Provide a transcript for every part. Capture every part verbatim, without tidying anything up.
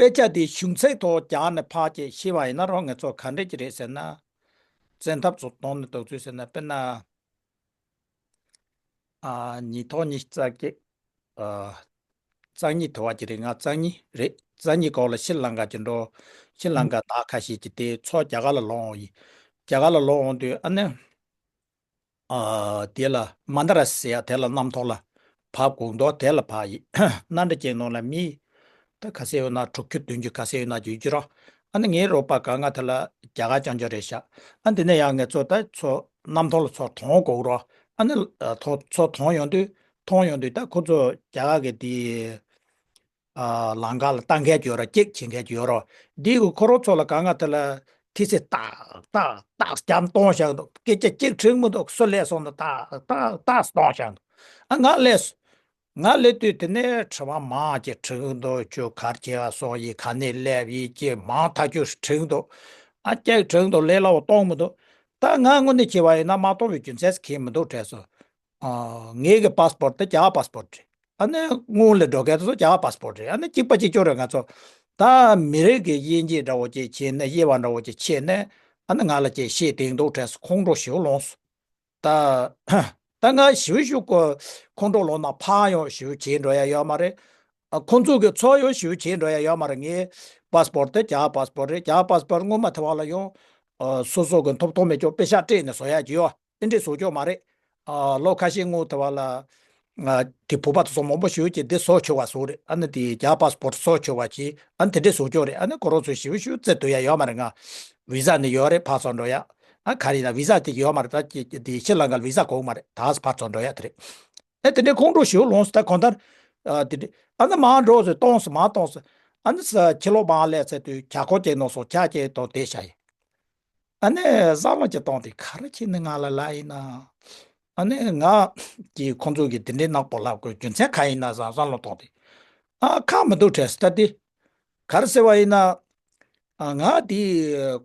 སྐད་ཆ་དེ་གཞུང་ཚད་ཐོག་རྒྱག་ནས་ཕར་ཅིག་ཤེས་པ་ཡིན་ན་རོ། ང་ཚོ་ག་འདྲ་ཅིག་རེད་ཟེར་ན། བཙན་ཐབས་ཚོ་གཏོང་ནས་འདུག་ཚུལ་ཟེར་ན། དཔེར་ན། ཨ། ཉིས་སྟོང་ཉི་ཤུ་རྩ་གཅིག་ཨ། རྩ་གཉིས་དུ་བ་ཅིག་རེད། ང་རྩ་གཉིས་རེད། རྩ་གཉིས་སྐོར་ལ་ཤྲི་ལང་ཀ་ཅིག་འགྲོ། ཤྲི་ལང་ཀ་ད་ཁ་ཤས་ཀྱི་དེ་ཚོ་རྒྱ་གར་ལ་ལོག་ཡིན། རྒྱ་གར་ལ་ལོག་འོང་དུས་ཨ་ནི། ཨ། དེ་ལ་མན་ད་ར་ཟེར་ཡ་དེ་ལ་གནམ་ཐོག་ལ་བབས་དགོས་འདུག་དེ་ལ་བབས་ཡིན། གནམ་གྲུ་ཅིག་ནང་ལ་མི་ད་ག་ཚོད་ཡོད་ན། དྲུག་ཅུ་བདུན་ཅུ་ག་ཚོད་ཡོད་ན་ཅིག་ཡོད་ཀྱི་རོ། ཨ་ནི་ངའི་རོགས་པ་ག་ང་དེ་ལ་རྒྱ་གར་རྐྱང་རྐྱང་རེད་ཤག་ཨ། དེ་ནས་ཡང་ང་ཚོ་ད་ཚོ་གནམ་ཐོག་ལ་ཚུར་ཐོན་དགོས་རོ། ཨ་ནི་ཨ། ཚུར་ཚུར་ཐོན་ཡོང་དུས། ཐོན་ཡོང་དུས་ད་ཁོ་ཚོ་རྒྱ་གར་གི་དེ། ཨ། ལམ་ཁ་ལ་ལྟ་མཁན་ཅིག་ཡོད་རེད། ཅེག་བྱེད་མཁན་ཅིག་ཡོད་རེད། འདི་གི་ཁོ་རང་ཚོ་ལ་ག་ང་དེ་ལ་ཐི་སི་ཏག་ཏག་ཏག་རྒྱབ་གཏོང་བཞག་འདུག་སྐད་ཆ་གཅིག་དྲན་མི་འདུག་སུ་སླེབས་སོང་ན་ཏག་ཏག་ཏག་གཏོང་བཞག་འདུག་ཨ། ང་སླེབས་སོང་། ང་སླེབས་དུས་དེ་ནས་དྲི་བ་མང་ཅིག་དྲི་གི་འདུག་ཁྱོད་ག་རེ་བྱེད་པ་སོང་ཡིན། ག་ནས་སླེབས་ཡིན་ཅེས་མང་ཐག་ཆོད་དྲི་གི་འདུག་ཨ། གཅིག་དྲི་གི་འདུག་ལས་སླ་བོ་གཏོང་མི་འདུག་ད་ང་དངོས་གནས་བྱས་པ་ཡིན་ན་མ་གཏོང་བའི་རྒྱུ་མཚན་གང་ཡང་མི་འདུག་དྲན་སོང་། ཨ། ངའི་གི་པཱ་སི་པོར་ཊི་དེ་རྒྱ་གར་པཱ་སི་པོར་ཊི་རེད། ཨ་ནི་སྔོན་ལ་འགྲོ་མཁན་དེ་ཚོ་རྒྱ་གར་པཱ་སི་པོར་ཊི་རེད། ཨ་ནི་གཅིག་པ་གཅིག་རྐྱང་རེད། ང་ཚོ་ད་མི་རིགས་ཀྱི་དབྱེ་འབྱེད་འདྲ་བོ་ཅིག་བྱས་ནས། དབྱེ་བ་འདྲ་བོ་ཅིག་ཕྱེ་ནས། ཨ་ནི་ང་ལ་ཅིག་བཤད་བསྡད་འདུག་དྲན་སོང་། ཁོང་ཁྲོ་ཞེ་པོ་ལངས་སོང་། ད་ད་ང་ཞེ་པོ་ཞེ་པོ་ཁོང་ཁྲོ་ལངས་ན་ཕར་ཡང་ཞེ་པོ་བྱེད་འགྲོ་ཡ་ཡོད་མ་རེད། ཨ། ཁོང་ཚོ་གི་ཚུར་ཡང་ཞེ་པོ་བྱེད་འགྲོ་ཡ་ཡོད་མ་རེད། ངའི་པཱ་སི་པོར་ཊི་དེ་རྒྱ་གར་པཱ་སི་པོར་ཊི་རེད། རྒྱ་གར་པཱ་སི་པོར་ཊི་སྔོན་མ་དེ་བ་ལ་ཡང་། ཨ། སོ་སོ་གི་ཐོབ་ཐང་མེད་ཀྱང་པེ་ཤག་སྤྲད་ནས་བཟོ་ཡ་ཅིག་ཡོད། དེ་འདྲས་བཟོ་ཀྱོག་མ་རེད། ཨ། ལོ་ཁ་ཤས་སྔོན་དེ་བ་ལ། ང་དེ་བོད་པ་དེ་ཚོ་མང་པོ་ཞེ་པོ་ཅིག་དེ་བཟོ་ཆོག་པ་བཟོ་རེད། ཨ་ནི་དེ་རྒྱ་གར་པཱ་སི་པོར་ཊི་བཟོ་ཆོག་པ་ཅིག་ཨ་ནི་དེ་འདྲས་བཟོ་ཀྱོག་རེད། ཨ་ནི་ཁོ་རང་ཚོས་ཞེ་པོ་ཞེ་པོ་རྩེད་དུ་ཡ་ཡོད་མ་རེད། ང་བི་ཟ་ནི་ཡོད་རེད། ཕར་ཚུར་འགྲོ་ཡ། ཨ། ག་རེ་ཡིན་ན་བི་ཟ་དེ་ཡོད་མ་རེད། ད་ཅི་དེ་ཤྲི་ལང་ཀ་ལ་བི་ཟ་དགོས་མ་རེད། ད་ཕར་ཚུར་འགྲོ་ཡ་དེ་རེད། ཨ། དེ་འདྲས་ཁོང་ཁྲོ་ཞེ་པོ་ལངས་སོང་། ད་གང་ལྟར། ཨ། དེ་འདྲས། ཨ་ནི་མར་འགྲོ་ཟེར། གཏོང་ཟེར། མར་གཏོང་ཟེར། ཨ་ནི་ས་ཕྱི་ལོགས་མར་སླེབས་ཚར་དུས་གྱ་སྐོར་ཅིག་གནང་སོང་། གྱ་ཅིག་གཏོང་དེ་བྱས་ཡིན། ཨ་ནི་བསམ་བློ་ཅིག་བཏང་སྟེ། ག་རེ་བྱས་ནས་ང་ལ་ལབ་ཡིན་ན། ཨ་ནི་ང་གིས་ཁོང་ཚོ་གིས་དེ་འདྲའི་གནང་དགོས་ལབ་དགོས་རྒྱུ་མཚན་ག་ཡིན་ན་བསམ་བསམ་བློ་བཏང་སྟེ། ཨ། ཁག་མི་འདུག་དྲན་སོང་། ད་དེ་ག་རེ་ཟེར་བ་ཡིན་ན། ཨ། ང་དེ་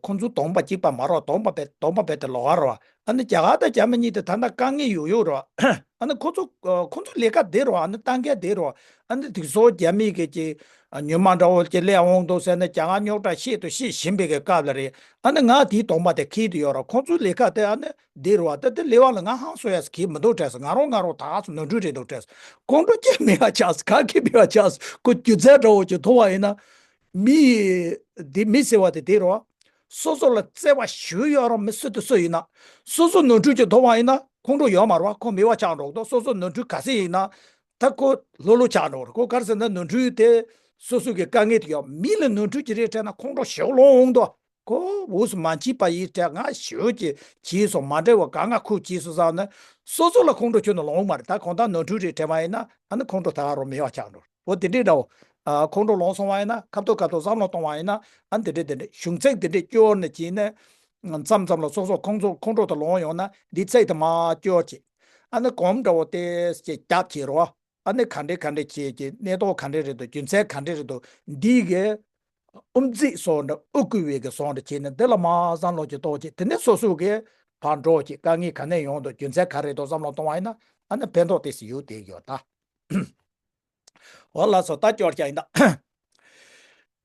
ཁོང་ཚོ་གདོང་པ་གཅིག་པ་མ་རེད། གདོང་པ་རྦད་གདོང་པ་རྦད་དེ་ལོགས་ཀ་རེད་པ། ཨ་ནི་རྒྱ་གར་དང་རྒྱ་མི་གཉིས་དེ་ད་ལྟ་དཀའ་ངལ་ཡོད་ཡོད་རེད་པ། ཨ་ནི་ཁོ་ཚོ་ཁོ་ཚོ་ལས་ཀ་དེ་རེད་པ། ཨ་ནི་ལྟ་མཁན་དེ་རེད་པ། ཨ་ནི་དེ་ཚོ་རྒྱ་མི་གི་ཅིག་ཉི་མ་འདྲ་བོ་ཅིག་སླེབས་འོང་འདུག་ཟེར་ནས་རྒྱ་གར་རྙོག་དྲ་བཤད་དང་བཤད་བཞིན་པའི་གི་སྐབས་ལ་རེད། ཨ་ནི་ང་དེའི་གདོང་པ་དེ་འཁེལ་དུ་ཡོད་རེད། ཁོང་ཚོའི་ལས་ཀ་དེ་ཨ་ནི་འདི་རེད་པ། ད་དེ་ལས་པ་ལ་ང་ཧང་སང་ཡ་ཟེར་གྱི་མི་འདུག་དྲན་སོང་། ང་རང་ང་རང་ད་ག་ཚོད་ནོར་འཁྲུལ་རེད་འདུག་དྲན་སོང་། ཁོང་ཁྲོ་སྐྱེ་མེད་པ་ཆགས་སོང་། ག་གེ་མེད་པ་ཆགས་སོང་། ཁོ་རྒྱུ་མཚན་འདྲ་བོ་ཅིག་མཐོང་བ་ཡིན་ན། མི་དེ་མི་ཟེར་བ་དེ་དེ་རེད་པ། སོ་སོ་ལ་བརྩེ་བ་ཞེ་པོ་ཡོད་རུང་མི་སུ་དེ་སུ་ཡིན་ན། སོ་སོ་ནོར་འཁྲུལ་ཅིག་མཐོང་བ་ཡིན་ན་ཁོང་ཁྲོ་ཡོད་མ་རེད་པ། ཁོ་མེད་པ་ཆགས་འགྲོ་གི་འདུག་སོ་སོ་ནོར་འཁྲུལ་ག་ཚོད་ཡིན་ན། ད་ཁོ་ལྷོད་ལྷོད་ཆགས་འགྲོ་གི་རེད། ཁོ་ག་རེ་ཟེར་ན་ནོར་འཁྲུལ་དེ་སོ་སོ་གི་དཀའ་ངལ་དེ་ཡོད། མི་ལ་ནོར་འཁྲུལ་ཅིག་རེད་དྲན་ན་ཁོང་ཁྲོ་ཞེ་པོ་ལངས་འོང་འདུག་ཁོ་འུ་སུ་མ་བྱས་པ་ཡིན་དྲན། ང་ཞེ་པོ་ཅིག་བྱས་སོང་། མ་འདྲ་བ་ག་ང་ཁུག་བྱས་སོང་བསམ་ན། སོ་སོ་ལ་ཁོང་ཁྲོ་ཁྱོན་ནས་ལངས་མ་རེད། ད་གང་ལྟར་ནོར་འཁྲུལ་རེད་དྲན་པ་ཡིན་ན། ཨ་ནི་ཁོང་ཁྲོ་ད་ག་རང་མེད་པ་ཆགས་འགྲོ། འོ་དེ་འདྲའི་འདྲ་བོ། ཨ། ཁོང་ཁྲོ་ལངས་སོང་བ་ཡིན་ན། ཁ་ཐུག་ཁ་ཐུག་བསམ་བློ་གཏོང་བ་ཡིན་ན། ཨ། དེ་འདྲའི་དེ་འདྲའི་གཞུང་ཚད་དེ་འདྲའི་སྐྱོར་ནས་བྱས་ནས། མཚམས་མཚམས་ལ་སོ་སོ་ཁོང་ཚོ་ཁོང་ཁྲོ་དེ་ལངས་ཡོང་ན་འདི་ཚད་དེ་མར་སྐྱོར་བྱས། ཨ་ནི་གོམ་འདྲ་བོ་དེ་ཅིག་རྒྱབ་བྱས་རོགས། ཨ་ནི་ག་འདྲས་ག་འདྲས་བྱས་ཀྱི་གནས་སྟངས་ག་འདྲས་རེད་འདུག་རྒྱུ་མཚན་ག་འདྲས་རེད་འདུག་འདི་གི་དབུ་མཛད་སོགས་འདྲ། དབུ་བསྐུལ་བའི་གི་སོགས་འདྲ་བྱས་ནས་འདི་ལ་མར་བསམ་བློ་ཅིག་གཏོང་བྱས། དེ་ནས་སོ་སོ་གི་ཕར་འགྲོ་བྱས། དཀའ་ངལ་ག་ནས་ཡོང་འདུག་རྒྱུ་མཚན་ག་རེ་འདུག་བསམ་བློ་གཏོང་བ་ཡིན་ན། ཨ་ནི་ཕན་ཐོགས་ཏོག་ཙམ་ཡོང་བསྡད་ཡོད་ད། འོ་ལགས་སོ། ད་སྐྱོར་བྱ་ཡིན་ད།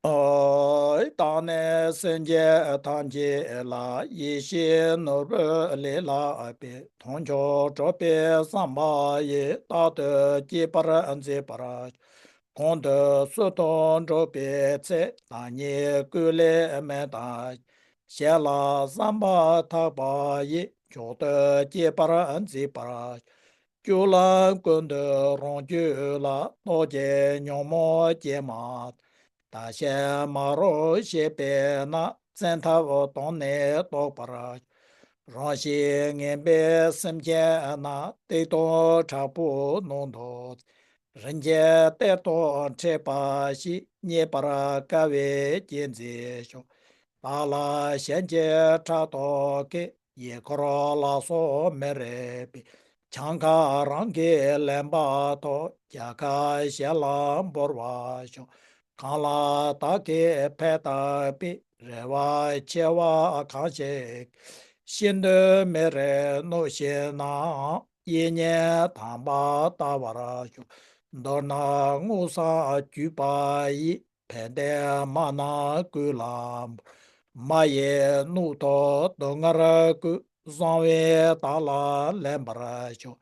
ཨོ། བདག་ནི་སེམས་ཅན་ཐམས་ཅད་ལ། ཡེ་ཤེས་ནོར་བུ་ལས་ལྷག་པའི། དལ་འབྱོར་སྤྲུལ་པའི་བསམ་པ་ཡིས། རྟག་ཏུ་སྐྱེད་པར་མཛད་པར་ཤོག་གང་དུ་སུ་དང་འགྲོགས་པའི་ཚེ། བདག་ཉིད་སྐུ་ལས་མི་འདའ་ཞིང་། གཞན་ལ་བསམ་པ་ཐག་པ་ཡིས། མཆོག་ཏུ་སྐྱེད་པར་མཛད་པར་ཤོག་སྤྱོད་ལམ་ཀུན་ཏུ་རང་རྒྱུད་ལ། རྟག་སྐྱེ་ཉོན་མོངས་སྐྱེས་མ་ཐག་བདག་གཞན་མ་རུངས་ཤེས་པས་ན། བཙན་ཐབས་དང་ནི་བཟློག་པར་ཤོག་རང་བཞིན་ངན་པའི་སེམས་ཅན་རྣམས། གཏི་མུག་དྲག་པོས་ནོར་འདོད་ཚེ། རིན་ཆེན་གཏེར་དང་འཕྲད་པ་ཞིག་རྙེད་པར་དཀའ་བས་སྐྱེད་མཛད་ཤོག་བདག་ལ་གཞན་གྱིས་ཕྲག་དོག་གིས། ཡུལ་འཁོར་ལ་སོགས་མི་རིགས་པའི། གྱངས་ཁ་རང་གིས་ལེན་པ་ཐོབ། རྒྱལ་ཁ་གཞན་ལ་འབུལ་བར་ཤོག་གང་ལ་བདག་གིས་ཕན་བཏགས་པའི། རེ་བ་ཆེ་བ་གང་ཞིག་གིས། ཤིན་ཏུ་མི་རིགས་གནོད་བྱེད་ན། ཡིད་གཉིས་དམ་པར་བལྟ་བར་ཤོག་མདོར་ན་མངོན་སུམ་གྱུར་པ་ཡིས། དད་ལྡན་མ་རྣམས་བསྐུལ་ལ། མ་ཡི་སྣུབས་ཐོགས་སྡུག་བསྔལ་ཀུན། བཟང་བས་བདག་ལ་ལེན་པར་ཤོག།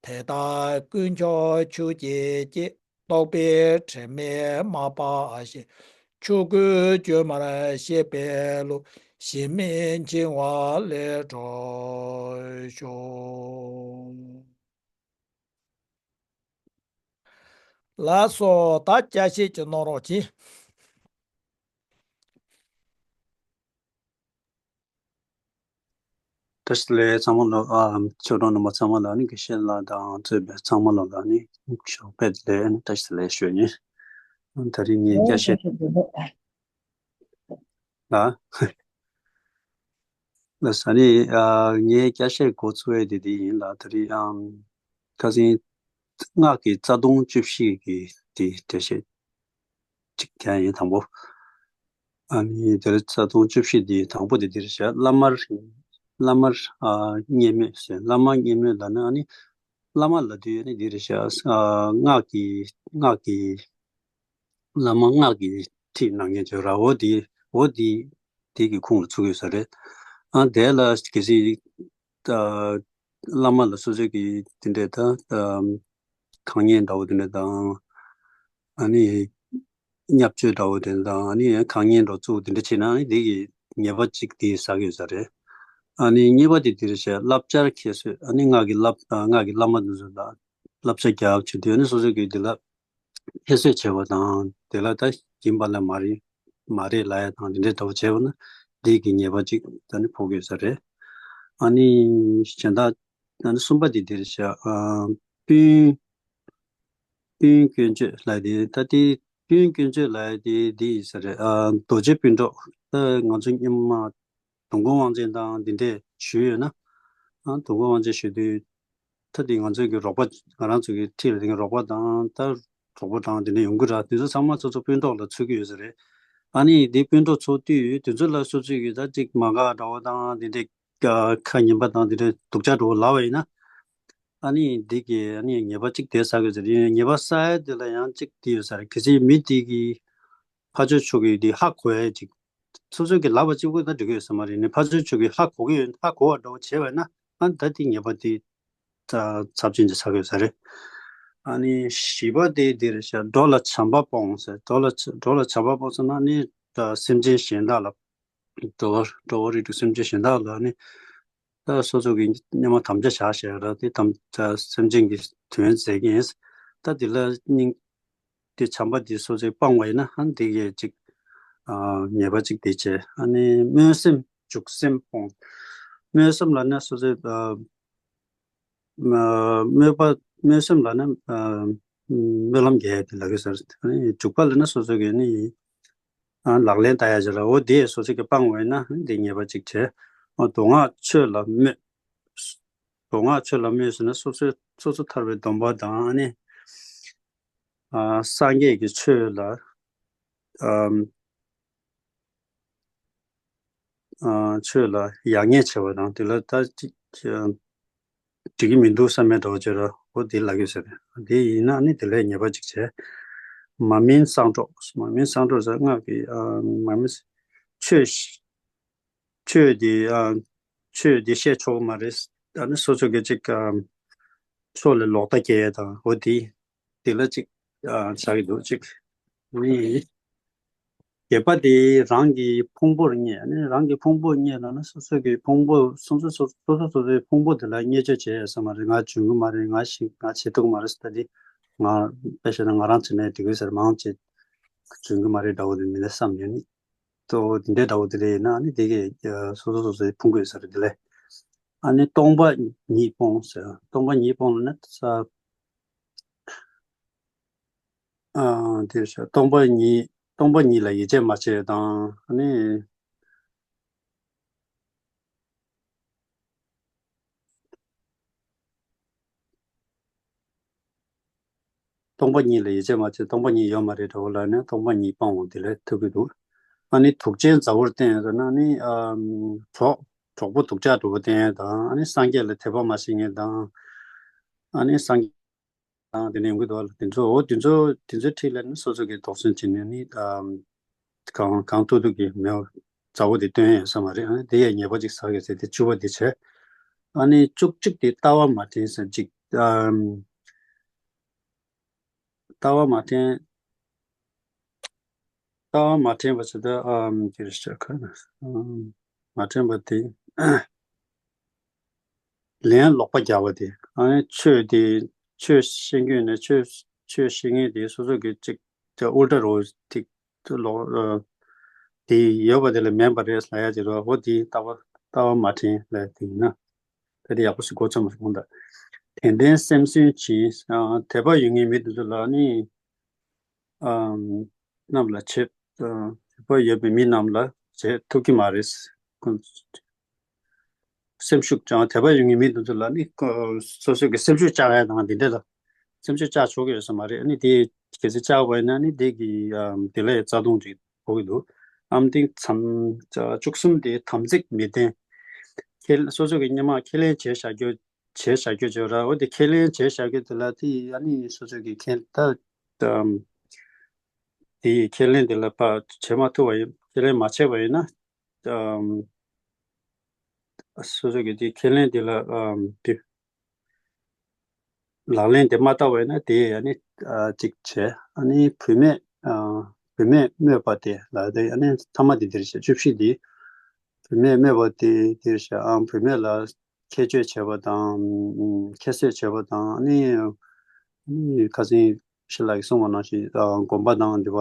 དེ་དག་ཀུན་ཀྱང་ཆོས་ཀྱི་སྐྱེས། རྟོག་པའི་དྲི་མས་མ་སྦགས་ཤིང་། ཆོས་ཀུན་བཅོས་མར་ཤེས་པའི་བློ། ཞེན་མེད་འཆིང་བ་ལས་གྲོལ་ཤོག། ལགས་སོ། ད་བསྐྱར་བཤད་ཅིག་གནང་རོགས་གྱིས། བཀྲ་ཤིས་བདེ་ལེགས་ཚང་མ་ལ། ཨ། ཆོས་གྲོགས་རྣམ་པ་ཚང་མ་ལ་ནི་དགེ་བཤེས་ལགས་དང་གཙོས་པའི་ཚང་མ་ལ་ལ་ནི་ཞོགས་པ་བདེ་ལེགས་ནི་བཀྲ་ཤིས་བདེ་ལེགས་ཞུ་ཡིན། ད་རིང་ངས་བཀྲ་ཤིས་བདེ་ལེགས། ལ། ལགས་སོ། ཨ་ནི། ཨ། ངས་བསྐྱར་བཤད་འགོ་ཚུགས་ཡས་དེ་དེ་ཡིན་ལ། ད་རིང་ཨམ། ཁ་སང་སྔགས་ཀྱི་རྩ་ལྟུང་བཅུ་བཞི་གི་དེ་འགྲེལ་བཤད་ཅིག་རྒྱག་ཡིན། དང་པོ། ཨ་ནི་དེ་ལ་རྩ་ལྟུང་བཅུ་བཞི་དེ་དང་པོ་དེ་འདིར་བཞག། བླ་མར། བླ་མར། ཨ། མཉན་མོད་ཟེར། བླ་མ་མཉན་མོད་ལབ་ན་ཨ་ནི་བླ་མ་ལབ་དུས་ཨ་ནི་འདིར་བཞག། ཨ། སྔགས་ཀྱི། སྔགས་ཀྱི། བླ་མ་སྔགས་ཀྱི་ཁྲིད་གནང་མཁན་ཚོ་ར། འོ་དེ། འོ་དེ། དེ་གི་ཁོངས་ལ་ཚུད་ཀྱི་ཡོད་ས་རེད། ཨ། དེ་ལ་གལ་སྲིད། ཨ། བླ་མ་ལ་སོ་སོ་གི་དེ་འདྲས་ད། ཨ། གང་ཉན་འདྲ་བོ་དེ་འདྲས་དང་། ཨ་ནི་བརྙས་བཅོས་འདྲ་བོ་དེ་འདྲས་དང་། ཨ་ནི་གང་ཉན་འདྲ་བོ་བཙུགས་དེ་འདྲས་བྱས་ན་ཨ་ནི་དེ་གི་ཉེས་པ་གཅིག་དེ་བསགས་ཀྱི་ཡོད་ས་རེད། ཨ་ནི་གཉིས་པ་དེ་དེ་རེད་ཤག། བསླབ་བྱར་ཁྱད་གསོད། ཨ་ནི་སྔགས་ཀྱི་བསླབ། ཨ། སྔགས་ཀྱི་བླ་མ་དེ་ཚོ་ལ་བསླབ་བྱ་རྒྱབ་བྱེད་དུས་ཨ་ནི་སོ་སོ་གི་དེ་ལ་ཁྱད་གསོད་བྱས་པ་དང་། དེ་ལ་ད་ཡིན་པ་ལ་མ་རེད། མ་རེད་ལབ་ཡ་དང་དེ་འདྲའི་འདྲ་བོ་བྱས་པ་ན་འདི་གི་ཉེས་པ་གཅིག་ད་ནི་ཕོག་གི་ཡོད་ས་རེད། ཨ་ནི་གཞན་དག་ཨ་ནི་གསུམ་པ་དེ་འདིར་བཞག། ཨ། སྤུན། སྤུན་སྐྱོན་བརྗོད་ལབ་ཡ་དེ། ད་དེ་སྤུན་སྐྱོན་བརྗོད་ལབ་ཡ་དེ་འདི་ཡིན་ས་རེད། ཨ། རྡོ་རྗེ་སྤུན་གྲོགས། ད་ང་ཚོ་སྔོན་མ་དུས་འཁོར་དབང་ཆེན་དང་འདི་འདྲས་ཞུས་ཡོད་ན། ཨ། དུས་འཁོར་དབང་ཆེན་ཞུ་དུས། ད་དེ་ང་ཚོའི་གི་རོགས་པ། ང་རང་ཚོའི་གི་འཁྲིས་ལ་དེ་གི་རོགས་པ་དང་ད་གྲོགས་པོ་དང་དེ་འདྲ་ཡོང་གི་ར། དེ་ཚོ་ཚང་མ་སོ་སོ་སྤུན་གྲོགས་ལ་ཚུད་ཀྱི་ཡོད་ས་རེད། ཨ་ནི་དེ་སྤུན་གྲོགས་ཚུགས་དུས་དེ་ཚོ་ལ་སོ་སོའི་གི་ད་ཅིག་མ་དགའ་འདྲ་བོ་དང་དེ་འདྲའི་ཁ་ངན་པ་དང་དེ་འདྲའི་སྡུག་ཅག་འདྲ་བོ་ལབ་པ་ཡིན་ན། ཨ་ནི་དེ་གི་ཨ་ནི་ཉེས་པ་གཅིག་དེ་བསགས་ཀྱི་ཡོད་ས་རེད། ཉེས་པ་བསགས་ཡ་དེ་ལ་ཡང་གཅིག་དེ་ཡོད་ས་རེད། གལ་སྲིད་མི་དེ་གི་ཕར་ཕྱོགས་ཕྱོགས་ཀྱི་དེ་ཧ་གོ་ཡ་ཅིག། སོ་སོ་གི་ལབ་པ་གཅིག་པུ་ད་འགྲིག་གི་ཡོད་ས་མ་རེད། ནི་ཕར་ཕྱོགས་ཕྱོགས་ཀྱི་ཧ་གོ་གི་ཡོད། ཧ་གོ་བ་འདྲ་བོ་བྱས་པ་ན་ཨ་ད་དེ་ཉེས་པ་དེ་ཚབས་ཆེན་ཅིག་ཆགས་ཡོད་ས་རེད། ཨ་ནི་བཞི་པ་དེ་འདིར་བཞག། འགྲོ་ལ་བྱམས་པ་སྤོང་ཟེར། འགྲོ་ལ་བྱ། འགྲོ་ལ་བྱམས་པ་སྤོང་ཟེར་ན་ནི་ད་སེམས་ཅན་གཞན་དག་ལ། འགྲོ་བ། འགྲོ་བ་རིགས་དྲུག་སེམས་ཅན་གཞན་དག་ལ་ནི། ད་སོ་སོ་གི་སྙམ་མ་དམ་བཅའ་བཞག་བཞག་ར་དེ་དམ་བཅའ་སེམས་ཅན་གྱི་དོན་མཛད་མཁན། ད་དེ་ལ་སྙིང་དེ་བྱམས་པ་དེ་སོ་སོས་སྤངས་པ་ཡིན་ན་ཨ་ནི་དེ་གས་ཅིག། ཨ། ཉེས་པ་ཅིག་དེ་བྱས། ཨ་ནི་སྨོན་སེམས་འཇུག་སེམས་སྤོང་། སྨོན་སེམས་ལབ་ན་སོ་སོའི། ཨ། སྨོན་པ། སྨོན་སེམས་ལབ་ན། ཨ། སྨོན་ལམ་རྒྱག་ཡ་དེ་ལབ་ཀྱི་ཡོད་ས་རེད། ཨ་ནི་འཇུག་པ་ལབ་ན་སོ་སོ་གི་ནི། ཨ། ལག་ལེན་བསྟར་ཡ་ཅིག་ར། འོ་དེ་སོ་སོ་གི་སྤངས་པ་ཡིན་ན་དེ་ཉེས་པ་གཅིག་བྱས། འོ་མདོ་སྔགས་ཆོས་ལ་སྨོད། མདོ་སྔགས་ཆོས་ལ་སྨོད་ཟེར་ན་སོ་སོའི། སོ་སོ་ཐར་པའི་སྡོམ་པ་དང་ཨ་ནི། ཨ། སངས་རྒྱས་ཀྱི་ཆོས་ལ། ཨམ། ཨ། ཆོས་ལ་ཡག་ཉེས་བྱེད་པ་དང་དེ་ལ་ད་ཅིག། ཨ། འགྲིག་གི་མི་འདུག་བསམ་མེད་འདྲ་བོ་བྱེད་ར། འོ་དེ་ལབ་ཀྱི་ཡོད་ས་རེད། དེ་ཡིན་ན་ནི་དེ་ལས་ཉེས་པ་གཅིག་བྱས། མ་སྨིན་གསང་སྒྲོགས། མ་སྨིན་གསང་སྒྲོགས་ཟེར་སྔགས་ཀྱི། ཨ། མ་སྨིན། ཆོས། ཆོས་དེ། ཨ། ཆོས་དེ་བཤད་ཆོག་གི་མ་རེད། ཨ་ནི་སོ་སོ་གི་ཅིག། ཨ། ཕྱོགས་ལས་ལོག་ལྟ་སྐྱེ་ཡས་དང་འོ་དེ། དེ་ལ་ཅིག། ཨ། བྱ་གི་འདུག་ཅིག། ནི། བརྒྱད་པ་དེ་རང་གི་ཕུང་པོར་བརྙས། ནི་རང་གི་ཕུང་པོར་བརྙས་ལབ་ན་སོ་སོ་གི་ཕུང་པོ། སོ་སོ་སོ་སོ་སོ་སོའི་ཕུང་པོ་དེ་ལ་བརྙས་བཅོས་བྱེད་ཡས་ས་མ་རེད། ང་འཇོན་གི་མ་རེད། ང་ཞིག། ང་བྱེད་ཐུབ་གི་མ་རེད་ཟེར། ད་དེ་ང་དཔེ་བཤད་ན་ང་རང་བྱས་ན་འགྲིག་གི་ཟེར། མང་ཆེ་འཇོན་གི་མ་རེད་འདྲ་བོ་དེ་མི་ལ་བསམ་ཡོད་ནི། ཏོ་དེ་འདྲའི་འདྲ་བོ་དེ་རེད། ཡིན་ན་ནི་དེ་གས་སོ་སོ་སོ་སོའི་ཕུང་པོ་ཡོད་ས་རེད། དེ་ལས། ཨ་ནི་སྟོང་པ་ཉིད་སྤོང་ཟེར། སྟོང་པ་ཉིད་སྤོང་ལབ་ན་ས། ཨ། དེར་བྱ། སྟོང་པ་ཉིད། སྟོང་པ་ཉིད་ལ་ཡིད་ཆེས་མ་བྱེད་དང་། ཨ་ནི། སྟོང་པ་ཉིད་ལ་ཡིད་ཆེས་མ་བྱེད། སྟོང་པ་ཉིད་ཡོད་མ་རེད་འདྲ་བོ་ལབ་ནས་སྟོང་པ་ཉིད་སྤང་བ་དེ་ལས་ཐུབ་ཀྱི་འདུག། ཨ་ནི་དུག་ཅན་མཛའ་བོར་བསྟེན་ཟེར་ན་ནི། ཨ། གྲོགས། གྲོགས་པོ་སྡུག་ཅག་འདྲ་བོ་བསྟེན་དང་། ཨ་ནི་སངས་རྒྱས་ལ་དད་པ་མ་བྱེད་མཁན་དང་། ཨ་ནི་སངས། དང་དེ་ནས་ཡོང་གི་འདུག་ལ། དེ་ཚོ་འོ་དེ་ཚོ་དེ་ཚོའི་འཁྲིས་ལ་ནི་སོ་སོ་གི་དོགས་ཟོན་བྱས་ནས་ནི་ཨམ་གང་གང་ཐུབ་ཐུབ་ཀྱི་མེའོ་མཛའ་བོ་དེ་སྟོན་ཡོད་ས་མ་རེད། ཨ་ནི་དེ་ཡང་ཉེས་པ་ཅིག་བསགས་ཡོད་ཟེར་ཏེ་བཅུ་པ་དེ་བྱས། ཨ་ནི་བཅུ་གཅིག་དེ་ལྟ་བ་མ་དྲན་ཟེར་ཅིག་ཨམ་ལྟ་བ་མ་དྲན། ལྟ་བ་མ་དྲན་པ་ཟེར་ད་ཨམ་དེ་རེད་ཤག་ཁ་ན་ཨམ་མ་དྲན་པ་དེ། ལན་ལོག་པ་རྒྱག་པ་དེ། ཨ་ནི་ཆོས་དེ་ཆོས་ཤེས་མཁན་ནས་ཆོས་ཆོས་ཤེས་མཁན་དེ་སོ་སོ་གི་ཅིག་ཅིག་ཨུལ་ཊ་རོ་ཏིག་ལོག་དེ་ཡོད་པ་དེ་ལ་མིན་པ་རེད་ལབ་ཡ་དེ་རོ། འོ་དེ་ལྟ་བ་ལྟ་བ་མ་དྲན་ལབ་དེ་ཡིན་ན། ད་དེ་ཡག་པོ་ཞིག་གོ་ཚོད་མ་སོང་ད། དད་ལྡན་སེམས་གསོ་བྱེད། དད་པ་ཡོད་མཁན་མི་དེ་ཚོ་ལ་ནི། རྣམས་ལ་བྱེད། དད་པ་ཡོད་པའི་མི་རྣམས་ལ་བྱེད་ཐུབ་ཀྱི་མ་རེད། སེམས་ཤུགས་ཀྱང་དད་པ་ཡོད་མཁན་མི་དེ་ཚོ་ལ་ནི་སོ་སོ་གི་སེམས་ཤུགས་བཅག་ཡ་དང་དེ་འདྲ་ལ། སེམས་ཤུགས་བཅག་ཆོག་གི་ཡོད་ས་མ་རེད། ཨ་ནི་དེ་གལ་སྲིད་བཅག་པ་ཡིན་ན་ནི་དེ་གི་དེ་ལ་རྩ་ལྟུང་ཅིག་གོ་གི་འདུག་ཨམ་ཏིང་མཚམས་བཅུ་གསུམ་དེ་དམ་ཚིག་མི་ལྡན། ཁས་སོ་སོ་གི་སྔོན་མ་ཁས་ལེན་བྱས་བཞག་རྒྱུ་བྱས་བཞག་རྒྱུ་བརྗོད་ར། འོ་དེ་ཁས་ལེན་བྱས་བཞག་རྒྱུ་དེ་ལ་དེ་ཨ་ནི་སོ་སོ་གི་ཁས་ད་དེ་ཁས་ལེན་དེ་ལ་ཕར་བྱེད་མ་ཐུབ་པ་ཡིན། ཁས་ལེན་མ་བྱས་པ་ཡིན་ན་སོ་སོ་གི་དེ་ཁས་ལེན་དེ་ལ་དེ་ལག་ལེན་དེ་མ་བསྟར་བ་ཡིན་ན་དེ་ཨ་ནི་གཅིག་བྱས། ཨ་ནི་བུད་མེད་བུད་མེད་སྨོད་པ་དེ་ལ་དེ་ཨ་ནི་ཐ་མ་དེ་འདིར་བྱས། བཅུ་བཞི་དེ་བུད་མེད་སྨོད་པ་དེ་འདིར་བྱས། ཨང་བུད་མེད་ལ་ཁྱད་གཅོད་བྱེད་པ་དང་། ཁྱད་གསོད་བྱེད་པ་དང་། ཨ་ནི་ཨ་ནི་ཁ་སང་ཞི་ལགས་ཀྱིས་གསུངས་པ་ནང་བཞིན་དགོན་པ་དང་འདི་པ་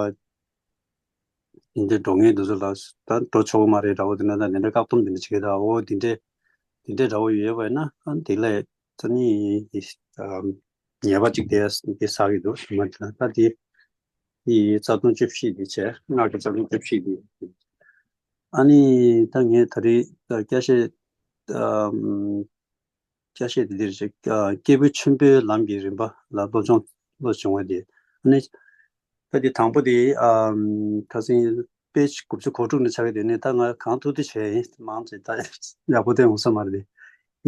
འདི་འདྲ་འགྲོ་ངེས་འདུག་ཚོ་ལ་ད་འགྲོ་ཆོག་གི་མ་རེད་འདྲ་བོ་དེ་འདྲ་དང་དེ་འདྲ་བཀག་སྡོམ་དེ་འདྲ་བྱེད་ཀྱི་ད། འོ་དེ་འདྲ་དེ་འདྲ་འདྲ་བོ་ཡོད་པ་ཡིན་ན་ཨ་ནི་དེ་ལ་ཨ་ནི་ཉེས་པ་གཅིག་དེ་དེ་བསགས་ཀྱི་འདུག་ཟེར་མ་དེ་ན་ད་དེ་དེ་རྩ་ལྟུང་བཅུ་བཞི་དེ་བྱས། སྔགས་ཀྱི་རྩ་ལྟུང་བཅུ་བཞི་དེ། ཨ་ནི་ད་ངས་ད་རེས་སྐྱ་ཤས་ཨམ། སྐྱ་ཤས་དེ་འདིར་བྱས། སྐྱེས་བུ་ཆེན་པོའི་ལམ་གྱི་རིམ་པ་ལ་སློབ་སྦྱོང་སློབ་སྦྱོང་བ་དེ། ཨ་ནི་ད་དེ་དང་པོ་དེ་ཨམ་ཁ་སང་དཔེ་དགུ་བཅུ་གོ་དྲུག་ནས་ཆགས་ཀྱི་དེ་ནས་ད་ང་གང་ཐུབ་ཐུབ་བྱས་ཡིན། མང་ཆེ་ད་ཡག་པོ་བསྟན་འོང་ས་མ་རེད། དེ་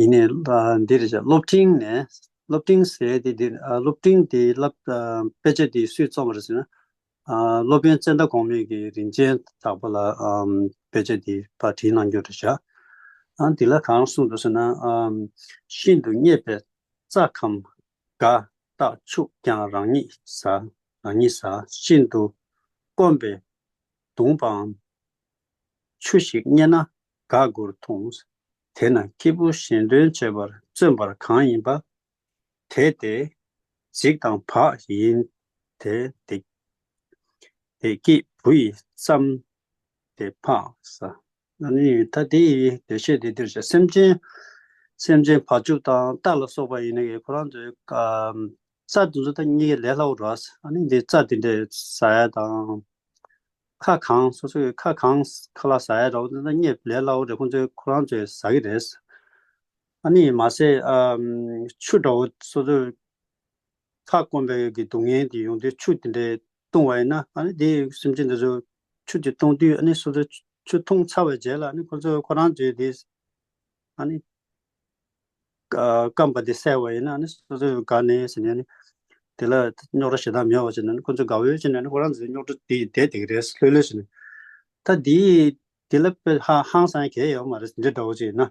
ཡིན་ནའི་འདིར་བྱས་སློབ་འབྲིང་ནས་སློབ་འབྲིང་ཟེར་དེ་འདིར་སློབ་འབྲིང་དེ་བསླབ་དཔེ་ཆ་དེ་སུས་བརྩམས་པ་རེད་ཟེར་ན། སློབ་དཔོན་ཙནྡྲ་གོང་མས་ཀྱི་རིན་ཆེན་དག་པ་ལ་དཔེ་ཆ་དེ་ཕར་བྲིས་གནང་རྒྱུ་རེད་བཞག་ཨ་འདི་ལ་གང་གསུངས་འདུག་ཟེར་ན། ཤིན་ཏུ་རྙེད་པའི་རྩྭ་ཁམ་དགའ་རྟག་ཕྱུགས་ཀྱང་རང་ཉིད་ཟ། རང་ཉིད་ཟ། ཤིན་ཏུ་སྐོམ་པས་གདུངས་པའམ། ཆུ་ཞིག་རྙེད་ན་དགའ་མགུར་འཐུང་། དེས་ན་སྐྱེས་བུ་གཞན་དོན་བྱེད་པར་བརྩོན་པ་གང་ཡིན་པ། དེ་སྟེ་འཇིགས་དང་བག་ཡིན་ཏེ། དེ་དེ་སྐྱེས་བུ་ཡི་བསམ་དེ་འཕགས་ས། ཨ་ནི་ད་དེ་ཡི་འགྲེལ་བཤད་དེ་འདིར་བྱས། སེམས་ཅན་སེམས་ཅན་བ་ཕྱུགས་དང་རྟ་ལ་སོགས་པ་ཡིན་ནའི་ཁོ་རང་ཚོའི་རྩྭ་དེ་ཚོ་ད་རྙེད་ཡ་ལས་སླ་བོ་རེད། ཨ་ནི་འདི་རྩྭ་དེ་འདྲ་ཟ་ཡ་དང་། ཁ་གང་སོ་སོའི་ཁ་གང་ཁ་ལག་ཟ་ཡ་འདྲ་བོ་འདི་ད་རྙེད་ལས་སླ་བོ་རེད། ཁོང་ཚོས་ཁོ་རང་ཚོས་ཟ་གི་རེད། ཨ་ནི་མ་ཟད་ཨམ་ཆུ་འདྲ་བོ་སོ་སོའི་ཁ་སྐོམ་པའི་གི་སྡུག་བསྔལ་དེ་ཡོང་དུས་ཆུ་དེ་འདྲས་བཏུང་བ་ཡིན་ན། ཨ་ནི་དེ་སེམས་ཅན་དེ་ཚོ་ཆུ་དེ་བཏུང་དུས་ཨ་ནི་སོ་སོ་ཆུ་འཐུང་ཚར་བའི་རྗེས་ལ་ཨ་ནི་ཁོ་ཚོ་ཁོ་རང་ཚོས་དེ་ཨ་ནི་ཨ་སྐམ་པ་དེ་བསལ་བ་ཡིན་ན་ཨ་ནི་སོ་སོ་དགའ་ནས་ཟེར་ནས་ཨ་ནི་དེ་ལ་རྙོག་དྲ་ཞེ་དྲག་མེད་པ་བྱས་ནས་ཨ་ནི་ཁོ་ཚོ་དགའ་བོ་བྱས་ནས་ཨ་ནི་ཁོ་རང་ཚོའི་རྙོག་དྲ་དེ་བསྡད་བསྡད་ཀྱི་རེད། ལྷོད་ལྷོད་བྱས་ནས། ད་དེ་དེ་ལ་དཔེ་ཧ་ཧང་སང་གལ་ཡོད་མ་རེད། དེ་འདྲ་འདྲ་བོ་ཅིག་ཡིན་ན།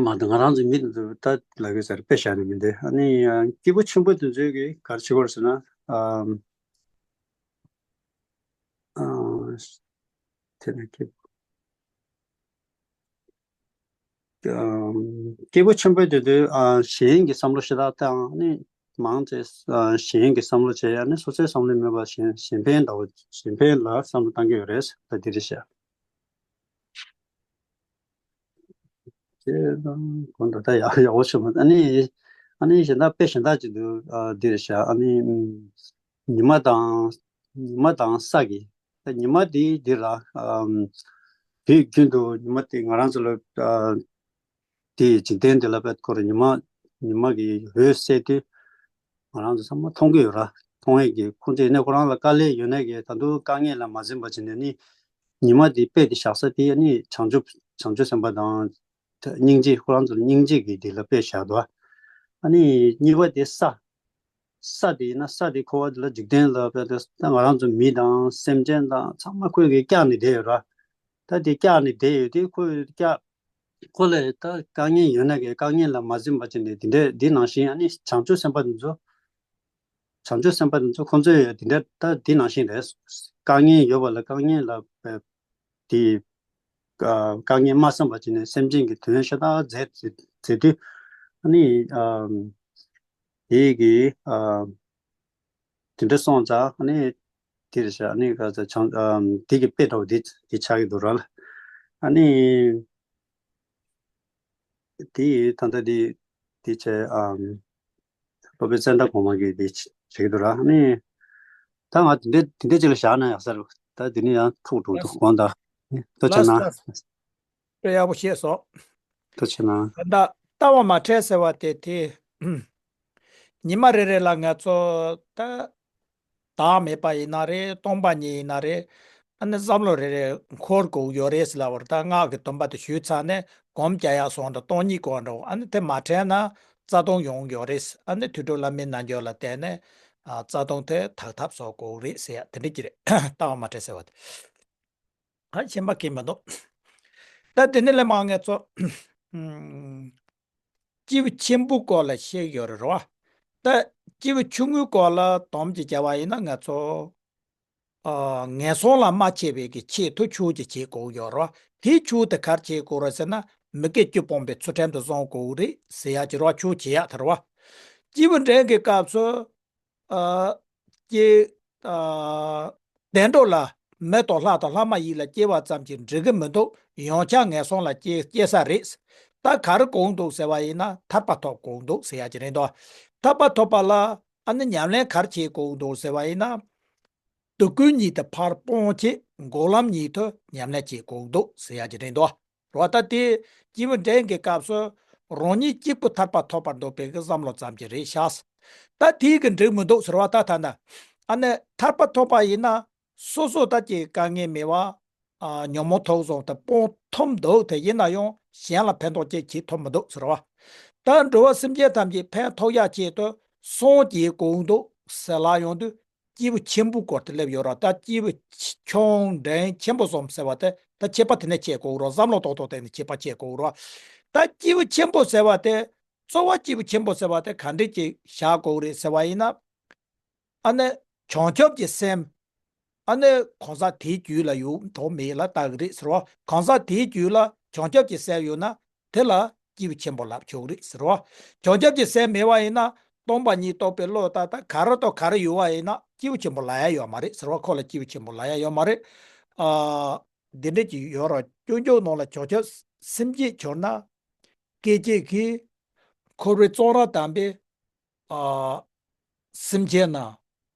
མ་གཏོགས་ང་རང་ཚོའི་མི་དེ་ཚོ་ད་ལབ་ཡོད་ཟེར་དཔེ་བཞག་ནས་མི་འདུག་ཨ་ནི་ཡང་སྐྱེས་བུ་ཆེན་པོ་དེ་ཚོས་ཀྱིས་ག་རེ་བྱེད་དགོས་རེད་ཟེར་ན། ཨམ། ཨ། དེ་ནས་སྐྱེས་ཨམ། སྐྱེས་བུ་ཆེན་པོ་དེ་ཚོས་ཨ་གཞན་གྱི་བསམ་བློ་ཞེ་དྲག་བཏང་ནས་མང་ཆེ་ཨ་གཞན་གྱི་བསམ་བློ་བྱས། ཨ་ནི་སོ་སོའི་བསམ་བློ་མེད་པར་གཞན་གཞན་ཕན་འདྲ་བོ་གཞན་ཕན་ལ་བསམ་བློ་བཏང་གི་ཡོད་རེད། ད་དེ་རེད་ཤག་དེ་དང་གོང་དུ་ད་ཡག་ཡག་པོ་བྱུང་། ཨ་ནི་ཨ་ནི་གཞན་དག་དཔེ་གཞན་དག་ཅིག་འདུག་ཨ་འདིར་བཞག་ཨ་ནི་ཉི་མ་དང་ཉི་མ་དང་ས་གི་ད་ཉི་མ་དེ་འདིར་ལ་དུས་རྒྱུན་དུ་ཉི་མ་དེ་ང་རང་ཚོ་ལ་དེའི་འཇིག་རྟེན་འདི་ལ་དཔེ་ཁོ་རང་ཉི་མ་ཉི་མ་གི་འོད་གསལ་དུས་ང་རང་ཚོ་ཚང་མ་མཐོང་གི་ཡོད་ར། མཐོང་ཡས་ཀྱི་ཁོང་ཚོས་ནས་ཁོ་རང་ལ་དཀའ་ལས་ཡོད་ནས་ཀྱི་ད་དུང་དཀའ་ངལ་ལ་མ་འཛེམས་པ་བྱས་ནས་ནི་ཉི་མ་དེ་དཔེ་དེ་བཞག་ས་དེ་ནི་བྱང་ཆུབ་བྱང་ཆུབ་སེམས་དཔའ་དང་སྙིང་རྗེ་ཁོ་རང་ཚོ་ལ་སྙིང་རྗེ་གི་དེ་ལ་དཔེ་བཞག་འདུག་ཨ་ནི་གཉིས་པ་དེ་ས་ ས་དེ་ཡིན་ན་ས་དེ་འཁོར་བ་དེ་ལ་འཇིག་རྟེན་ལ་དཔེ་དེ་ད་ང་རང་ཚོ་མི་དང་སེམས་ཅན་དང་ཚང་མ་ཁོས་གི་བཀྱགས་ནས་བསྡད་ཡོད་ར། ད་དེ་བཀྱགས་ནས་བསྡད་ཡོད་དེ་ཁོས་བཀྱགས་ཁོ་ལ་ད་དཀའ་ངལ་ཡོད་ན་གི་དཀའ་ངལ་ལ་མ་འཛེམས་པ་བྱས་ནས་དེ་འདྲ་དེ་ནང་བཞིན་ཨ་ནི་བྱང་ཆུབ་སེམས་དཔའ་དེ་ཚོ་བྱང་ཆུབ་སེམས་དཔའ་དེ་ཚོ་ཁོང་ཚོས་དེ་འདྲ་ད་དེ་ནང་བཞིན་རེད། དཀའ་ངལ་ཡོད་པ་ལ་དཀའ་ངལ་ལ་དེ་དཀའ་ངལ་མ་བསམ་པ་བྱས་ནས་སེམས་ཅན་གྱི་དོན་ཤ་སྟག་མཛད་མཛད་དུས་ཨ་ནི་དེ་གི་དེ་འདྲ་སོང་ཙང་ཨ་ནི་དེ་རེད་ཤག་ཨ་ནི་ག་ཚ་བྱང་དེ་གི་དཔེ་འདྲ་བོ་དེ་དེ་ཆགས་ཀྱི་འདུག་ར་ལ། ཨ་ནི་དེ་ད་ལྟ་དེ་དེ་བྱས་སློབ་དཔོན་ཙནྡྲ་གོང་མ་གིས་དེ་བྱེད་ཀྱི་འདུག་ར་ཨ་ནི། ད་ང་དེ་འདྲ་དེ་འདྲ་ཅིག་ལ་བཞག་ན་ཡག་ས་རེད། ད་དེ་ནི་ཡང་ཐུག་འགྲོ་འདུག་དགོངས་དག་ཐུགས་རྗེ་ཆེ་གནང་། དཔེ་ཡག་པོ་བཤད་སོང་། ཐུགས་རྗེ་ཆེ་གནང་། ད་ལྟ་ལྟ་བ་མ་འཕྲད་ཟེར་བ་དེ་དེ། ཉི་མ་རེ་རེ་ལ་ང་ཚོ་ད་བདག་མེད་པ་ཡིན་ན་རེད། སྟོང་པ་ཉིད་ཡིན་ན་རེད། ཨ་ནི་བསམ་བློ་རེ་རེ་འཁོར་དགོས་ཡོད་རེད་ཟེར་ལབ་པ་རེད། ད་སྔགས་ཀྱི་སྡོམ་པ་དེ་ཞུས་ཚར་ནས་སྒོམ་རྒྱག་ཡག་སོང་འདྲ་སྟོང་ཉིད་སྐོར་འདྲ་བོ་ཨ་ནི་དེ་མ་འཕྲད་ན་རྩ་ལྟུང་ཡོང་ཡོད་རེད། ཨ་ནི་དུད་འགྲོ་ལྷ་མིན་རྣལ་འབྱོར་ལ་བརྟེན་ནས་ཨ་རྩ་ལྟུང་དེ་དག་ཐབས་བཟོ་དགོས་རེད་ཟེར་ཡ་དེ་འདྲ་ཅིག་རེད། ལྟ་བ་མ་འཕྲད་ཟེར་བ་དེ། ཨ་གཞན་པ་གང་མི་འདུག་ད་དེ་ནས་ལས་མང་ངེས་ཚོ། ཨུམ། སྐྱེས་བུ་ཆེན་པོའི་སྐོར་ལ་བཤད་ཡོད་རེད་རོ། ད་སྐྱེས་བུ་ཆུང་ངུའི་སྐོར་ལ་སྡོམ་གྱི་བྱ་བ་ཡིན་ན་ང་ཚོ་ཨ་ངན་སོང་ལ་མ་སྐྱེ་བའི་གི་ཆེད་དུ་ཆོས་ཀྱི་བྱེད་དགོས་ཡོད་རོ། དེའི་ཆོས་དེ་ག་རེ་བྱེད་དགོས་རེད་ཟེར་ན་མི་དགེ་བཅུ་སྤོང་བའི་ཚུལ་ཁྲིམས་དེ་བསྲུང་དགོས་རེད་ཟེར་ཡ་ཅིག་རོ། ཆོས་བྱེད་ཡ་དེ་རོ། སྐྱེས་བུ་འབྲིང་གི་སྐབས་སུ། ཨ། ཀྱེ། ཨ། བདེ་འགྲོ་ལ་མི་དང་ལྷ་དང་ལྷ་མ་ཡིན་ལ་སྐྱེ་བ་ཙམ་གྱིས་འགྲིག་གི་མི་འདུག་ཡང་བསྐྱར་ངན་སོང་ལ་སྐྱེ་སྐྱེ་ས་རེད། ད་ག་རེ་དགོས་འདུག་ཟེར་བ་ཡིན་ན་ཐར་པ་ཐོབ་དགོས་འདུག་ཟེར་ཡ་ཅིག་རེད་འདུག་ཐར་པ་ཐོབ་པ་ལ་ཨ་ནི་ཉམས་ལེན་ག་རེ་བྱེད་དགོས་འདུག་ཟེར་བ་ཡིན་ན། སྡུག་ཀུན་གཉིས་དེ་ཕར་སྤོང་བྱེད་འགོག་ལམ་ཉིད་དུ་ཉམས་ལེན་བྱེད་དགོས་འདུག་ཟེར་ཡ་ཅིག་རེད་འདུག་རོ། ད་དེ་སྐྱེས་བུ་འབྲིང་གི་སྐབས་སུ་རང་ཉིད་གཅིག་པུ་ཐར་པ་ཐོབ་པར་འདོད་པའི་གི་བསམ་བློ་ཙམ་གྱིས་རེད་ཤག་ད་དེའི་གི་འགྲིག་མི་འདུག་ཟེར་བ་ད་ཐ་ན། ཨ་ནི་ཐར་པ་ཐོབ་པ་ཡིན་ན་སོ་སོ་ད་ཀྱི་དཀའ་ངལ་མེད་པ། ཨ་ཉོན་མོངས་ཐོག་བཟུང་དུ་སྤོང་ཐུབ་འདུག་དེ་ཡིན་ན་ཡང་གཞན་ལ་ཕན་ཐོགས་ཅིག་བྱེད་ཐུབ་མི་འདུག་ཟེར་བ། ད་འགྲོ་བ་སེམས་ཅན་ཐམས་ཅད་ཕན་ཐོགས་ཡ་ཆེད་དུ་སངས་རྒྱས་དགོས་འདུག་ཟེར་ལ་ཡོང་དུས། སྐྱེས་བུ་ཆེན་པོའི་སྐོར་དུ་སླེབས་ཡོད་ར། ད་སྐྱེས་བུ་ཆུང་འབྲིང་ཆེན་པོ་གསུམ་ཟེར་བ་དེ་ད་ཁྱད་པར་དེ་ནས་ཕྱེ་དགོས་ར། བསམ་བློ་ཏོག་ཏོག་བཏང་ནས་ཁྱད་པར་ཕྱེ་དགོས་ར། ད་སྐྱེས་བུ་ཆེན་པོ་ཟེར་བ་དེ་གཙོ་བོ་སྐྱེས་བུ་ཆེན་པོ་ཟེར་བ་དེ་ག་འདྲས་ཀྱི་བཞག་དགོས་རེད་ཟེར་བ་ཡིན་ན། ཨ་ནི་བྱང་ཆུབ་ཀྱི་སེམས། ཨ་ནི་གང་ཟག་དེའི་རྒྱུད་ལ་ཡོད་དོ་མེད་ལ་ལྟ་གི་རེད་ཟེར་རོ། གང་ཟག་དེའི་རྒྱུད་ལ་བྱང་ཆུབ་ཀྱི་སེམས་ཡོད་ན་དེ་ལ་སྐྱེས་བུ་ཆེན་པོ་ལབ་ཆོག་གི་རེད་ཟེར་རོ། བྱང་ཆུབ་ཀྱི་སེམས་མེད་པ་ཡིན་ན་སྟོང་པ་ཉིད་རྟོགས་པའི་བློ་ད་ལྟ་ག་རེ་དང་ག་རེ་ཡོད་པ་ཡིན་ན་སྐྱེས་བུ་ཆེན་པོ་ལབ་ཡ་ཡོད་མ་རེད་ཟེར་རོ། ཁོ་ལ་སྐྱེས་བུ་ཆེན་པོ་ལབ་ཡ་ཡོད་མ་རེད། ཨ། འདི་འདྲས་ཀྱི་ཡོད་རོ། སྐྱོན་བརྗོད་ནང་ལ་བྱང་ཆུབ་སེམས་བསྐྱེད་གྱུར་ན། སྐད་ཅིག་གིས་འཁོར་བའི་བཙོན་རར་བསྡམས་པའི། ཨ། སེམས་ཅན་ན།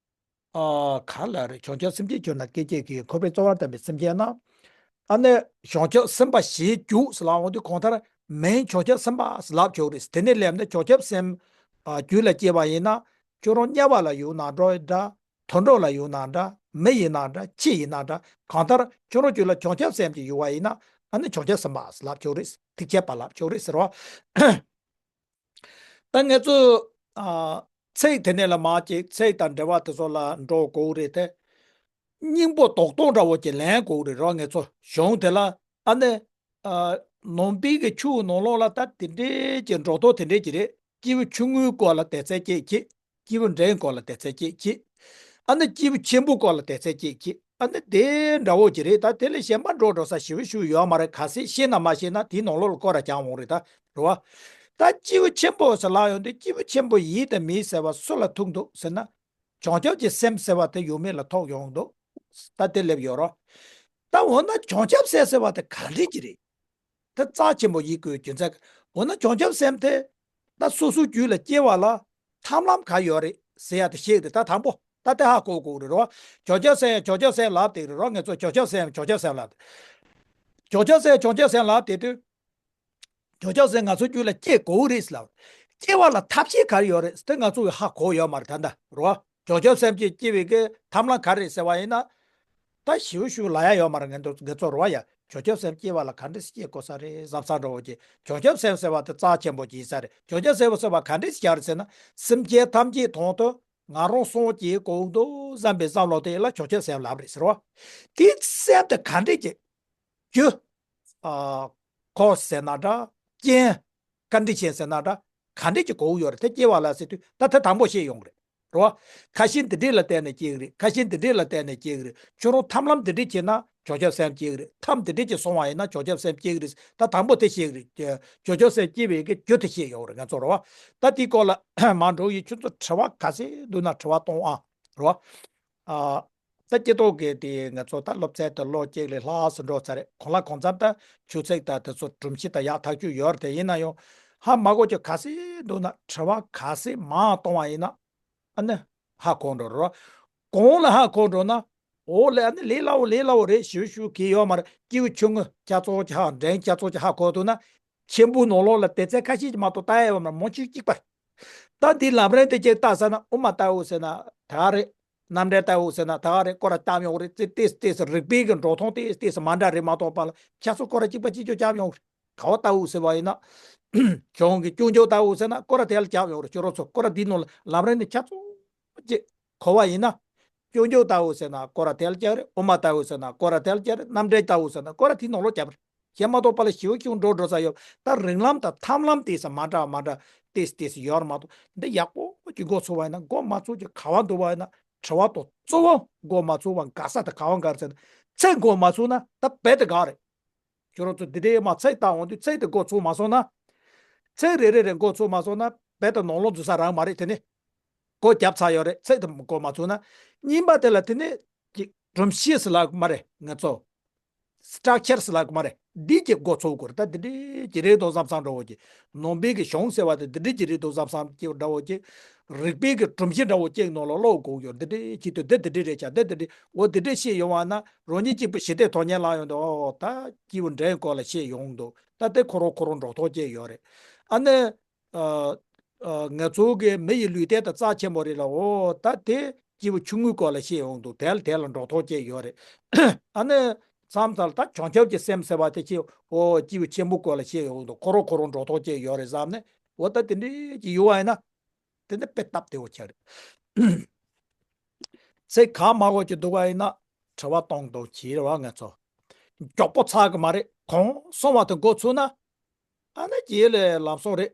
ཨ། ག་ལ་རེ་བྱང་ཆུབ་སེམས་བསྐྱེད་གྱུར་ན་སྐད་ཅིག་གིས་འཁོར་བའི་བཙོན་རར་བསྡམས་པའི་སེམས་ཅན་ན། ཨ་ནི་བྱང་ཆུབ་སེམས་དཔའ་ཞེས་བརྗོད་ཟེར་ལབ་འོང་དུས་གང་ལྟར་མིང་བྱང་ཆུབ་སེམས་དཔའ་ཟེར་ལབ་ཆོག་རེད། དེ་ནས་སླེབས་ནས་བྱང་ཆུབ་སེམས། ཨ། རྒྱུད་ལ་སྐྱེས་པ་ཡིན་ན་ཁྱོད་རང་དམྱལ་བ་ལ་ཡོད་ན་འདྲ། དུད་འགྲོ་ལ་ཡོད་ན་འདྲ། མི་ཡིན་ན་འདྲ། ཁྱི་ཡིན་ན་འདྲ། གང་ལྟར་ཁྱོད་རང་རྒྱུད་ལ་བྱང་ཆུབ་སེམས་ཀྱི་ཡོད་པ་ཡིན་ན་ཨ་ནི་བྱང་ཆུབ་སེམས་དཔའ་ཟེར་ལབ་ཆོག་རེད། ཐེག་ཆེན་པ་ལབ་ཆོག་རེད་ཟེར་བ། ད་ངེད་ཚོ། ཨ། ཚིག་དེ་ནས་ལ་མར་ཅིག་ཚིག་དང་འབྲེལ་བ་དེ་ཚོ་ལ་འགྲོ་དགོས་རེད་དེ། སྙིང་པོ་རྡོག་རྡོག་འདྲ་བོ་ཅིག་ལེན་དགོས་རེད་རོ། ངེད་ཚོ་གཞུང་དེ་ལ་ཨ་ནི། ཨ། ནང་པའི་གི་ཆོས་ནང་ལོགས་ལ་ད་དེ་འདྲའི་ཅིག་འགྲོ་ལྡོག་དེ་འདྲའི་ཅིག་རེད། སྐྱེས་བུ་ཆུང་ངུའི་སྐོར་ལ་དེ་ཚད་ཅིག་བྱེད། སྐྱེས་བུ་འབྲིང་སྐོར་ལ་དེ་ཚད་ཅིག་བྱེད། ཨ་ནི་སྐྱེས་བུ་ཆེན་པོའི་སྐོར་ལ་དེ་ཚད་ཅིག་བྱེད། ཨ་ནི་དེ་འདྲ་བོ་ཅིག་རེད། ད་དེ་ལས་གཞན་པ་འགྲོ་འགྲོ་ས་ཞེ་པོ་ཞིག་ཡོད་མ་རེད། གལ་སྲིད་ཤེས་ན་མ་ཤེས་ན་དེའི་ནང་ལོགས་ལ་སྐོར་ར་རྒྱག་འོང་རེད་ད། རེད་བ། ད་སྐྱེས་བུ་ཆེན་པོ་ཟེར་ལབ་ཡོང་དུས་སྐྱེས་བུ་ཆེན་པོ་ཡིན་དང་མིན་ཟེར་བ་སུ་ལ་ཐུག་འདུག་ཟེར་ན། བྱང་ཆུབ་ཀྱི་སེམས་ཟེར་བ་དེ་ཡོད་མེད་ལ་ཐུག་ཡོང་འདུག་ད་དེ་སླེབས་ཡོད་རོ། ད་འོ་ན་བྱང་ཆུབ་སེམས་ཟེར་བ་དེ་ག་འདྲ་ཅིག་རེད། དེ་རྩ་ཆེན་པོ་ཡིན་དགོས་རྒྱུ་མཚན། འོ་ན་བྱང་ཆུབ་སེམས་དེ་ད་སོ་སོའི་རྒྱུད་ལ་སྐྱེ་བ་ལ་ཐབས་ལམ་ག་ཡོད་རེད་ཟེར་ཡ་དེ་ཤེས་རེད། ད་དང་པོ་ད་དེ་ཧ་གོ་དགོས་རེད་རོ། བྱང་ཆུབ་སེམས་བྱང་ཆུབ་སེམས་ལབ་བསྡད་རེད་རོ། ངེད་ཚོ་བྱང་ཆུབ་སེམས་བྱང་ཆུབ་སེམས་ལབ་བྱང་ཆུབ་སེམས་བྱང་ཆུབ་སེམས་ལབ་བསྡད་དུས། བྱང་ཆུབ་སེམས་ང་ཚོའི་རྒྱུད་ལ་སྐྱེ་དགོས་རེད་ལབ། སྐྱེ་བ་ལ་ཐབས་ཤེས་ག་རེ་ཡོད་རེད་དེ་ང་ཚོ་གི་ཧ་གོ་ཡོད་མ་རེད་ད་ལྟ་རོ། བྱང་ཆུབ་སེམས་ཀྱི་སྐྱེ་བའི་གི་ཐབས་ལམ་ག་རེ་རེད་ཟེར་བ་ཡིན་ན། ད་ཞིབ་ཞིབ་ལབ་ཡ་ཡོད་མ་རེད། ངེད་ཚོ་ངེད་ཚོ་རོ་ཡ་བྱང་ཆུབ་སེམས་སྐྱེ་བ་ལ་ག་འདྲ་སེ་སྐྱེ་དགོས་ས་རེད་བསམ་ས་འདྲ་བོ་ཅིག་བྱང་ཆུབ་སེམས་ཟེར་བ་དེ་རྩ་ཆེན་པོ་ཅིག་ཡིན་ས་རེད། བྱང་ཆུབ་སེམས་ཟེར་བ་ག་འདྲ་སེ་བྱ་རེད་ཟེར་ན་སེམས་ཅན་ཐམས་ཅད་དོན་དུ། ང་རང་སྲོག་སྐྱེལ་དགོས་འདུག་བསམ་པའི་བསམ་བློ་དེ་ལ་བྱང་ཆུབ་སེམས་ལབ་རེད་ཟེར་བ། དེ་སེམས་དེ་ག་འདྲས་ཀྱི་རྒྱུ། ཨ། ཁོ་ཟེར་ན་འདྲ། རྐྱེན། ཀ་འདྲི་ཆེན་ཟེར་ན་འདྲ། ག་འདྲས་ཀྱི་གོ་ཡོད་རེད་དེ་སྐྱེ་བ་ལ་ཟེར་དུས་ད་ད་དང་པོ་ཤེས་ཡོང་གི་རེད། རེད་བ། ཁ་ཞེ་འདི་འདྲས་ལ་བརྟེན་ནས་སྐྱེ་གི་རེད། ཁ་ཞེ་འདི་འདྲས་ལ་བརྟེན་ནས་སྐྱེ་གི་རེད། ཁྱོད་རང་ཐབས་ལམ་འདི་འདྲས་བྱས་ན་བྱང་ཆུབ་སེམས་སྐྱེ་གི་རེད། ཐབས་འདི་འདྲས་ཀྱིས་སོང་བ་ཡིན་ན་བྱང་ཆུབ་སེམས་སྐྱེ་གི་རེད། ད་དང་པོ་དེ་ཤེས་གི་རེད། བྱང་ཆུབ་སེམས་སྐྱེ་བའི་གི་རྒྱུ་དེ་ཤེས་ཡོང་གི་རེད་ང་ཚོ། རེད་བ། ད་དེའི་སྐོར་ལ་མ་འགྲོ་ཡི་ཁྱོད་ཚོ་དྲི་བ་ག་ཚོད་འདུག་ན་དྲི་བ་གཏོང་ཨ། རེད་བ། ཨ། ད་སྐྱེ་ཐོག་གི་དེ་ང་ཚོ་ད་སློབ་ཚན་དེ་ལོ་གཅིག་ལས་ལྷག་ཙམ་འགྲོ་ཚར་རེད། གང་ལ་གང་འཚམ་ད་ཆུ་ཚད་དང་དེ་ཚོ་སྒྲོམ་གཞི་དང་ཡག་ཐག་ཆོད་ཡོད་རེད། དེ་ཡིན་ན་ཡང་ཧ་མ་གོ་ཅིག་ག་ཚོད་འདུག་ན་དྲི་བ་ག་ཚོད་མང་གཏོང་བ་ཡིན་ན་ཨ་ནི་ཧ་གོ་འགྲོ་རེད། གོང་ལ་ཧ་གོ་འགྲོ་ན་འོག་ལ་ཨ་ནི་ལས་སླ་བོ་ལས་སླ་བོ་རེད། ཞུ་ཞུ་གི་ཡོད་མ་རེད། སྐྱེས་བུ་ཆུང་ངུ་སྐྱ་ཚོགས་ཀྱི་ཧ་འདྲེན་སྐྱ་ཚོགས་ཀྱི་ཧ་གོ་འདུག་ན་ཆེན་པོའི་ནང་ལོགས་ལ་སྡེ་ཚན་ཁ་ཤས་ཀྱི་མ་གཏོགས་ལྟ་ཡ་ཡོད་མ་རེད། མང་ཆེ་གཅིག་པ་རེད། ད་འདི་ལམ་རིམ་དེ་ཅིག་ལྟ་ས་ན་དབུ་མ་ལྟ་བུ་ཟེར་ན་ད་ག་རེད། རྣམ་འགྲེལ་ལྟ་བུ་ཟེར་ན་ད་ག་རེད། སྐོར་ར་བརྒྱབ་ཡོང་གི་རེད། ཏེ་ཏེ་ཏེ་རིགས་པའི་གི་འགྲོ་སྟངས་ཏེ་ཏེ་མ་འདྲ་རེད་མ་གཏོགས་པ་ལ་ཁྱད་མཚར་སྐོར་ར་གཅིག་པ་གཅིག་རྐྱང་བརྒྱབ་ཡོང་གི་རེད། ག་བ་ལྟ་བུ་ཟེར་བ་ཡིན་ན་གཞུང་གི་སྐྱོན་བརྗོད་ལྟ་བུ་ཟེར་ན་སྐོར་ར་དེ་ལ་བརྒྱབ་ཡོང་གི་རེད། ཁྱོད་རང་ཚོ་སྐོར་ར་འདིའི་ནང་ལ་ལམ་རིམ་ནི་ཁྱད་མཚར་ཅིག་གོ་བ་ཡིན་ན། སྐྱོན་བརྗོད་ལྟ་བུ་ཟེར་ན་སྐོར་ར་དེ་ལ་བརྒྱབ་རེད། དབུ་མ་ལྟ་བུ་ཟེར་ན་སྐོར་ར་དེ་ལ་བརྒྱབ་རེད། རྣམ་འགྲེལ་ལྟ་བུ་ཟེར་ན་སྐོར་ར་དེའི་ནང་ལོགས་བརྒྱབ་རེད། ཞེས་མ་གཏོགས་པ་ལ་ཞིབ་ཅིང་འགྲོ་འགྲོ་ས་ཡོད། ད་རིང་ལམ་དང་ཐབས་ལམ་དེ་ས་མ་འདྲ་མ་འདྲ་ཏེས་ཏེས་ཡོད་མ་གཏོགས་འདི་ཡག་པོ་ཅིག་འགོ་ཚུགས་པ་ཡིན་ན་འགོ་མ་ཚུགས་ཀྱི་ག་བ་འདུག་པ་ཡིན་ན་དྲི་བ་དང་གཙོ་བོ་འགོ་མ་ཚུགས་པ་དགའ་ས་དེ་ག་བ་འགའ་རེད་ཟེར་ན་ཚེ་འགོ་མ་ཚུགས་ན་ད་རྦད་དེ་དགའ་རེད། ཁྱོད་རང་ཚོ་འདི་འདྲའི་མ་ཚེ་བལྟ་འོང་དུས་ཚེ་དེ་འགོ་ཚུགས་མ་སོང་ན། ཚེ་རེ་རེ་རེ་འགོ་ཚུགས་མ་སོང་ན་རྦད་དེ་ནང་ལོགས་འཛུལ་ས་རང་མ་རེད། དེ་ནི་སྒོ་བརྒྱབ་ཚར་ཡོད་རེད། ཚེ་དེ་འགོ་མ་ཚུགས་ན། གཉིས་པ་དེ་ལ་དེ་ནི་ཅིག་སྒྲོམ་གཞི་ཟེར་ལབ་མ་རེད་ང་ཚོ། སི་ཊག་ཅར་ཟེར་ལབ་མ་རེད། འདི་གི་འགོ་ཚུགས་དགོས་རེད། ད་འདི་འདྲའི་ཅིག་རེད་འདུག་བསམ་བསམ་འདྲ་བོ་ཅིག་ནང་པའི་གི་གཞུང་ཟེར་བ་དེ་འདི་འདྲའི་ཅིག་རེད་འདུག་བསམ་བསམ་ཅིག་འདྲ་བོ་ཅིག་རིགས་པའི་གི་སྒྲོམ་གཞི་འདྲ་བོ་ཅིག་ནང་ལ་ཀློག་དགོས་ཡོད། འདི་འདྲའི་ཅིག་ཏུ་འདི་འདི་འདྲའི་རེད་ཆ་འདི་འདི་འདྲའི་འོ་འདི་འདྲའི་ཤེས་ཡོང་བ་ན་རང་ཉིད་གཅིག་པུ་ཞི་བདེ་ཐོབ་ཉན་ལ་ཡོང་དུས་ཨོ་ད་སྐྱེས་བུ་འདྲེན་སྐོར་ལ་ཤེས་ཡོང་འདུག་ད་དེ་ཁོ་རང་ཁོ་རང་འགྲོ་ཐོག་ཅིག་ཡོད་རེད། ཨ་ནི། ཨ། ཨ། ང་ཚོ་གི་མི་ཡི་ལུས་རྟེན་དང་རྩ་ཆེན་པོ་རེད་ལ། འོ་ད་དེ་སྐྱེས་བུ་ཆུང་ངུའི་སྐོར་ལ་བཤད་ཡོང་འདུག་དེ་ལ་དེ་ལ་འགྲོ་ཐོག་ཅིག་ཡོད་རེད། ཨ་ནི་མཚམས་མཚམས་ལ་ད་བྱང་ཆུབ་ཀྱི་སེམས་ཟེར་བ་དེ་ཅིག་འོ་སྐྱེས་བུ་ཆེན་པོའི་སྐོར་ལ་བཤད་ཡོང་འདུག་ཁོ་རང་ཁོ་རང་འགྲོ་ཐོག་ཅིག་ཡོད་རེད་བསམ་ནས་འོ་ད་དེ་འདྲའི་ཅིག་ཡོད་བ་ཡིན་ན་དེ་འདྲ་དཔེ་སྟབས་བདེ་བོ་ཆགས་རེད། ཚེ་གང་མང་བོ་ཅིག་འདུག་པ་ཡིན་ན་དྲི་བ་གཏོང་དང་བྱེད་རེད་བ་ང་ཚོ། མགྱོགས་པོ་ཚར་གི་མ་རེད། གང་སོང་བ་དེ་འགོ་ཚུགས་ན། ཨ་ནི་རྗེས་ལ་ལམ་སང་རེད།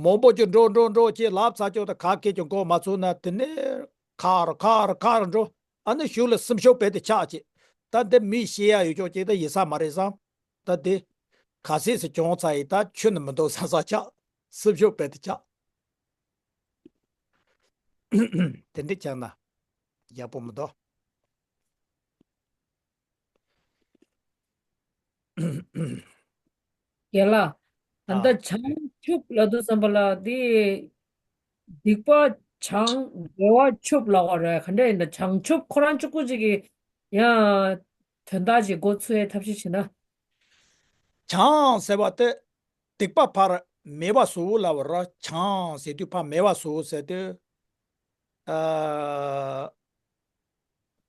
མང་པོ་ཅིག་འགྲོ་འགྲོ་འགྲོ་ཅེས་ལབ་ཚར་ཀྱོག་དང་ག་གེ་ཀྱང་འགོ་མ་ཚུགས་ན་དེ་ནས་ཁ་རུ་ཁ་རུ་ཁ་རུ་འགྲོ། ཨ་ནི་གཞུག་ལ་སེམས་ཤུགས་རྦད་དེ་ཆག་ཅིག་ད་འདི་མི་ཤེས་ཡ་ཡོད་ཀྱོག་ཅིག་ད་ཡིན་ས་མ་རེད་བསམ། ད་འདི་ག་སྲིད་སུ་གྱོང་ཚ་ཡི་ད་ཆུ་ནི་མི་འདུག་བསམ་ས་ཆག་སེམས་ཤུགས་རྦད་དེ་ཆག་དེ་འདྲ་ཆགས་ན་ཡག་པོ་མི་འདུག་རྒན་ལགས། ད་ལྟ་བྱང་ཆུབ་ལབ་དུས་ཙམ་པ་ལ་དེ་སྡིག་པ་བྱང་དགེ་བ་ཆུབ་ལབ་པ་རེད། ག་འདྲ་ཡིན་ད་བྱང་ཆུབ་ཁོ་རང་གཅིག་པུ་གཅིག་གི་ཡང་དོན་དག་ཅིག་འགོ་ཚུགས་ཡའི་ཐབས་ཤེས་བྱེད་ན། བྱང་ཟེར་བ་དེ་སྡིག་པ་ཕར་མེད་པ་བཟོ་ལབ་པ་རེད། བྱང་ཟེར་དུས་ཕར་མེད་པ་བཟོ་ཟེར་དུས། ཨ།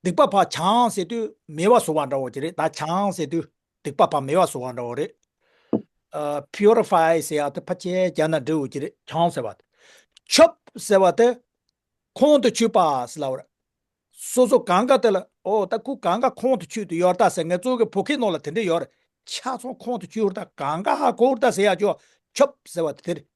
སྡིག་པ་ཕར་བྱང་ཟེར་དུས་མེད་པ་བཟོ་བ་འདྲ་བོ་ཅིག་རེད། ད་བྱང་ཟེར་དུས་སྡིག་པ་ཕར་མེད་པ་བཟོ་བ་འདྲ་བོ་རེད། ཨ། པིའུ་རི་ཕའི་ཟེར་ཡ་དེ་ཕལ་ཆེར་རྒྱ་ནག་འབྲི་བོ་ཅིག་རེད། བྱང་ཟེར་བ་དེ། ཆུབ་ཟེར་བ་དེ་ཁོང་དུ་ཆུད་པ་ཟེར་ལབ་པ་རེད། སོ་སོ་གང་ག་དེ་ལ་ཨོ་ད་ཁོ་གང་ག་ཁོང་དུ་ཆུད་དུ་ཡོད་ད་ཟེར། ང་ཚོ་གི་བོད་སྐད་ནང་ལ་དེ་འདྲ་ཡོད་རེད། ཆ་ཚང་ཁོང་དུ་ཆུད་ཡོད་ད་གང་ག་ཧ་གོ་ད་ཟེར་ཡ་ཅོ་ཆུབ་ཟེར་བ་དེ་དེ་རེད།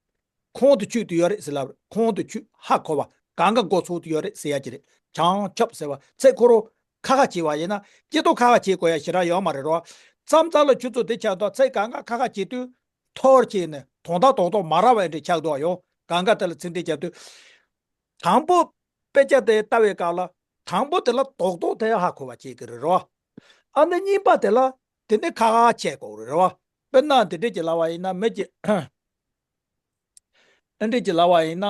ཁོང་དུ་ཆུད་དུ་ཡོད་རེད་ཟེར་ལབ་རེད། ཁོང་དུ་ཆུད་ཧ་གོ་བ་གང་ག་འགོ་ཚུགས་དུ་ཡོད་རེད་ཟེར་ཡ་ཅི་རེད། བྱང་ཆུབ་ཟེར་བ་ཚེ་ཁོ་རང་ཁ་ཁ་བྱེད་བ་ཡིན་ན་སྐྱེ་ཐོག་ཁ་ཁ་བྱེད་དགོས་ཡ་ཞེ་དྲག་ཡོད་མ་རེད་རོ། མཚམས་མཚམས་ལ་ཁྱོད་ཚོ་དེ་ཆགས་འདུག་ཚེ་གང་ག་ཁ་ཁ་བྱེད་དུས་ཐོར་བྱས་ནས་དོན་དག་རྡོག་རྡོག་མ་རག་པ་འདྲ་ཆགས་འདུག་ཡོ། གང་ག་དེ་ལ་ཚིག་འགྲེལ་རྒྱབ་དུས། དང་པོ་དཔེ་ཆ་དེ་ལྟ་བའི་སྐབས་ལ་དང་པོ་དེ་ལ་རྡོག་རྡོག་དེ་ཧ་གོ་བ་བྱེད་ཀྱི་རེད་རོ། ཨ་ནི་གཉིས་པ་དེ་ལ་དེ་ནི་ཁ་ཁ་བྱེད་དགོས་རེད་རོ། དཔེར་ན་དེ་འདྲས་ཀྱི་ལབ་པ་ཡིན་ན་མི་གྱི་ཨ་འདྲས་ཀྱི་ལབ་པ་ཡིན་ན།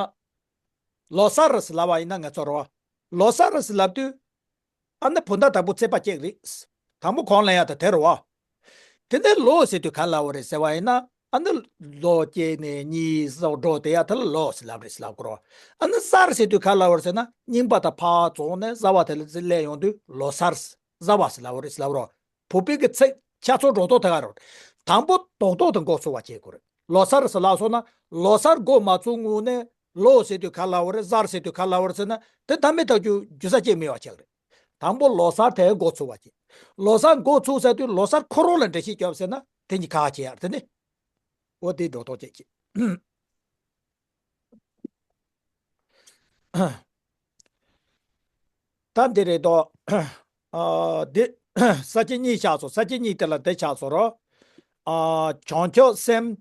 ལོ་སར་ཟེར་ལབ་པ་ཡིན་ན་ང་ཚོ་རོ། ལོ་སར་ཟེར་ལབ་དུས། ཨ་ནི་བོད་ཟླ་དང་པོ་ཚེས་པ་གཅིག་རེད། དང་པོ་གོང་ལེན་ཡག་དང་དེ་རེད་བ། དེ་ནས་ལོ་ཟེར་དུས་ག་ལབ་པ་རེད་ཟེར་བ་ཡིན་ན་ཨ་ནི་ལོ་གཅིག་ནས་གཉིས་སོགས་འགྲོ་དེ་ཡག་དེ་ལ་ལོ་ཟེར་ལབ་རེད་ཟེར་ལབ་དགོས་རེད་བ། ཨ་ནི་གཟར་ཟེར་དུས་ག་ལབ་པ་རེད་ཟེར་ན་རྙིང་པ་དང་ཕར་རྫོགས་ནས་གཟར་བ་དེ་ལ་སླེབས་ཡོང་དུས་ལོ་གཟར། གཟར་བ་ཟེར་ལབ་པ་རེད་ཟེར་ལབ་རོགས། བོད་པའི་གི་ཚིག་ཆ་ཚང་སྒྲོ་འདོགས་དེ་ག་རེད། དང་པོ་རྡོག་རྡོག་དེ་འགོ་ཚུགས་པ་བྱེད་དགོས་རེད། ལོ་གཟར་ཟེར་ལབ་སོང་ན་ལོ་གཟར་འགོ་མ་ཚུགས་སྔོན་ནས། ལོ་ཟེར་དུས་ག་ལ་བ་རེད། གཟར་ཟེར་དུས་ག་ལ་བ་རེད་ཟེར་ན། དེ་ཐ་མའི་ཐག་གཅོད་རྒྱུ་ས་གཅིག་མེད་པ་ཆགས་རེད། དང་པོ་ལོ་གསར་དེ་འགོ་ཚུགས་པ་གཅིག་ལོ་གསར་འགོ་ཚུགས་ཟེར་དུས་ལོ་གསར་ཁོ་རང་ལ་འགྲེལ་བཤད་བརྒྱབ་ཟེར་ན་དེ་གཉིས་ཁ་ཁ་ཆེ་ཡར་དེ་ནི། འོ་དེ་སྒྲོ་འདོགས་བཅད་ཀྱི། ད་འདི་རེད་དོ། ཨ་འདི་ས་བཅད་གཉིས་ཆགས་སོང་། ས་བཅད་གཉིས་དེ་ལ་འདི་ཆགས་སོང་རོ། ཨ་བྱང་ཆུབ་སེམས་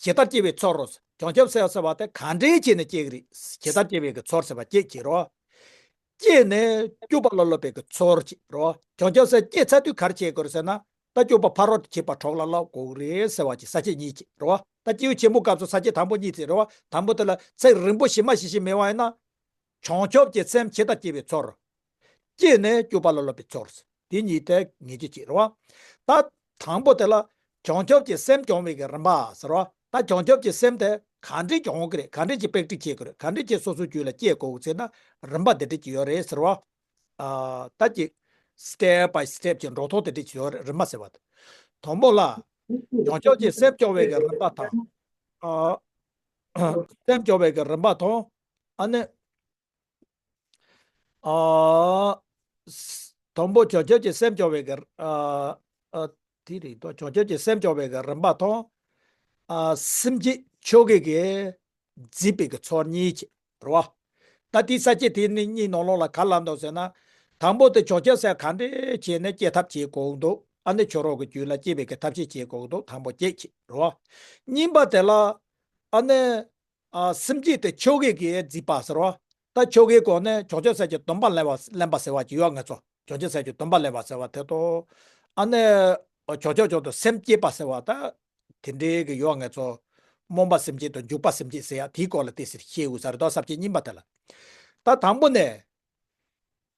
ཇི་ལྟར་སྐྱེ་བའི་ཚུལ་རོ། བྱང་ཆུབ་སེམས་ཟེར་བ་དེ་ག་འདྲའི་བྱས་ནས་སྐྱེ་གི་རེད། ཇི་ལྟར་སྐྱེ་བའི་གི་ཚུལ་ཟེར་བ་སྐྱེ་གི་རོ། སྐྱེས་ནས་སྐྱོབ་པ་ལ་སློབ་པའི་གི་ཚུལ་གཅིག་རོ། བྱང་ཆུབ་སེམས་སྐྱེས་ཚར་དུས་ག་རེ་བྱེད་དགོས་རེད་ཟེར་ན། ད་སྐྱོབ་པ་ཕ་རོལ་ཏུ་ཕྱིན་པ་གྲོགས་ལ་བསླབ་དགོས་རེད་ཟེར་བ་གྱི་ས་བཅད་གཉིས་ཀྱི་རེད་བ། ད་སྐྱེས་བུ་ཆེན་པོའི་སྐབས་སུ་ས་བཅད་དང་པོ་གཉིས་ཚིག་རེད་བ། དང་པོ་དེ་ལ་ཚིག་རིང་པོ་ཞིག་མ་ཞིག་ཞིག་མེད་པ་ཡིན་ན། བྱང་ཆུབ་ཀྱི་སེམས་ཇི་ལྟར་སྐྱེ་བའི་ཚུལ། སྐྱེས་ནས་སྐྱོབ་པ་ལ་བསླབ་པའི་ཚུལ། དེ་གཉིས་དེ་ངེས་ཅན་གཅིག་རེད་བ། ད་དང་པོ་དེ་ལ་བྱང་ཆུབ་ཀྱི་སེམས་སྐྱོང་བའི་གི་རིམ་པ་ཟེར་བ། ད་བྱང་ཆུབ་ཀྱི་སེམས་དེ་ག་འདྲས་སྐྱོང་གི་རེད། ག་འདྲས་ཀྱི་དཔེ་ཁྲིད་བྱེད་དགོས་རེད། ག་འདྲས་ཀྱི་སོ་སོའི་རྒྱུད་ལ་སྐྱེ་དགོས་ཟེར་ན། རིམ་པ་འདི་འདྲས་ཀྱི་ཡོད་རེད་ཟེར་བ། ཨ་ད་ཀྱི་step by step་ཀྱི་འགྲོ་ཐོག་དེ་འདྲས་ཀྱི་ཡོད་རེད། རིམ་པ་ཟེར་བ་དེ། དང་པོ་ལ་བྱང་ཆུབ་ཀྱི་སེམས་སྐྱོང་བའི་གི་རིམ་པ་དང་། ཨ་སེམས་སྐྱོང་བའི་གི་རིམ་པ་དང་། ཨ་ནི། ཨ་དང་པོ་བྱང་ཆུབ་ཀྱི་སེམས་སྐྱོང་བའི་གི་ཨ་ཨ་དེ་རེད་དོ། བྱང་ཆུབ་ཀྱི་སེམས་སྐྱོང་བའི་གི་རིམ་པ་དང་། ཨ་སེམས་བསྐྱེད་ཆོ་གའི་གི་མཛད་པའི་གི་ཚུལ་གཉིས་ཀྱི་རེད་བ། ད་དེའི་ས་བཅད་དེ་ནི་གཉིས་ནང་ལོགས་ལ་ག་ལ་འདུག་ཟེར་ན། དང་པོ་དེ་བྱང་ཆུབ་སེམས་ག་འདྲས་བྱས་ནས་སྐྱེ་ཐབས་བྱེད་དགོས་འདུག་ཨ་ནི་ཆོས་རོགས་ཀྱི་རྒྱུད་ལ་སྐྱེ་བའི་གི་ཐབས་ཤེས་བྱེད་དགོས་འདུག་དང་པོ་བསྐྱེད་ཀྱི་རེད་བ། གཉིས་པ་དེ་ལ་ཨ་ནི། ཨ་སེམས་བསྐྱེད་དེ་ཆོ་གའི་གི་མཛད་པ་ཟེར་བ། ད་ཆོ་གའི་སྒོ་ནས་བྱང་ཆུབ་སེམས་ཀྱི་སྡོམ་པ་ལེན་པ་ལེན་པ་ཟེར་བ་ཅིག་ཡོད། ང་ཚོ་བྱང་ཆུབ་སེམས་ཀྱི་སྡོམ་པ་ལེན་པ་ཟེར་བ་དེ་དང་། ཨ་ནི་བྱང་ཆུབ་མཆོག་ཏུ་སེམས་བསྐྱེད་པ་ཟེར་བ་ད་དེ་འདྲའི་གི་ཡོད། ང་ཚོ་སྨོན་པ་སེམས་བསྐྱེད་དང་འཇུག་པ་སེམས་བསྐྱེད་ཟེར་ཡ་དེའི་སྐོར་ལ་ཏོག་ཙམ་བཤད་དགོས་ས་རེད་དོ། ས་བཅད་གཉིས་པ་དེ་ལ། ད་དང་པོ་ནས།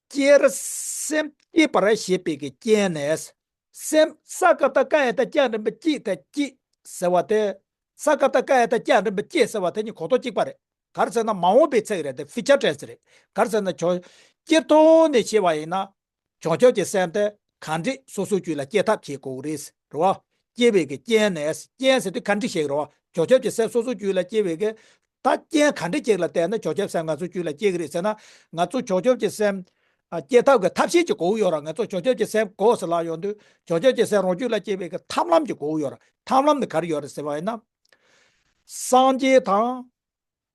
སྐྱེར་སེམས་བསྐྱེད་པར་བྱེད་པའི་གི་རྐྱེན་ནས། སེམས་ས་ཀ་བཏགས་སྐ་ཡ་བཏགས་སྐྱ་འགྲེང་བུ་སྐྱེད་དང་སྐྱེ་ཟེར་བ་དེ། ས་ཀ་བཏགས་སྐ་ཡ་བཏགས་སྐྱ་འགྲེང་བུ་སྐྱེ་ཟེར་བ་དེ་གཉིས་གོ་རྟོགས་གཅིག་པ་རེད། ག་རེ་ཟེར་ན་མ་འོངས་པའི་ཚིག་རེད་དེ། ཕིའུ་ཅར་ཊེན་སི་རེད། ག་རེ་ཟེར་ན་བྱང་སྐྱེ་ཐོག་ནས་བཤད་པ་ཡིན་ན། བྱང་ཆུབ་ཀྱི་སེམས་དེ་ག་འདྲས་སོ་སོའི་རྒྱུད་ལ་སྐྱེ་ཐབས་བྱེད་དགོས་རེད། རེད་བ། སྐྱེ་བའི་གི་རྐྱེན་ནས། རྐྱེན་ཟེར་དུས་ག་འདྲས་ཞིག་རེད་བ། བྱང་ཆུབ་ཀྱི་སེམས་སོ་སོའི་རྒྱུད་ལ་སྐྱེ་བའི་གི། ད་རྐྱེན་ག་འདྲས་ཅིག་ལ་བརྟེན་ནས་བྱང་ཆུབ་སེམས་ང་ཚོའི་རྒྱུད་ལ་སྐྱེ་གི་རེད་ཟེར་ན། ང་ཚོ་བྱང་ཆུབ་ཀྱི་སེམས་ཨ་སྐྱེ་ཐབས་ཀྱི་ཐབས་ཤེས་ཀྱི་དགོས་ཀྱི་ཡོད་ར། ང་ཚོ་བྱང་ཆུབ་ཀྱི་སེམས་དགོས་ཟེར་ལབ་ཡོང་དུས་བྱང་ཆུབ་ཀྱི་སེམས་རང་རྒྱུད་ལ་སྐྱེ་བའི་གི་ཐབས་ལམ་ཀྱི་དགོས་ཀྱི་ཡོད་ར། ཐབས་ལམ་ནི་ག་རེ་ཡོད་རེད་ཟེར་བ་ཡིན་ན། སངས་རྒྱས་དང་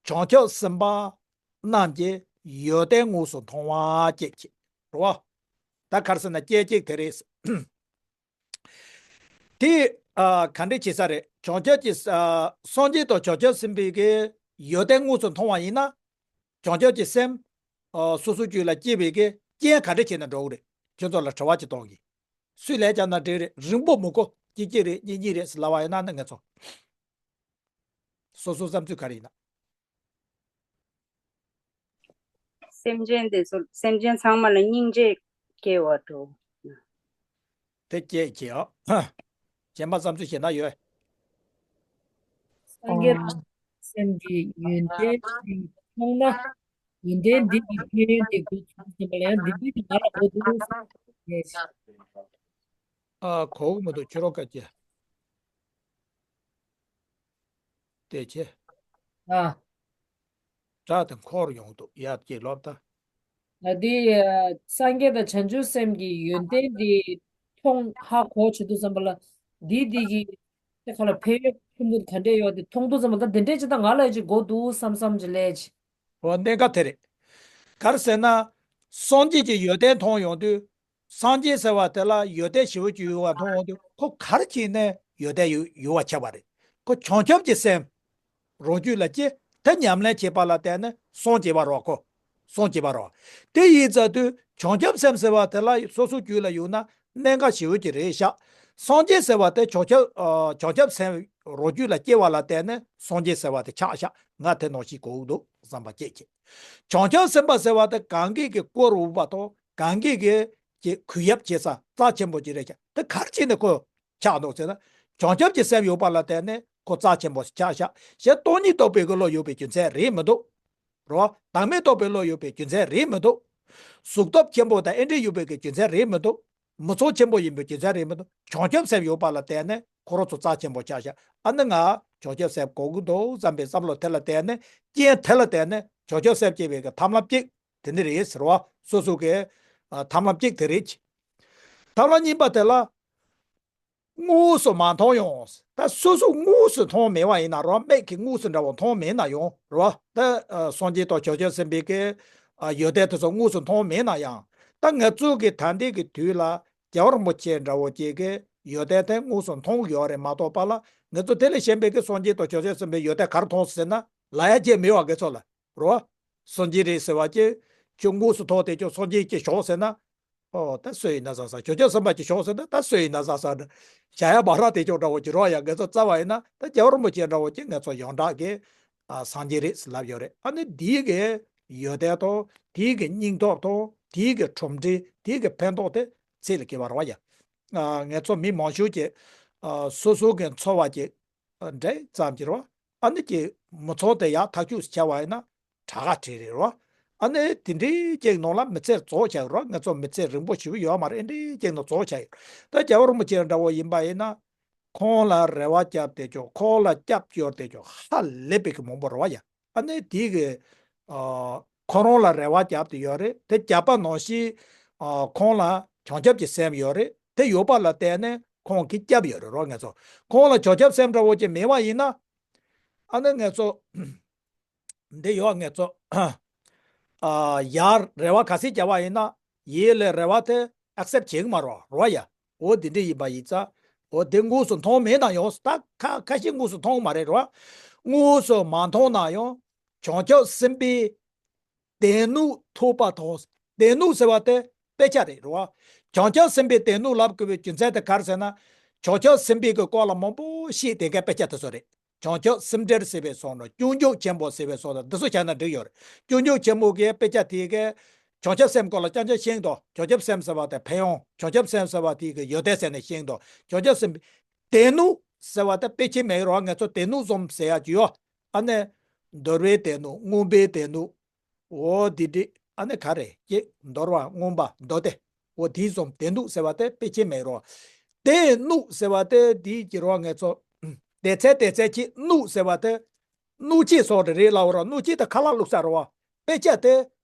བྱང་ཆུབ་སེམས་དཔའ་རྣམས་ཀྱི་ཡོན་ཏན་དངོས་སུ་མཐོང་བ་བཅས་ཀྱི་རེད་བ། ད་ག་རེ་ཟེར་ན་སྐད་ཅིག་དེ་རེད། དེ་ཨ་ག་འདྲས་བྱེད་ས་རེད། བྱང་ཆུབ་ཀྱི་ཨ་སངས་རྒྱས་དང་བྱང་ཆུབ་སེམས་དཔའི་གི་ཡོན་ཏན་དངོས་སུ་མཐོང་བ་ཡིན་ན། བྱང་ཆུབ་ཀྱི་སེམས་ཨ་སོ་སོའི་རྒྱུད་ལ་སྐྱེ་བའི་གི་རྐྱེན་ག་འདྲས་བྱས་ནས་འགྲོ་གི་རེད། ཁྱོད་ཚོ་ལ་དྲི་བ་ཅིག་གཏོང་གི། སུས་ལན་བརྒྱབ་ན་འགྲིག་རེད། རིང་པོ་མི་དགོས། གཅིག་གཅིག་རེད། གཉིས་གཉིས་རེད་ཟེར་ལབ་པ་ཡིན་ན་ནི་ང་ཚོ། སོ་སོའི་བསམ་ཚུལ་ག་རེ་ཡིན་ན། སེམས་ཅན་དེ་ཚོ་སེམས་ཅན་ཚང་མ་ལ་སྙིང་རྗེ་སྐྱེ་བར་འགྲོ། དེ་སྐྱེད་ཀྱི་ཨ། གཞན་པ་བསམ་ཚུལ་ཞེ་དྲག་ཡོད། སངས་རྒྱས་དང་སེམས་ཀྱི་ཡོན་ཏན་ཞིག་མཐོང་ན། ཡོན་ཏན་འདི་ཡི་ཕན་ཡོན་དེ་དགོས་ཚུལ་ཙམ་པ་ལ་ཡང་འདི་འདྲ་ཞིག་ང་ལ་དགོས་འདུག་ཟེར་ནས། ཨ་གོ་གི་མི་འདུག་ཁྱོད་རང་སྐད་ཆ། དེ་ཆེ། ཨ། སྒྲ་དེ་འཁོར་ཡོང་འདུག་ཡར་གྱི་ལོབ་ད། ཨ་དེ་སངས་རྒྱས་དང་བྱང་ཆུབ་སེམས་ཀྱི་ཡོན་ཏན་དེ་མཐོང་ཧ་གོ་བྱེད་དུས་ཙམ་པ་ལ། འདི་འདི་གི་དེ་ག་ལ་ཕན་ཡོན་ཆེན་པོ་ག་འདྲས་ཡོད་དེ་མཐོང་དུས་ཙམ་པ་ད་འདི་འདྲས་ཅིག་ད་ང་ལ་ཅིག་དགོས་འདུག་བསམ་བསམ་ཅིག་ལས་ཅིག་འོ་གནད་འགག་དེ་རེད། ག་རེ་ཟེར་ན། སངས་རྒྱས་ཀྱི་ཡོན་ཏན་མཐོང་ཡོང་དུས། སངས་རྒྱས་ཟེར་བ་དེ་ལ་ཡོན་ཏན་ཞེ་པོ་ཅིག་ཡོད་པ་མཐོང་ཡོང་དུས་ཁོ་ག་རེ་བྱས་ནས་ཡོན་ཏན་ཡོད་ཡོད་པ་ཆགས་པ་རེད། ཁོ་བྱང་ཆུབ་ཀྱི་སེམས་རང་རྒྱུད་ལ་སྐྱེ། དེ་ཉམས་ལེན་བྱེད་པ་ལ་བརྟེན་ནས་སངས་རྒྱས་པ་རེད་ཁོ། སངས་རྒྱས་པ་རེད། དེ་ཡིན་ཙང་དུས་བྱང་ཆུབ་སེམས་ཟེར་བ་དེ་ལ་སོ་སོའི་རྒྱུད་ལ་ཡོད་ན་གནད་འགག་ཞེ་པོ་ཅིག་རེད་ཤག་སངས་རྒྱས་ཟེར་བ་དེ་བྱང་ཆུབ་ཨ་བྱང་ཆུབ་སེམས་རང་རྒྱུད་ལ་སྐྱེ་བ་ལ་བརྟེན་ནས་སངས་རྒྱས་ཟེར་བ་དེ་ཆགས་ཤག་ང་དེ་ནང་བཞིན་གོ་འདུག་བསམ་པ་སྐྱེས་ཀྱི། བྱང་ཆུབ་སེམས་དཔའ་ཟེར་བ་དེ་གང་གིས་ཀྱི་བཀུར་འོས་པ་དང་གང་གིས་ཀྱི་ཀྱི་གུས་ཡབ་བྱེད་ས་རྩ་ཆེན་པོ་ཅིག་རེད་ཤག་དེ་ག་རེ་བྱས་ནས་ཁོ་ཆགས་འདུག་ཟེར་ན། བྱང་ཆུབ་ཀྱི་སེམས་ཡོད་པ་ལ་བརྟེན་ནས་ཁོ་རྩ་ཆེན་པོ་ཆགས་ཤག་གཞན་སྟོང་ཉིད་རྟོགས་པའི་གི་བློ་ཡོད་པའི་རྒྱུ་མཚན་རེད་མི་འདུག་རོ། བདག་མེད་རྟོགས་པའི་བློ་ཡོད་པའི་རྒྱུ་མཚན་རེད་མི་འདུག་གཟུགས་སྟོབས་ཆེན་པོ་དང་ཨེ་འདྲས་ཡོད་པའི་གི་རྒྱུ་མཚན་རེད་མི་འདུག་མི་ཚོགས་ཆེན་པོ་ཡིན་པའི་རྒྱུ་མཚན་རེད་མི་འདུག་བྱང་ཆུབ་སེམས་ཡོད་པ་ལ་བརྟེན་ནས་ཁོ་རང་ཚོ་རྩ་ཆེན་པོ་ཆགས་ཤག་ཨ་ནི་ང་ བྱང་ཆུབ་སེམས་དགོས་ཀྱི་འདུག་བསམ་པའི་བསམ་བློ་དེ་ལ་བརྟེན་ནས། རྐྱེན་དེ་ལ་བརྟེན་ནས་བྱང་ཆུབ་སེམས་སྐྱེ་བའི་གི་ཐབས་ལམ་གཅིག་དེ་འདི་རེད་ཟེར་བ། སོ་སོ་གི་ཨ་ཐབས་ལམ་གཅིག་དེ་རེད། ཐབས་ལམ་གཉིས་པ་དེ་ལ། དངོས་སུ་མ་མཐོང་ཡང་། ད་སོ་སོ་དངོས་སུ་མཐོང་མེད་པ་ཡིན་ན་རོ། མིག་གིས་དངོས་སུ་འདྲ་བོ་མཐོང་མེད་ན་ཡང་རོ། ད་ཨ་སངས་རྒྱས་དང་བྱང་ཆུབ་སེམས་དཔའི་གི་ཨ་ཡོན་ཏན་དེ་ཚོ་དངོས་སུ་མཐོང་མེད་ན་ཡང་། ད་ང་ཚོ་གི་ད་ལྟའི་གི་དུས་ལ་རྒྱལ་བ་རིན་པོ་ཆེ་འདྲ་བོ་ཅིག་གི་ཡོན་ཏན་དེ་དངོས་སུ་མཐོང་ཡོད་རེད་མ་གཏོགས་པ་ལ། ང་ཚོ་དེ་ལས་གཞན་པའི་གི་སངས་རྒྱས་དང་བྱང་ཆུབ་སེམས་དཔའི་ཡོན་ཏན་ག་རེ་མཐོང་ཟེར་ན། ལབ་ཡ་ཅིག་མེད་པ་གི་ཚོ་ལ་རོ། སངས་རྒྱས་རེད་ཟེར་བ་ཅིག་ཁྱོད་དངོས་སུ་མཐོང་དེ་ཁྱོད་སངས་རྒྱས་ཅིག་ཞོག་ཟེར་ན། ཨོ་ད་སུ་ཡིན་ན་ཟ་ས། བྱང་ཆུབ་སེམས་དཔའ་ཅིག་ཞོག་ཟེར་ན་ད་སུ་ཡིན་ན་ཟ་ས། བྱ་ཡ་བ་ར་དེ་ཅོག་འདྲ་བོ་ཅིག་རོ། ཡ་ང་ཚོ་རྩ་བ་ཡིན་ན་ད་རྒྱལ་བ་རིན་པོ་ཆེ་འདྲ་བོ་ཅིག་ང་ཚོ་ཡོངས་གྲགས་ཀྱི་ཨ་སངས་རྒྱས་རེད་ལབ་ཡོད་རེད། ཨ་ནི་དེའི་གི་ཡོན་ཏན་དང་དེའི་གི་སྙིང་སྟོབས་དང་དེའི་གི་ཁྲོམ་འདྲི་དེའི་གི་ཕན་ཐོགས་དེ་ཚད་ལས་བརྒལ་བ་རེད་བ་ཡ། ཨ་ང་ཚོ་མི་མང་ཤོས་ཀྱི་ཨ་སོ་སོ་གི་འཚོ་བ་ཅིག་འདྲེ་ཙམ་གྱི་རོ། ཨ་ནི་ཀྱི་མི་ཚོགས་དེ་ཡག་ཐག་ཆོད་ཆ་བ་ཡིན་ན་དྲག་ག་བྲིས་རེད་རོ། ཨ་ནི་དེ་འདྲའི་ཅིག་ནང་ལ་མི་ཚེ་རྫོགས་ཆགས་རོ། ང་ཚོ་མི་ཚེ་རིང་པོ་ཞེ་པོ་ཡོད་མ་རེད། ཨེ་འདྲའི་ཅིག་ནང་རྫོགས་ཆགས་ཡོད། ད་རྒྱལ་བ་རིན་པོ་ཆེ་འདྲ་བོ་ཡིན་པ་ཡིན་ན། ཁོང་ལ་རེ་བ་བརྒྱབ་བསྡད་ཆོག་ཁོང་ལ་སྐྱབས་བཅོལ་བསྡད་ཆོག་ཧ་ལས་པའི་གི་མང་པོ་རེད་བ་ཡ། ཨ་ནི་དེའི་གི་ཨ་ཁོ་རང་ལ་རེ་བ་བརྒྱབ་བསྡད་ཡོད་རེད། དེ་བརྒྱབ་པ་ནང་བཞིན་ཨ་ཁོང་ལ་བྱང་ཆུབ་ཀྱི་སེམས་ཡོད་རེད། དེ་ཡོད་པ་ལ་བརྟེན་ནས་ཁོང་གིས་སྐྱབས་ཡོད་རེད་རོ། ང་ཚོ་ཁོང་ལ་བྱང་ཆུབ་སེམས་འདྲ་བོ་ཅིག་མེད་པ་ཡིན་ན། ཨ་ནི་ང་ཚོ་འདི་ཡོད། ང་ཚོ་ཨ་ཡར་རེ་བ་ག་ཚད་བརྒྱབ་པ་ཡིན་ན་ཡིད་ལ་རེ་བ་དེ་ཨེག་སེབ་བྱེད་གི་མ་རོ་རོ་ཡ། འོ་འདི་འདྲ་ཡིན་པ་ཡིན་ཙང་། འོ་དེ་དངོས་སུ་མཐོང་མེད་ན་ཡང་། ད་ཁ་ཁ་ཤས་དངོས་སུ་མཐོང་མ་རེད་རོ། དངོས་སུ་མ་མཐོང་ན་ཡང་བྱང་ཆུབ་སེམས་དཔའི་སྡེ་སྣོད་ཐོབ་པ་དང་། སྡེ་སྣོད་ཟེར་བ་དེ་དཔེ་ཆ་རེད་རོ། བྱང་ཆུབ་སེམས་དཔའི་སྡེ་སྣོད་ལབ་དགོས་པའི་རྒྱུ་མཚན་དེ་ག་རེ་ཟེར་ན། བྱང་ཆུབ་སེམས་དཔའི་གི་སྐོར་ལ་མང་པོ་བཤད་བསྡད་མཁན་དཔེ་ཆ་དེ་ཚོ་རེད། བྱང་ཆུབ་སེམས་འགྲེལ་ཟེར་བའི་སོགས་དང་། སྐྱོན་འཇུག་ཆེན་པོ་ཟེར་བའི་སོགས་དང་། འདི་ཚོ་བྱས་ན་འགྲིག་ཡོད་རེད། སྐྱོན་འཇུག་ཆེན་པོ་གི་དཔེ་ཆ་དེ་གས་བྱང་ཆུབ་སེམས་སྐོར་ལ་རྐྱང་རྐྱང་ཤེས་འདུག་བྱང་ཆུབ་སེམས་ཟེར་བ་དེ་ཕན་ཡོན། བྱང་ཆུབ་སེམས་ཟེར་བ་དེ་གི་ཡོན་ཏན་ཟེར་ནས་ཤེས་འདུག་བྱང་ཆུབ་སེམས་སྡེ་སྣོད་ཟེར་བ་དེ་དཔེ་ཆ་མེད་རོགས། ང་ཚོ་སྡེ་སྣོད་གསུམ་ཟེར་ཡ་ཅིག་ཡོད། ཨ་ནི་འདོར་བའི་སྡེ་སྣོད། མངོན་པའི་སྡེ་སྣོད། འོ་དེ་འདྲ། ཨ་ནི་ག་རེ་ཅེ། འདོར་བ། མངོན་པ། མདོ་སྡེ། འོ་དེ་གསུམ་སྡེ་སྣོད་ཟེར་བ་དེ་དཔེ་ཆ་མེད་རོགས། སྡེ་སྣོད་ཟེར་བ་དེ་དེའི་ཀྱི་རོགས་ང་ཚོ་སྡེ་ཚན་སྡེ་ཚན་གྱི་སྣོད་ཟེར་བ་དེ། སྣོད་ཆས་སོགས་རེད་ལབ་རོགས། སྣོད་ཆས་དེ་ཁ་ལག་བླུགས་ས་རོགས། དཔེ་ཆ་དེ་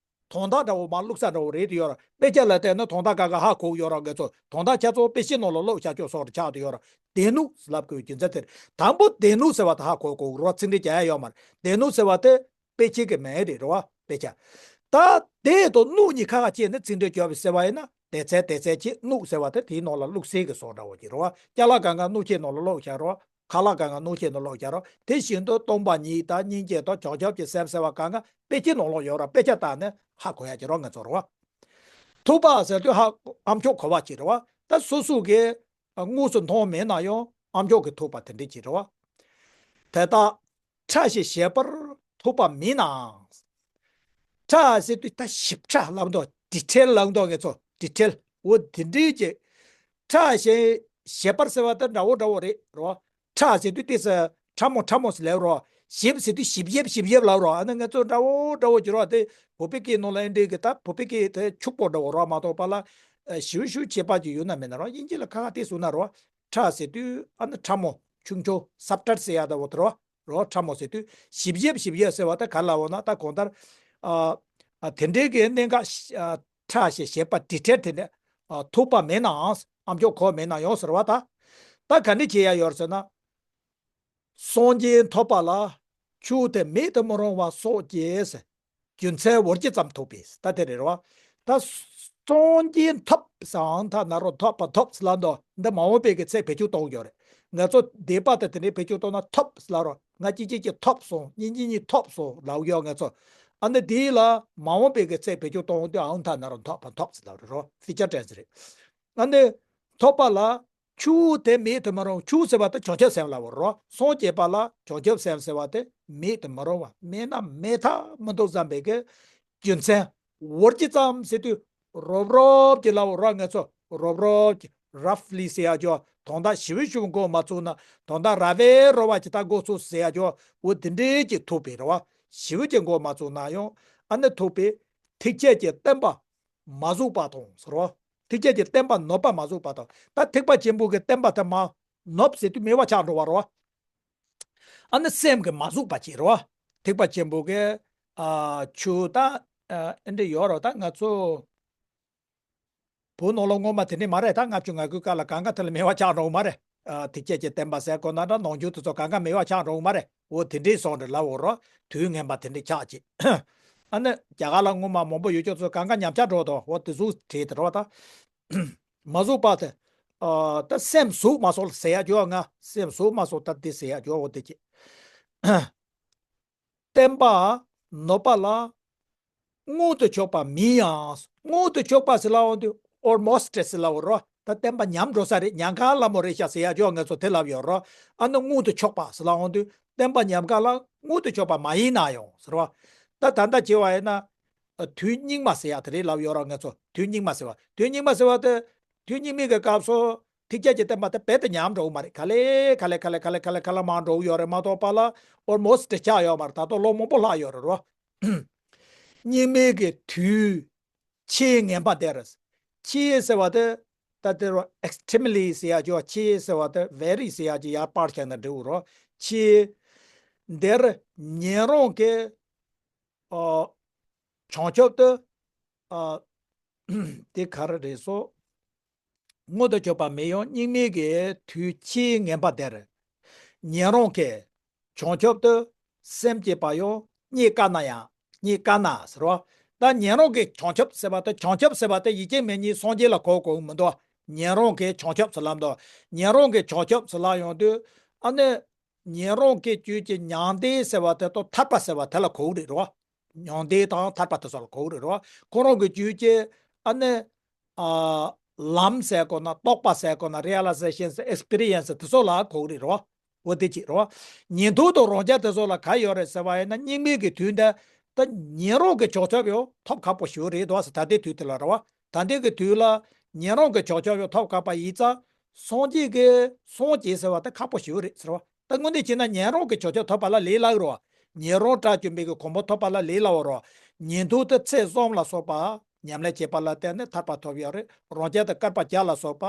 དོན་དག་འདྲ་བོ་མར་བླུགས་ས་འདྲ་བོ་རེད་དེ་ཡོད་ར། དཔེ་ཆ་ལ་བལྟས་ན་དོན་དག་ག་ག་ཧ་གོ་ཡོད་ར། ང་ཚོ་དོན་དག་ཆ་ཚང་དཔེ་ཆའི་ནང་ལ་ཀློག་བྱ་ཆོག་སོགས་རེ་ཆགས་དེ་ཡོད་ར། སྡེ་སྣོད་ལབ་དགོས་རྒྱུ་མཚན་དེ་རེད། དང་པོ་སྡེ་སྣོད་ཟེར་བ་དེ་ཧ་གོ་དགོས་ར། ཚིག་འགྲེལ་རྒྱག་ཡ་ཡོད་མ་རེད། སྡེ་སྣོད་ཟེར་བ་དེ་དཔེ་ཆའི་གི་མིང་རེད་ར་བ། དཔེ་ཆ། ད་སྡེ་དང་སྣོད་གཉིས་ཁ་ཁ་ཕྱེ་ནས་ཚིག་འགྲེལ་བརྒྱབ་པའི་ཟེར་བ་ཡིན་ན། སྡེ་ཚན་སྡེ་ཚན་གྱི་སྣོད་ཟེར་བ་དེ་དེའི་ནང་ལ་བླུགས་སའི་གི་སོགས་འདྲ་བོ་ཅིག་ར་བ། ཅ་ལག་གང་ག་སྣོད་ཆས་ནང་ལ་ཀློག་བྱ་ར་བ། ཁ་ལག་གང་ག་སྣོད་ཆས་ནང་ལོག་བྱ་རོགས། དེ་བཞིན་དུ་སྟོང་པ་ཉིད་དང་སྙིང་རྗེ་དང་བྱང་ཆུབ་ཀྱི་སེམས་ཟེར་བ་གང་ག་དཔེ་ཆའི་ནང་ལོག་ཡོད་ར། དཔེ་ཆ་ལྟ་ནས་ཧ་གོ་ཡ་ཅིག་རོགས་ང་ཚོ་རོགས། ཐུབ་པ་ཟེར་དུས་ཧ་ཨ་མཆོག་གོ་བ་ཅིག་རོགས། ད་སོ་སོ་གི་དངོས་སུ་མཐོང་མེད་ན་ཡང་ཨ་མཆོག་གི་ཐུབ་པ་དེ་འདྲ་ཅིག་རོགས། དེ་དག་ཕྲ་ཞིང་ཞིབ་པར་ཐུབ་པ་མིན་ནའང་། ཕྲ་ཟེར་དུས་ད་ཞིབ་ཕྲ་ལབ་འདུག་ཌི་ཊེལ་ལབ་འདུག་ང་ཚོ་ཌི་ཊེལ། འོ་དེ་འདྲའི་ཅིག་ཕྲ་ཞིང་ཞིབ་པར་ཟེར་བ་དེ་འདྲ་བོ་འདྲ་བོ་རེད་རོ། ཕྲ་ཟེར་དུས་ཏོག་ཙམ་ཕྲ་མོ་ཕྲ་མོ་ཟེར་ལབ་རོ། ཞིབ་ཟེར་དུས་ཞིབ་ཞིབ་ཞིབ་ཞིབ་ལབ་རོ། ཨ་ནི་ང་ཚོ་འདྲ་བོ་འདྲ་བོ་ཅིག་རོ། དེ་བོད་པའི་སྐད་ནང་ལ་ཨེ་འདྲའི་གི་ད་བོད་པའི་སྐད་དེ་ཕྱུག་པོ་འདྲ་བོ་རོ་མ་གཏོགས་པ་ལ་ཨ་ཞིབ་ཞིབ་ཁྱད་པར་ཅིག་ཡོད་ན་མེད་ན་རོ། དབྱིན་ཇི་ལ་ཁ་ཁ་དེ་གསུངས་ན་རོ། ཕྲ་ཟེར་དུས་ཨ་ནི་ཕྲ་མོ་ཆུང་ཆུང་སབ་ཊལ་ཟེར་ཡ་འདྲ་བོ་དེ་རོ། རོ། ཕྲ་མོ་ཟེར་དུས་ཞིབ་ཞིབ་ཞིབ་ཞིབ་ཟེར་བ་ད་ག་ལ་འོ་ན། ད་གང་ལྟར་ཨ་ཨ་དེ་འདྲའི་གི་གནད་འགག་ཨ་ཕྲ་ཞིང་ཞིབ་པ་ཌི་ཊེལ་དེ་འདྲ་ཨ་ཐུབ་པ་མེད་ནའང་ཨ་མཆོག་གོ་མེད་ན་ཡང་ཟེར་བ་ད། ད་ག་འདྲ་བྱེད་ཡ་ཡོད་ཟེར་ན། སངས་རྒྱས་ཐོབ་པ་ལ་ཆོས་དེ་མེད་དུ་མི་རུང་བ་སོགས་ཀྱི་རྒྱུ་མཚན་འོ་ཙམ་ཐུབ་པས། ད་དེ་རེད་རོ། ད་སངས་རྒྱས་ཐོབ་ཟེར་ཨང་ཐ་ན་རོ། ཐོབ་པ་ཐོབ་ཟེར་ལབ་འདུག་འདི་མ་འོངས་པའི་གི་ཚེ་བེད་སྤྱོད་གཏོང་གི་ཡོད་རེད། ང་ཚོ་འདས་པ་དང་དེ་འདྲའི་བེད་སྤྱོད་གཏོང་ན་ཐོབ་ཟེར་ལབ་རོ། ང་གཅིག་གཅིག་གཅིག་ཐོབ་སོང་། གཉིས་གཉིས་གཉིས་ཐོབ་སོང་ལབ་ཡོད་ང་ཚོ། ཨ་ནི་དེ་ལ་མ་འོངས་པའི་གི་ཚེ་བེད་སྤྱོད་གཏོང་དུས་ཨང་ཐ་ན་རོ། ཐོབ་པ་ཐོབ་ཟེར་ལབ་རེད་རོ། ཕི་ཅར་ཊེན་སི་རེད། ཨ་ནི་ཐོབ་པ་ལ་ཆོས་དེ་མེད་དུ་མི་རུང་། ཆོས་ཟེར་བ་དེ་བྱང་ཆུབ་སེམས་ལ་འོ་རོ། སངས་རྒྱས་པ་ལ་བྱང་ཆུབ་སེམས་ཟེར་བ་དེ་མེད་དུ་མི་རུང་བ། མེད་ན་མེད་ཐབས་མི་འདུག་བསམ་པའི་གི་རྒྱུ་མཚན་འོ་ཙམ་ཟེར་དུས་རོབ་རོབ་ཀྱི་ལབ་རོ། ང་ཚོ་རོབ་རོབ་ཀྱི་རཕ་ལི་ཟེར་ཡ་ཅོ། དོན་དག་ཞིབ་ཞིབ་འགོ་མ་ཚུགས་ན། དོན་དག་ར་བའི་རོ་བ་ཅི་ད་འགོ་ཚུགས་ཟེར་ཡ་ཅོ། འོ་དེ་འདྲའི་ཅིག་ཐུབ་པའི་རེད་བ། ཞིབ་ཅིག་འགོ་མ་ཚུགས་ན་ཡང་ཨ་ནི་ཐུབ་པའི་ཐེག་ཆེན་གྱི་བསྟན་པ་མ་ཟུག་པ་དང་ཟེར་བ། ཐེག་ཆེན་གྱི་བསྟན་པ་ནོར་བ་མ་ཟུག་པ་དང་། ད་ཐེག་པ་ཆེན་པོ་གི་བསྟན་པ་དེ་མ་ནོར་ཟེར་དུས་མེད་པ་ཆགས་འགྲོ་བ་རེད་བ། ཨ་ནི་སེམས་ཀྱིས་མ་ཟུག་པ་ཅིག་རེད་བ། ཐེག་པ་ཆེན་པོ་གི་ཨ་ཆོས་ད་ཨ་ཨེ་འདྲ་ཡོད་རེད། ད་ང་ཚོ་བོད་ནང་ལོགས་སྔོན་མ་དེ་འདྲ་མ་རེད། ད་ལྔ་བཅུ་ང་དགུའི་སྐབས་ལ་གང་ག་དེ་ལ་མེད་པ་ཆགས་འགྲོ་གི་མ་རེད། ཨ་ཐེག་ཆེན་གྱི་བསྟན་པ་ཟེར་དགོས་ན་འདྲ། ནང་ཆོས་དེ་ཚོ་གང་ག་མེད་པ་ཆགས་འགྲོ་གི་མ་རེད། འོ་དེ་འདྲའི་བཟོ་འདྲ་ལབ་འོ་རོ། དུས་ངན་པ་དེ་འདྲ་ཆགས་ཅིག་ཨ་ནི་རྒྱ་གར་ལ་སྔོན་མ་མང་པོ་ཡོད་ཅོག་ཚོ་གང་ག་ཉམས་ཆག་འགྲོ་དོ། འོ་དེ་ཟུག་བྲིས་དེ་རོ། ད་མ་ཟུག་པ་དེ་ཨ་ད་སེམས་ཟུག་མ་སོང་ལ་ཟེར་ཡ་ཅོ། ང་སེམས་ཟུག་མ་སོང་ད་དེ་ཟེར་ཡ་ཅོ། འོ་དེ་ཅིག་བསྟན་པ་ནོར་པ་ལ་མངོན་དུ་ཕྱོགས་པ་མིན་ཡང་། མངོན་དུ་ཕྱོགས་པ་ཟེར་ལབ་འོང་དུས་almost ཟེར་ལབ་འོ་རོ། ད་བསྟན་པ་ཉམས་འགྲོ་ས་རེད། ཉམས་ག་ལ་མོ་རེད་ཤག་ཟེར་ཡ་ཅོ། ང་ཚོ་དེ་ལབ་ཡོད་རོ། ཨ་ནི་མངོན་དུ་ཕྱོགས་པ་ཟེར་ལབ་འོང་དུས་བསྟན་པ་ཉམས་ག་ལ་མངོན་དུ་ཕྱོགས་པ་མ་ཡིན་ན་ཡང་ཟེར་བ། ད་ད་ལྟ་བྱས་པ་ཡིན་ན་དུས་སྙིགས་མ་ཟེར་ཡ་དེ་རེད་ལབ་ཡོད་རོ། ང་ཚོ་དུས་སྙིགས་མ་ཟེར་བ། དུས་སྙིགས་མ་ཟེར་བ་དེ་དུས་སྙིགས་མའི་གི་སྐབས་སུ་ཐེག་ཆེན་གྱི་བསྟན་པ་དེ་རྦད་དེ་ཉམས་འགྲོ་གི་མ་རེད། ག་ལེ་ག་ལེ་ག་ལེ་ག་ལེ་ག་ལེ་ག་ལེ་མར་འགྲོ་གི་ཡོད་རེད་མ་གཏོགས་པ་ལ་almost ཆགས་ཡོད་མ་རེད། ད་དུང་ལོ་མང་པོ་ལྷག་ཡོད་རེད་རོ། སྙིགས་མའི་གི་དུས་ཆེས་ངན་པ་དེ་རེད། ཆེས་ཟེར་བ་དེ་ད་དེ་རོ། extremely ཟེར་ཡ་ཅོ། ཆེས་ཟེར་བ་དེ་very ཟེར་ཡ་ཅིག་ཡར་སྤར་བྱས་ན་འགྲིག་གི་རོ། ཆེས་འདིར་ཉན་རང་གི་ཨོ། བྱང་ཆུབ་ཏུ། ཨ། དེ་ག་རེ་རེད་སོ། མངོན་དུ་གྱུར་པ་མིན་ཡང་སྙིགས་མའི་གི་དུས་ཆེས་ངན་པ་དེར། ཉན་རང་གིས་བྱང་ཆུབ་ཏུ་སེམས་བསྐྱེད་པ་ཡང་རྙེད་དཀའ་ན་ཡང་། རྙེད་དཀའ་ན་ཟེར་བ། ད་ཉན་རང་གིས་བྱང་ཆུབ་ཟེར་བ་དེ། བྱང་ཆུབ་ཟེར་བ་དེ་ཡིད་བྱེད་མེད་གཉིས་སངས་རྒྱས་ལ་གོ་དགོས་མི་འདུག་ཉན་རང་གིས་བྱང་ཆུབ་ཟེར་ལབ་འདུག་ཉན་རང་གིས་བྱང་ཆུབ་ཟེར་ལབ་ཡོང་དུས་ཨ་ནི། ཉན་རང་གི་རྒྱུད་ཀྱི་མྱང་འདས་ཟེར་བ་དེ་དང་ཐར་པ་ཟེར་བ་དེ་ལ་གོ་གི་རེད་རོ། མྱང་འདས་དང་ཐར་པ་དེ་ཚོ་ལ་གོ་གི་རེད་རོ། ཁོ་རང་གི་རྒྱུད་ཀྱི་ཨ་ནི། ཨ། ལམ་ཟེར་དགོས་ན། རྟོགས་པ་ཟེར་དགོས་ན། རི་ཨེ་ལའི་ཟེ་ཤན་ཟེར། ཨེག་སི་པི་རི་ཡན་སི་དེ་ཚོ་ལ་གོ་གི་རེད་རོ། འོ་དེ་གཅིག་རོ། ཉན་ཐོས་དང་རང་རྒྱལ་དེ་ཚོ་ལ་ག་ཡོད་རེད་ཟེར་བ་ཡིན་ན། སྙིགས་མའི་གི་དུས་འདི་ད་ཉན་རང་གི་བྱང་ཆུབ་ཡང་ཐོབ་ཁག་པོ་ཞིག་རེད་དོ་ཟེར། ད་ལྟའི་དུས་དེ་ལ་རེད་བ། ད་ལྟའི་གི་དུས་ལ་ཉན་རང་གི་བྱང་ཆུབ་ཡང་ཐོབ་ཁག་པ་ཡིན་ཙང་། སངས་རྒྱས་ཀྱི་སངས་རྒྱས་ཟེར་བ་དེ་ཁག་པོ་ཞིག་རེད་ཟེར་བ། ད་དངོས་གནས་བྱས་ན་ཉན་རང་གི་བྱང་ཆུབ་ཐོབ་པ་ལ་ལས་སླ་བོ་རེད་བ། ཉན་རང་དགྲ་བཅོམ་པའི་གི་གོ་འཕང་ཐོབ་པ་ལ་ལས་སླ་བོ་རེད་བ། ཉན་ཐོས་དེ་ཚེ་གསུམ་ལ་སོགས་པ་ཉམས་ལེན་བྱས་པ་ལ་བརྟེན་ནས་ཐར་པ་ཐོབ་ཡོད་རེད། རང་རྒྱལ་དེ་བསྐལ་པ་བརྒྱ་ལ་སོགས་པ་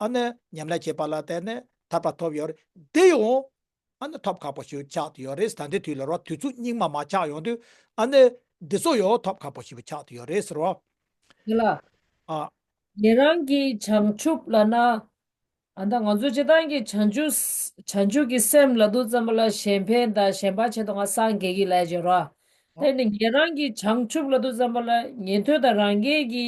ཨ་ནི་ཉམས་ལེན་བྱས་པ་ལ་བརྟེན་ནས་ཐར་པ་ཐོབ་ཡོད་རེད། དེ་ཡང་ཨ་ནི་ཐོབ་ཁག་པོ་ཞིག་ཆགས་ཏེ་ཡོད་རེད། ད་ལྟའི་དུས་ལ་རོ། དུས་ཚོད་སྙིགས་མ་མ་ཆགས་ཡོང་དུས་ཨ་ནི་འདི་ཚོ་ཡང་ཐོབ་ཁག་པོ་ཞིག་ཆགས་ཏེ་ཡོད་རེད་ཟེར་བ། དེ་ལ། ཨ། ཉན་རང་གི་བྱང་ཆུབ་ལབ་ན། ཨ་ད་ང་ཚོ་སྤྱིར་བཏང་གི་བྱང་ཆུབ། བྱང་ཆུབ་ཀྱི་སེམས་ལབ་དུས་ཙམ་པ་ལ་གཞན་ཕན་དང་གཞན་ཕན་ཆེད་དུ་ང་སངས་རྒྱས་ཀྱི་ལས་བྱེད་རོ། དེ་ནི་ཉན་རང་གི་བྱང་ཆུབ་ལབ་དུས་ཙམ་པ་ལ་ཉན་ཐོས་དང་རང་རྒྱལ་གྱི་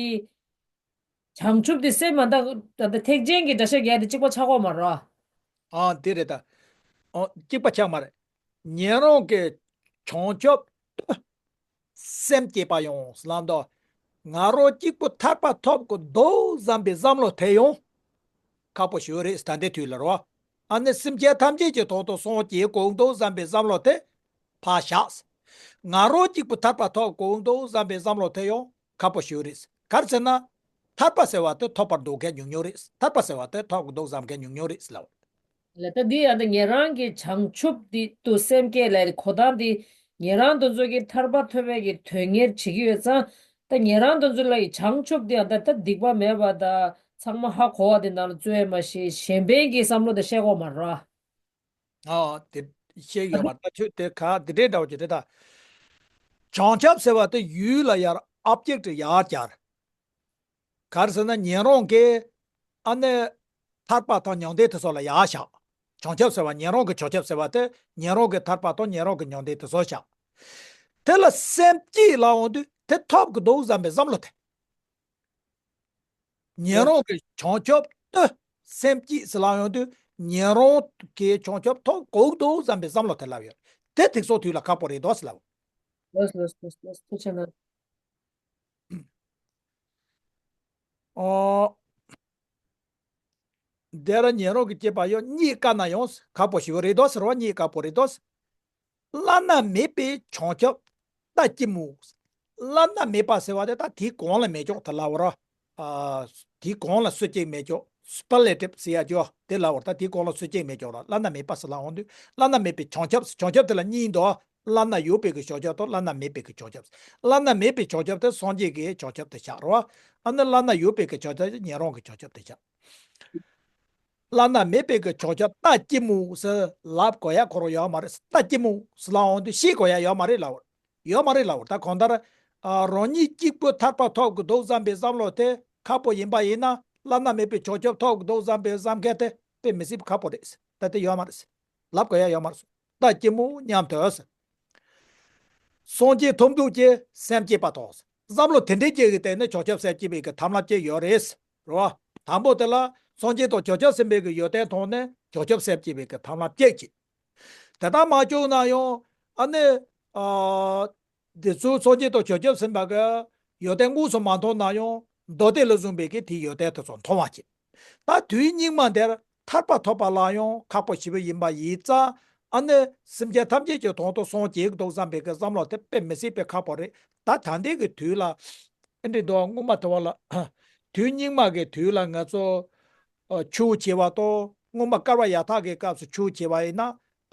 བྱང་ཆུབ་དེ་སེམས་མ་ད་ད་ཐེག་ཆེན་གྱི་འགྲེལ་བཤད་རྒྱག་དེ་གཅིག་པ་ཆགས་ཀྱི་མ་རེད། ཨ་དེ་རེད་ད། ཨོ་གཅིག་པ་ཆགས་མ་རེད། ཉན་རང་གི་བྱང་ཆུབ་ཏུ་སེམས་བསྐྱེད་པ་ཡང་ལབ་དོ། ང་རང་གཅིག་པུ་ཐར་པ་ཐོབ་དགོས་འདུག་བསམ་པའི་བསམ་བློ་དེ་ཡང་ཁག་པོ་ཞིག་རེད། ད་ལྟའི་དུས་ལ་རོ། ཨ་ནི་སེམས་ཅན་ཐམས་ཅད་ཀྱི་དོན་དུ་སངས་རྒྱས་དགོས་འདུག་བསམ་པའི་བསམ་བློ་དེ་ཕར་བཞག་ང་རང་གཅིག་པུ་ཐར་པ་ཐོབ་དགོས་འདུག་བསམ་པའི་བསམ་བློ་དེ་ཡང་ཁག་པོ་ཞིག་རེད། ག་རེ་ཟེར་ན། ཐར་པ་ཟེར་བ་དེ་ཐོབ་པར་འདོད་མཁན་ཉུང་ཉུང་རེད། ཐར་པ་ཟེར་བ་དེ་ཐོབ་དགོས་འདུག་བསམ་མཁན་ཉུང་ཉུང་རེད་ལབ། ལ་ད་འདི་ཡང་ད་ཉན་རང་གི་བྱང་ཆུབ་འདི་དུ་སེམས་བསྐྱེད་ལས་གོ་སྟངས་འདི་ཉན་རང་དེ་ཚོ་གི་ཐར་པ་ཐོབ་པའི་གི་དོན་གཉེར་བྱེད་ཀྱི་ཡོད་ཙང་། ད་ཉན་རང་དེ་ཚོ་ལ་ཡི་བྱང་ཆུབ་འདི་ཡང་ད་ད་སྡིག་པ་མེད་པ་ད་ཚང་མ་ཧ་གོ་བ་དེ་ནང་ལ་བཙུད་ཡས་མ་ཤེས། གཞན་ཕན་གྱི་བསམ་བློ་དེ་བཤད་གོ་མ་རེད། ཨ་དེ་བཤད་ཡོད་མ་ད་ཆོས་དེ་ག་དེ་འདྲའི་འདྲ་བོ་ཅིག་རེད་ད། བྱང་ཆུབ་ཟེར་བ་དེ་ཡུལ་ལ་ཡར་ཨོབ་ཇེག་ཊི་ཡར་སྦྱར། ག་རེ་ཟེར་ན་ཉན་རང་གི་ཨ་ནི་ཐར་པ་དང་མྱང་འདས་དེ་ཚོ་ལ་ཡར་བཞག་བྱང་ཆུབ་ཟེར་བ། ཉན་རང་གི་བྱང་ཆུབ་ཟེར་བ་དེ་ཉན་རང་གི་ཐར་པ་དང་ཉན་རང་གི་མྱང་འདས་དེ་ཚོ་བཞག་དེ་ལ་སེམས་བསྐྱེད་ལབ་འོང་དུས་དེ་ཐོབ་གི་འདུག་བསམ་པའི་བསམ་བློ་དེ། ཉན་རང་གི་བྱང་ཆུབ་ཏུ་སེམས་བསྐྱེད་ཟེར་ལབ་ཡོང་དུས་ཉན་རང་གི་བྱང་ཆུབ་ཐོབ་དགོས་འདུག་བསམ་པའི་བསམ་བློ་དེ་ལབ་ཡོད། དེ་ཐེག་སོགས་དུས་ལ་ཁག་པོ་རེད་དོ་ཟེར་ལབ། ལོས་ལོས་ལོས་ལོས་ཐུགས་ཆེ་གནང་། ཨོ། དེ་ར་ཉན་རང་གི་སྐྱེས་པ་ཡང་རྙེད་དཀའ་ན་ཡང་ཁག་པོ་ཞིག་རེད་དོ་ཟེར་བ། རྙེད་དཀའ་པོ་རེད་དོ་ཟེར། བླ་ན་མེད་པའི་བྱང་ཆུབ་ལྟ་ཅི་སྨོས། བླ་ན་མེད་པ་ཟེར་བ་དེ་ད་དེའི་གོང་ལ་མེད་ཀྱོག་དེ་ལབ་ར། ཨ། དེའི་གོང་ལ་སུ་གཅིག་མེད་ཀྱོག་སུ་པར་ལེ་ཊིབ་ཟེར་ཡ་ཀྱོག་དེ་ལབ་ར། ད་དེའི་གོང་ལ་སུ་གཅིག་མེད་ཀྱོག་ར། བླ་ན་མེད་པ་ཟེར་ལབ་འོང་དུས་བླ་ན་མེད་པའི་བྱང་ཆུབ། བྱང་ཆུབ་དེ་ལ་གཉིས་འདུག་བླ་ན་ཡོད་པའི་གི་བྱང་ཆུབ་དང་བླ་ན་མེད་པའི་གི་བྱང་ཆུབ། བླ་ན་མེད་པའི་བྱང་ཆུབ་དེ་སངས་རྒྱས་ཀྱི་བྱང་ཆུབ་དེ་ཆགས་ར། ཨ་ནི་བླ་ན་ཡོད་པའི་གི་བྱང་ཆུབ་དེ་ཉན་རང་གི་བྱང་ཆུབ་དེ་ཆགས། བླ་ན་མེད་པའི་གི་བྱང་ཆུབ་ལྟ་ཅི་སྨོས་ཟེར་ལབ་དགོས་ཡ་ཁོ་རང་ཡོད་མ་རེད། ལྟ་ཅི་སྨོས་ཟེར་ལབ་འོང་དུས་ཤེས་དགོས་ཡ་ཡོད་མ་རེད་ལབ། ཡོད་མ་རེད་ལབ། ད་གང་ལྟར་ཨ་རང་ཉིད་གཅིག་པུས་ཐར་པ་ཐོབ་ཀྱི་འདུག་བསམ་པའི་བསམ་བློ་དེ་ཁག་པོ་ཡིན་པ་ཡིན་ན། བླ་ན་མེད་པའི་བྱང་ཆུབ་ཐོབ་ཀྱི་འདུག་བསམ་པའི་བསམ་མཁན་དེ་དཔེ་མི་སྲིད་པ་ཁག་པོ་རེད། ད་དེ་ཡོད་མ་རེད། ལབ་དགོས་ཡ་ཡོད་མ་རེད། ལྟ་ཅི་སྨོས་སྙམ་དུ། སངས་རྒྱས་ཐོབ་འདོད་ཀྱི་སེམས་བསྐྱེད་པ་དང་། བསམ་བློ་དེ་འདྲའི་ཅིག་གི་སྟེང་ནས་བྱང་ཆུབ་སེམས་བསྐྱེད་པའི་གི་ཐབས་ལམ་ཅིག་ཡོད་རེད། རེད་བ། དང་པོ་དེ་ལ་སངས་རྒྱས་དང་བྱང་ཆུབ་སེམས་དཔའི་གི་ཡོན་ཏན་མཐོང་ནས་བྱང་ཆུབ་སེམས་བསྐྱེད་པའི་གི་ཐབས་ལམ་ཅིག་བྱེད། དེ་ལྟར་མ་བྱུང་ན་ཡང་ཨ་ནི་ཨ་འདི་ཚོ་སངས་རྒྱས་དང་བྱང་ཆུབ་སེམས་དཔའ་གི་ཡོན་ཏན་དངོས་སུ་མ་མཐོང་ན་ཡང་མདོ་སྡེ་ལ་བཟུང་བའི་གི་དེའི་ཡོན་ཏན་དེ་ཚོ་མཐོང་བ་བྱེད། ད་དུས་སྙིགས་མ་འདིར་ཐར་པ་ཐོབ་པ་ལ་ཡང་ཁག་པོ་ཞེ་པོ་ཡིན་པ་ཡིན་ཙང་། ཨ་ནི་སེམས་ཅན་ཐམས་ཅད་ཀྱི་དོན་དུ་སངས་རྒྱས་འདུག་བསམ་པའི་གི་བསམ་བློ་དེ་དཔེ་མི་སྲིད་པའི་ཁག་པོ་རེད། ད་ད་ལྟའི་གི་དུས་ལ་ཨེ་འདྲ་འདུག་སྔོན་མ་དེ་བ་ལ་དུས་སྙིགས་མ་གི་དུས་ལ་ང་ཚོ་ཨ་ཆུ་བོ་བྱེ་བ་དང་། སྔོན་མ་བསྐལ་པ་ཡར་ཐག་གི་སྐབས་སུ་ཆུ་བོ་བྱེ་བ་ཡིན་ན།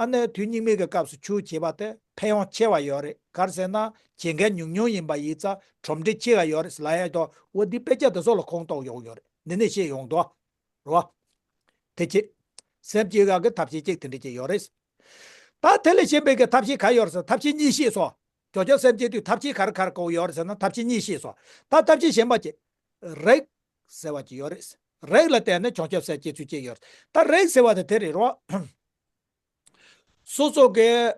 ཨ་ནི་དུས་སྙིགས་མའི་གི་སྐབས་སུ་ཆུ་བོ་བྱེ་བ་དེ་ཕན་ཡོན་ཆེ་བ་ཡོད་རེད། ག་རེ་ཟེར་ན་བྱེད་མཁན་ཉུང་ཉུང་ཡིན་པ་ཡིན་ཙང་གྲུབ་འབྲས་ཆེ་བ་ཡོད་རེད་ལབ་ཡ་དང་། འོ་འདི་དཔེ་ཆ་དེ་ཚོ་ལ་ཁུངས་གཏུགས་ཡོང་ཡོད་རེད། འདི་ནས་བཤད་ཡོང་འདུག་རེད་བ། དེ་ཅི། སེམས་བསྐྱེད་ཡག་གི་ཐབས་ཤེས་གཅིག་དེ་འདྲ་ཅིག་ཡོད་རེད། ད་དེ་ལས་གཞན་པའི་གི་ཐབས་ཤེས་ག་ཡོད་རེད་ཟེར། ཐབས་ཤེས་གཉིས་བཤད་སོང་། བྱང་ཆུབ་སེམས་བསྐྱེད་དུས་ཐབས་ཤེས་ག་རེ་ག་རེ་གོ་ཡོད་རེད་ཟེར་ན་ཐབས་ཤེས་གཉིས་བཤད་སོང་། ད་ཐབས་ཤེས་གཞན་པ་ཅིག་རིགས་ཟེར་བ་ཅིག་ཡོད་རེད། རིགས་ལ་བརྟེན་ནས་བྱང་ཆུབ་སེམས་བསྐྱེད་ཚུལ་ཅིག་ཡོད་རེད། ད་རིགས་ཟེར་བ་དེ་དེ་རེད་རོ། སོ་སོ་གི་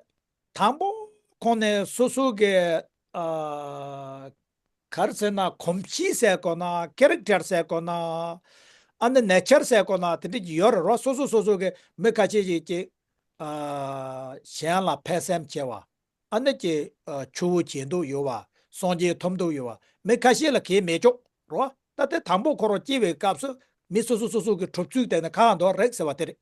དང་པོ་ཁོང་ནས་སོ་སོ་གི་ཨ་ག་རེ་ཟེར་ན་གོམས་གཤིས་ཟེར་དགོས་ན། ཀེ་རེག་ཊར་ཟེར་དགོས་ན། ཨ་ནི་ནེ་ཅར་ཟེར་དགོས་ན། དེ་འདྲ་ཅིག་ཡོད་རེད་རོ། སོ་སོ་སོ་སོ་གི་མི་ཁ་ཤས་ཤིག་ཅིག་ཨ་གཞན་ལ་ཕན་སེམས་ཆེ་བ། ཨ་ནི་ཅིག་ཨ་ཆུ་བོ་བྱེད་འདོད་ཡོད་པ། སངས་རྒྱས་ཐོབ་འདོད་ཡོད་པ། མི་ཁ་ཤས་ལ་གལ་མེད་ཆོག་རོ། ད་དེ་དང་པོ་ཁོ་རང་སྐྱེ་བའི་སྐབས་སུ་མི་སོ་སོ་སོ་སོ་གི་གྲུབ་ཚུལ་དེ་ནི་གང་འདུག་རིགས་ཟེར་བ་དེ་རེད།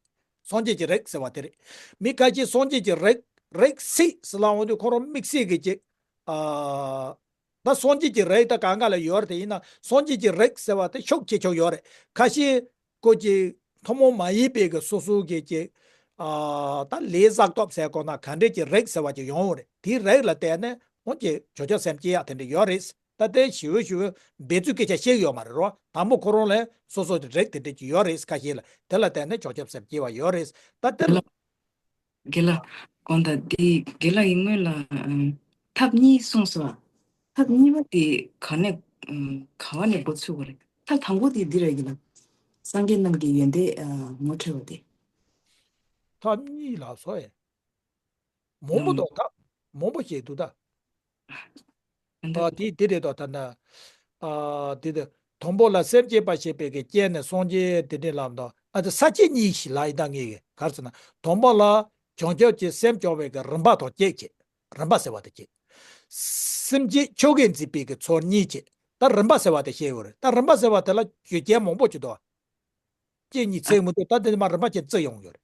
སངས་རྒྱས་ཀྱི་རིགས་ཟེར་བ་དེ་རེད། མི་ཁ་ཤས་སངས་རྒྱས་ཀྱི་རིགས་རིགས་སད་ཟེར་ལབ་འོང་དུས་ཁོ་རང་དམིགས་བསལ་གྱི་ཅིག་ཨ་ད་སངས་རྒྱས་ཀྱི་རིགས་ད་གང་ག་ལ་ཡོད་རེད། དེ་ཡིན་ན་སངས་རྒྱས་ཀྱི་རིགས་ཟེར་བ་དེ་ཤུགས་ཆེ་ཆོག་ཡོད་རེད། ཁ་ཤས་ཀོ་ཅིག་ཐུན་མོང་མ་ཡིན་པའི་གི་སོ་སོ་གི་ཅིག་ཨ་ད་ལས་བསགས་སྟོབས་ཟེར་དགོས་ན་ག་འདྲས་ཀྱི་རིགས་ཟེར་བ་ཅིག་ཡོང་རེད། དེའི་རིགས་ལ་བརྟེན་ནས་འོ་ཅིག་བྱང་ཆུབ་སེམས་བསྐྱེད་ཡག་དེ་འདྲ་ཡོད་རེད། ད་དེ་ཞི་བོ་ཞི་བོ་འབད་རྩོལ་སྐད་ཆ་བཤད་ཡོད་མ་རེད་རོ། དང་པོ་ཁོ་རང་ལ་སོ་སོ་གི་རིགས་དེ་འདྲ་ཅིག་ཡོད་རེད། ཁ་ཤས་ལ་དེ་ལ་བརྟེན་ནས་བྱང་ཆུབ་སེམས་བསྐྱེད་པ་ཡོད་རེད། ད་དེ་ལ། དགེ་ལགས། དགོངས་དག་འདི་དགེ་ལགས་ཡིན་སྔོན་ལ་ཨམ་ཐབས་གཉིས་གསུངས་སོ། ཐབས་གཉིས་པ་དེ་ག་ནས་ཨམ་ག་བ་ནས་འགོ་ཚུགས་པ་རེད། ཐབས་དང་པོ་དེ་འདི་རེད་དགེ་ལགས། སངས་རྒྱས་རྣམས་ཀྱི་ཡོན་ཏན་ཨ་ངོ་འཕྲོད་པ་དེ། ཐབས་གཉིས་ལ་སོ་ཡ། མང་པོ་ཡང་འདུག་ད། མང་པོ་ཞིག་འདུག་ད། ཨ་དེ་དེ་རེད་དོ། ད་ན། ཨ་དེ་དེ། དང་པོ་ལ་སེམས་བསྐྱེད་པ་ཞེས་པའི་གི་སྐྱེས་ནས་སངས་རྒྱས་དེ་འདྲའི་ལམ་དང་། ཨ་དེ་ས་བཅད་གཉིས་ཤིག་ལ་ཡི་ད་ངེས་གི་ག་རེ་ཟེར་ན། དང་པོ་ལ་བྱང་ཆུབ་ཀྱི་སེམས་སྐྱོང་བའི་གི་རིམ་པ་དང་བཅས་བྱེད། རིམ་པ་ཟེར་བ་དེ་བྱེད། སེམས་བསྐྱེད་ཆོ་གས་འཛིན་པའི་གི་ཚུལ་གཉིས་བྱེད། ད་རིམ་པ་ཟེར་བ་དེ་ཤེས་དགོས་རེད། ད་རིམ་པ་ཟེར་བ་དེ་ལ་བརྗོད་བྱ་མང་པོ་ཅིག་འདུག་བ། གཅིག་གཉིས་ཚིག་མི་འདུག་ད་དེ་མ་རིམ་པ་ཅན་བརྩི་ཡོང་ཡོད་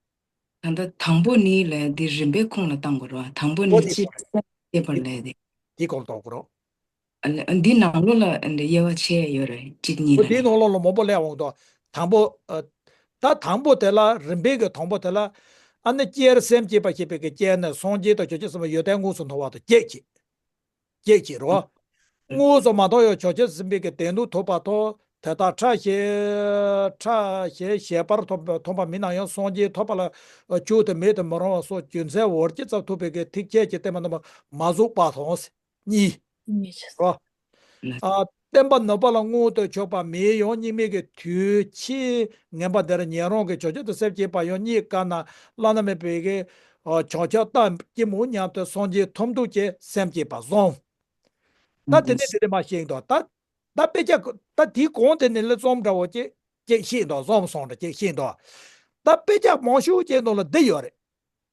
རེད། ད་ལྟ་དང་པོ་ནི་ལས་འདི་རིམ་པའི་ཁོངས་ལ་བཏང་དགོས་རེད་བ། དང་པོ་ནི་ཅི་སྐྱེས་པར་ལས་དེ། དེ་ཁོངས་གཏོགས་དགོས་རེད། ཨ་ལ་འདི་ནང་ལོགས་ལ་འདི་དབྱེ་བ་ཕྱེ་ཡ་ཡོད་རེད། གཅིག་གཉིས་ལ་འོ་དེའི་ནང་ལོགས་ལ་མང་པོ་སླེབས་འོང་དོ། དང་པོ་ཨ། ད་དང་པོ་དེ་ལ་རིམ་པའི་གི་དང་པོ་དེ་ལ། ཨ་ནི་སྐྱེས་སེམས་བསྐྱེད་པ་ཞེས་པའི་གི་སྐྱེས་ནས་སངས་རྒྱས་དང་བྱང་ཆུབ་སེམས་དཔའི་ཡོན་ཏན་དངོས་སུ་མཐོང་བ་དང་བཅས་བྱེད། བཅས་བྱེད་རོ། དངོས་སུ་མ་མཐོང་ཡང་བྱང་ཆུབ་སེམས་དཔའི་གི་དོན་དུ་ཐོབ་པ་ཐོབ། དེ་ལྟར་ཕྲ་ཞིང་ཕྲ་ཞིང་ཞལ་པར་ཐོབ་ཐོབ་པ་མིན་ན་ཡང་སངས་རྒྱས་ཐོབ་པ་ལ་མཆོག་ཏུ་མེད་དུ་མི་རུང་བ་སོགས་རྒྱུ་མཚན་འོ་བརྒྱ་ཙམ་ཐོབ་པའི་གི་ཐེག་ཆེན་གྱི་བསྟན་པ་རྣམ་པ་མ་རྫོགས་པ་དང་། གཉིས། གཉིས། རོ། ཨ། བསྟན་པ་ནུབ་པ་ལ་མངོན་དུ་ཕྱོགས་པ་མེད་ཡང་། སྙིགས་མའི་གི་དུས་ཕྱིས་ངན་པ་འདིར་ཉན་རུང་གི་བྱང་ཆུབ་ཏུ་སེམས་བསྐྱེད་པ་ཡང་རྙེད་དཀའ་ན། བླ་ན་མེད་པའི་གི་བྱང་ཆུབ་ལྟ་ཅི་སྨོས་སྙམ་དུ་སངས་རྒྱས་ཐོབ་འདོད་ཀྱི་སེམས་བསྐྱེད་པ་བཟང་། ད་དེ་ནས་དེ་ནས་མ་ཤེས་འདུག་ད་ད་དཔེ་ཆ་ད་དེའི་གོང་དེ་ནས་ལས་རྩོམ་འདྲ་བོ་ཅིག་ཅིག་ཤེས་འདུག་རྩོམ་སོང་འདྲ་ཅིག་ཤེས་འདུག་ད་དཔེ་ཆ་མང་ཤོས་ཅིག་ནང་ལ་འདི་ཡོད་རེད།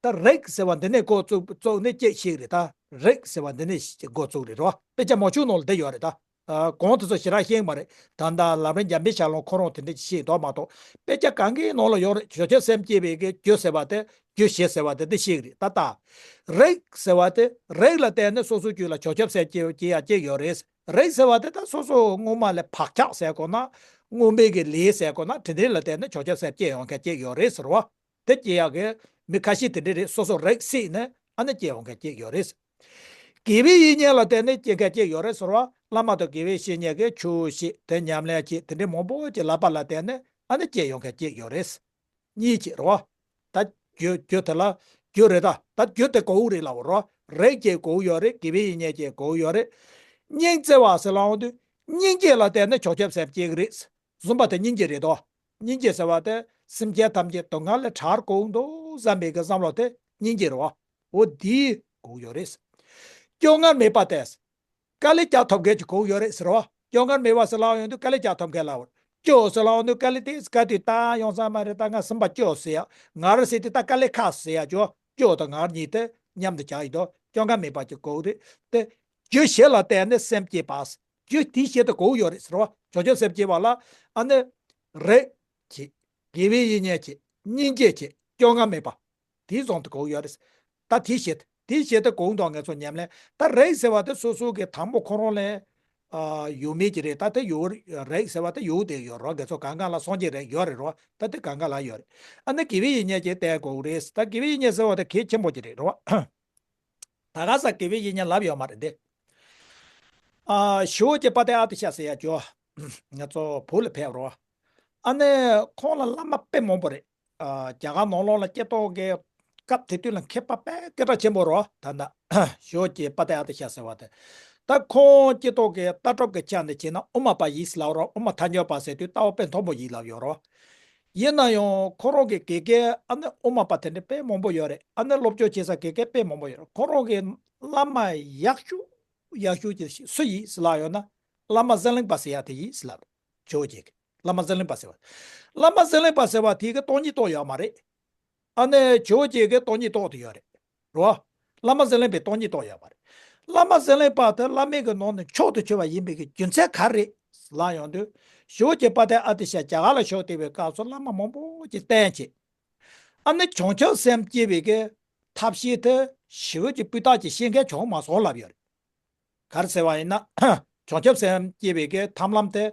ད་རིགས་ཟེར་བ་འདི་ནས་འགོ་བཙུགས་བཙུགས་ནས་སྐད་ཤིག་རེད། ད་རིགས་ཟེར་བ་འདི་ནས་འགོ་བཙུགས་རེད་རོ། དཔེ་ཆ་མང་ཤོས་ནང་ལ་འདི་ཡོད་རེད་ད། ཨ་གོང་དེ་ཚོ་ཞེ་དྲག་ཤེས་མ་རེད། ད་ལྟ་ལམ་རིམ་འཇམ་དཔལ་ཞལ་ལུང་ཁོ་རང་དེ་འདྲ་ཅིག་ཤེས་འདུག་མ་གཏོགས། དཔེ་ཆ་གང་གའི་ནང་ལ་ཡོད་རེད། བྱང་ཆུབ་སེམས་བསྐྱེད་པའི་གི་རྒྱུ་ཟེར་བ་དེ། རྒྱུ་བཞི་ཟེར་བ་དེ་འདི་ཤེས་རེད་ད། ད་རིགས་ཟེར་བ་དེ་རིགས་ལ་བརྟེན་ནས་སོ་སོའི་རྒྱུད་ལ་བྱང་ཆུབ་སེམས་བསྐྱེད་ཡག་ཅིག་ཡོད་རེད། རིགས་ཟེར་བ་དེ་ད་སོ་སོ་སྔོན་མ་ལས་བག་ཆགས་ཟེར་དགོས་ན། སྔོན་མའི་གི་ལས་ཟེར་དགོས་ན། དེ་འདྲའི་ལ་བརྟེན་ནས་བྱང་ཆུབ་སེམས་བསྐྱེད་ཡོང་མཁན་ཅིག་ཡོད་རེད་ཟེར་བ། དེ་སྐྱེ་ཡག་གི་མི་ཁ་ཤས་དེ་འདྲ་རེད། སོ་སོ་རིགས་སད་ནས་ཨ་ནི་སྐྱེ་ཡོང་མཁན་ཅིག་ཡོད་རེད། དགེ་བའི་བཤེས་གཉེན་ལ་བརྟེན་ནས་སྐྱེ་མཁན་ཅིག་ཡོད་རེད་ཟེར་བ། བླ་མ་དང་དགེ་བའི་བཤེས་གཉེན་གྱིས་ཆོས་བཤད་དེ་ཉམས་ལེན་བྱེད་དེ་འདྲའི་མང་པོ་ཅིག་ལབ་པ་ལ་བརྟེན་ནས་ཨ་ནི་སྐྱེ་ཡོང་མཁན་ཅིག་ཡོད་རེད། གཉིས་བྱེད་རོ། ད་རྒྱུ་རྒྱུ་དེ་ལ་རྒྱུ་རེད་ད། ད་རྒྱུ་དེ་གོ་བོ་རེད་ལབ་རོ། རེག་བྱེད་གོ་བོ་ཡོད་རེད། དགེ་བའི་བཤེས་གཉེན་བྱེད་གོ་བོ་ཡོད་རེད། སྙིང་བརྩེ་བ་ཟེར་ལབ་འོང་དུས་སྙིང་རྗེ་ལ་བརྟེན་ནས་བྱང་ཆུབ་སེམས་སྐྱེ་གི་རེད། བཟུམ་པ་དེ་སྙིང་རྗེ་རེད་དོ། སྙིང་རྗེ་ཟེར་བ་དེ་སེམས་ཅན་ཐམས་ཅད་སྡུག་བསྔལ་ལས་ཐར་དགོས་འདུག་བསམ་པའི་གི་བསམ་བློ་དེ་སྙིང་རྗེ་རེད་བ། འོ་འདི་གོ་ཡོད་རེད། སྐྱོ་ངལ་མེད་པ་དེ། དཀའ་ལས་རྒྱག་ཐུབ་མཁན་གྱི་གོ་ཡོད་རེད་ཟེར་བ། སྐྱོ་ངལ་མེད་པ་ཟེར་ལབ་ཡོང་དུས་དཀའ་ལས་རྒྱག་ཐུབ་མཁན་ལབ་བར། སྐྱོ་ཟེར་ལབ་ཡོང་དུས་དཀའ་ལས་དེ་ག་དུས་བཏང་ཡོང་ས་མ་རེད། ད་ང་སེམས་པ་སྐྱོ་ཟེར་ཡ། ངར་ཟེར་དུས་ད་དཀའ་ལས་ཁག་ཟེར་ཡ་ཅོ། སྐྱོ་དང་ངར་གཉིས་དེ་མཉམ་དུ་བྱ་ཡི་དོ། སྐྱོ་ངལ་མེད་པ་གྱི་གོ་རེད་དེ། རྒྱུ་བཞི་ལ་བརྟེན་ནས་སེམས་སྐྱེས་པ། རྒྱུ་དེའི་ཆེད་དུ་གོ་ཡོད་རེད་ཟེར་བ། བྱང་ཆུབ་སེམས་སྐྱེ་བ་ལ་ཨ་ནི་རེག་བྱེད། དགེ་བའི་བཤེས་གཉེན་བྱེད། སྙིང་རྗེ་བྱེད། སྐྱོ་ངལ་མེད་པ། དེའི་ཟོང་དུ་གོ་ཡོད་རེད། ད་དེའི་ཆེད་དུ་དེའི་ཆེད་དུ་གོ་འདུག་ངེད་ཚོ་ཉམས་ལེན། ད་རེག་ཟེར་བ་དེ་སོ་སོ་གི་དང་པོ་ཁོ་རང་ལས་ཨ་ཡོད་མེད་ཀྱི་རེད། ད་དེ་ཡོད་རེག་ཟེར་བ་དེ་ཡོད་དེ་ཡོད་རོགས། ངེད་ཚོ་གང་ག་ལ་སངས་རྒྱས་རེག་ཡོད་རེད་རོགས། ད་དེ་གང་ག་ལ་ཡོད་རེད། ཨ་ནི་དགེ་བའི་བཤེས་གཉེན་གྱི་བསྟེན་དགོས་རེད། ད་དགེ་བའི་བཤེས་གཉེན་ཟེར་བ་དེ་གལ་ཆེན་པོ་ཅིག་རེད་རོགས། ད་ག་ས་དགེ་བའི་བཤེས་གཉེན་ལབ་ཡོད་མ་རེད་དེ། ཨ་ཞི་བ་རྗེ་དཔལ་ལྡན་ཨ་ཏི་ཤ་ཟེར་ཡ་ཅོ། ང་ཚོ་བོད་ལ་ཕེབས་རོགས། ཨ་ནི་ཁོང་ལ་བླ་མ་དཔེ་མང་པོ་རེད། ཨ་རྒྱ་གར་ནང་ལོགས་ལ་སྐྱེ་ཐོག་གི་སྐབས་དེ་དུས་ལ་མཁས་པ་དཔེ་སྐད་གྲགས་ཆེན་པོ་རོགས། ད་ལྟ་ཞི་བ་རྗེ་དཔལ་ལྡན་ཨ་ཏི་ཤ་ཟེར་བ་དེ། ད་ཁོང་སྐྱེ་ཐོག་གི་ལྟ་གྲུབ་ཀྱི་ཆ་ནས་བྱས་ན་དབུ་མ་པ་ཡིན་ལབ་རོགས། དབུ་མ་ཐལ་འགྱུར་བ་ཟེར་དུས་ལྟ་བ་དཔེ་མཐོན་པོ་ཡིན་ལབ་ཡོད་རོགས། ཡིན་ན་ཡང་ཁོ་རང་གི་དགེ་རྒན་ཨ་ནི་དབུ་མ་པ་དེ་འདྲ་དཔེ་མང་པོ་ཡོད་རེད། ཨ་ནི་སློབ་སྦྱོང་བྱེད་ས་དགེ་རྒན་དཔེ་མང་པོ་ཡོད་རེད། ཁོ་རང་གི་བླ་མ་ཡག་ཤོས་ཡག་ཤོས་ཀྱི་སུ་ཡིན་ཟེར་ལབ་ཡོང་ན་བླ་མ་ཟི་ལིང་པ་ཟེར་ཡ་དེ་ཡིན་ཟེར་ལབ། ཇོ་བོ་རྗེ་གི་བླ་མ་ཟི་ལིང་པ་ཟེར་བ། བླ་མ་ཟི་ལིང་པ་ཟེར་བ་དེ་གི་སྟོང་ཉིད་རྟོགས་ཡོད་མ་རེད། ཨ་ནི་ཇོ་བོ་རྗེ་གི་སྟོང་ཉིད་རྟོགས་དེ་ཡོད་རེད། རོ། བླ་མ་ཟི་ལིང་པའི་སྟོང་ཉིད་རྟོགས་ཡོད་པ་རེད། བླ་མ་ཟི་ལིང་པ་དེ་བླ་མའི་གི་ནང་ནས་མཆོག་ཏུ་གྱུར་པ་ཡིན་པའི་གི་རྒྱུ་མཚན་ག་རེ་རེད་ལབ་ཡོང་དུས། ཞི་བ་རྗེ་དཔལ་ལྡན་ཨ་ཏི་ཤ་རྒྱ་གར་ལ་བཞུགས་བསྡད་པའི་སྐབས་སུ་བླ་མ་མང་པོ་ཅིག་བསྟེན་བྱས། ཨ་ནི་བྱང་ཆུབ་སེམས་སྐྱེ་བའི་གི་ཐབས་ཤེས་དེ་ཞི་བ་རྗེ་སྤུས་དག་ཅིག་ཤེས་མཁན་བྱུང་མ་སོང་ལབ་ཡོད་རེད། ག་རེ་ཟེར་བ་ཡིན་ན། བྱང་ཆུབ་སེམས་སྐྱེ་བའི་གི་ཐབས་ལམ་དེ།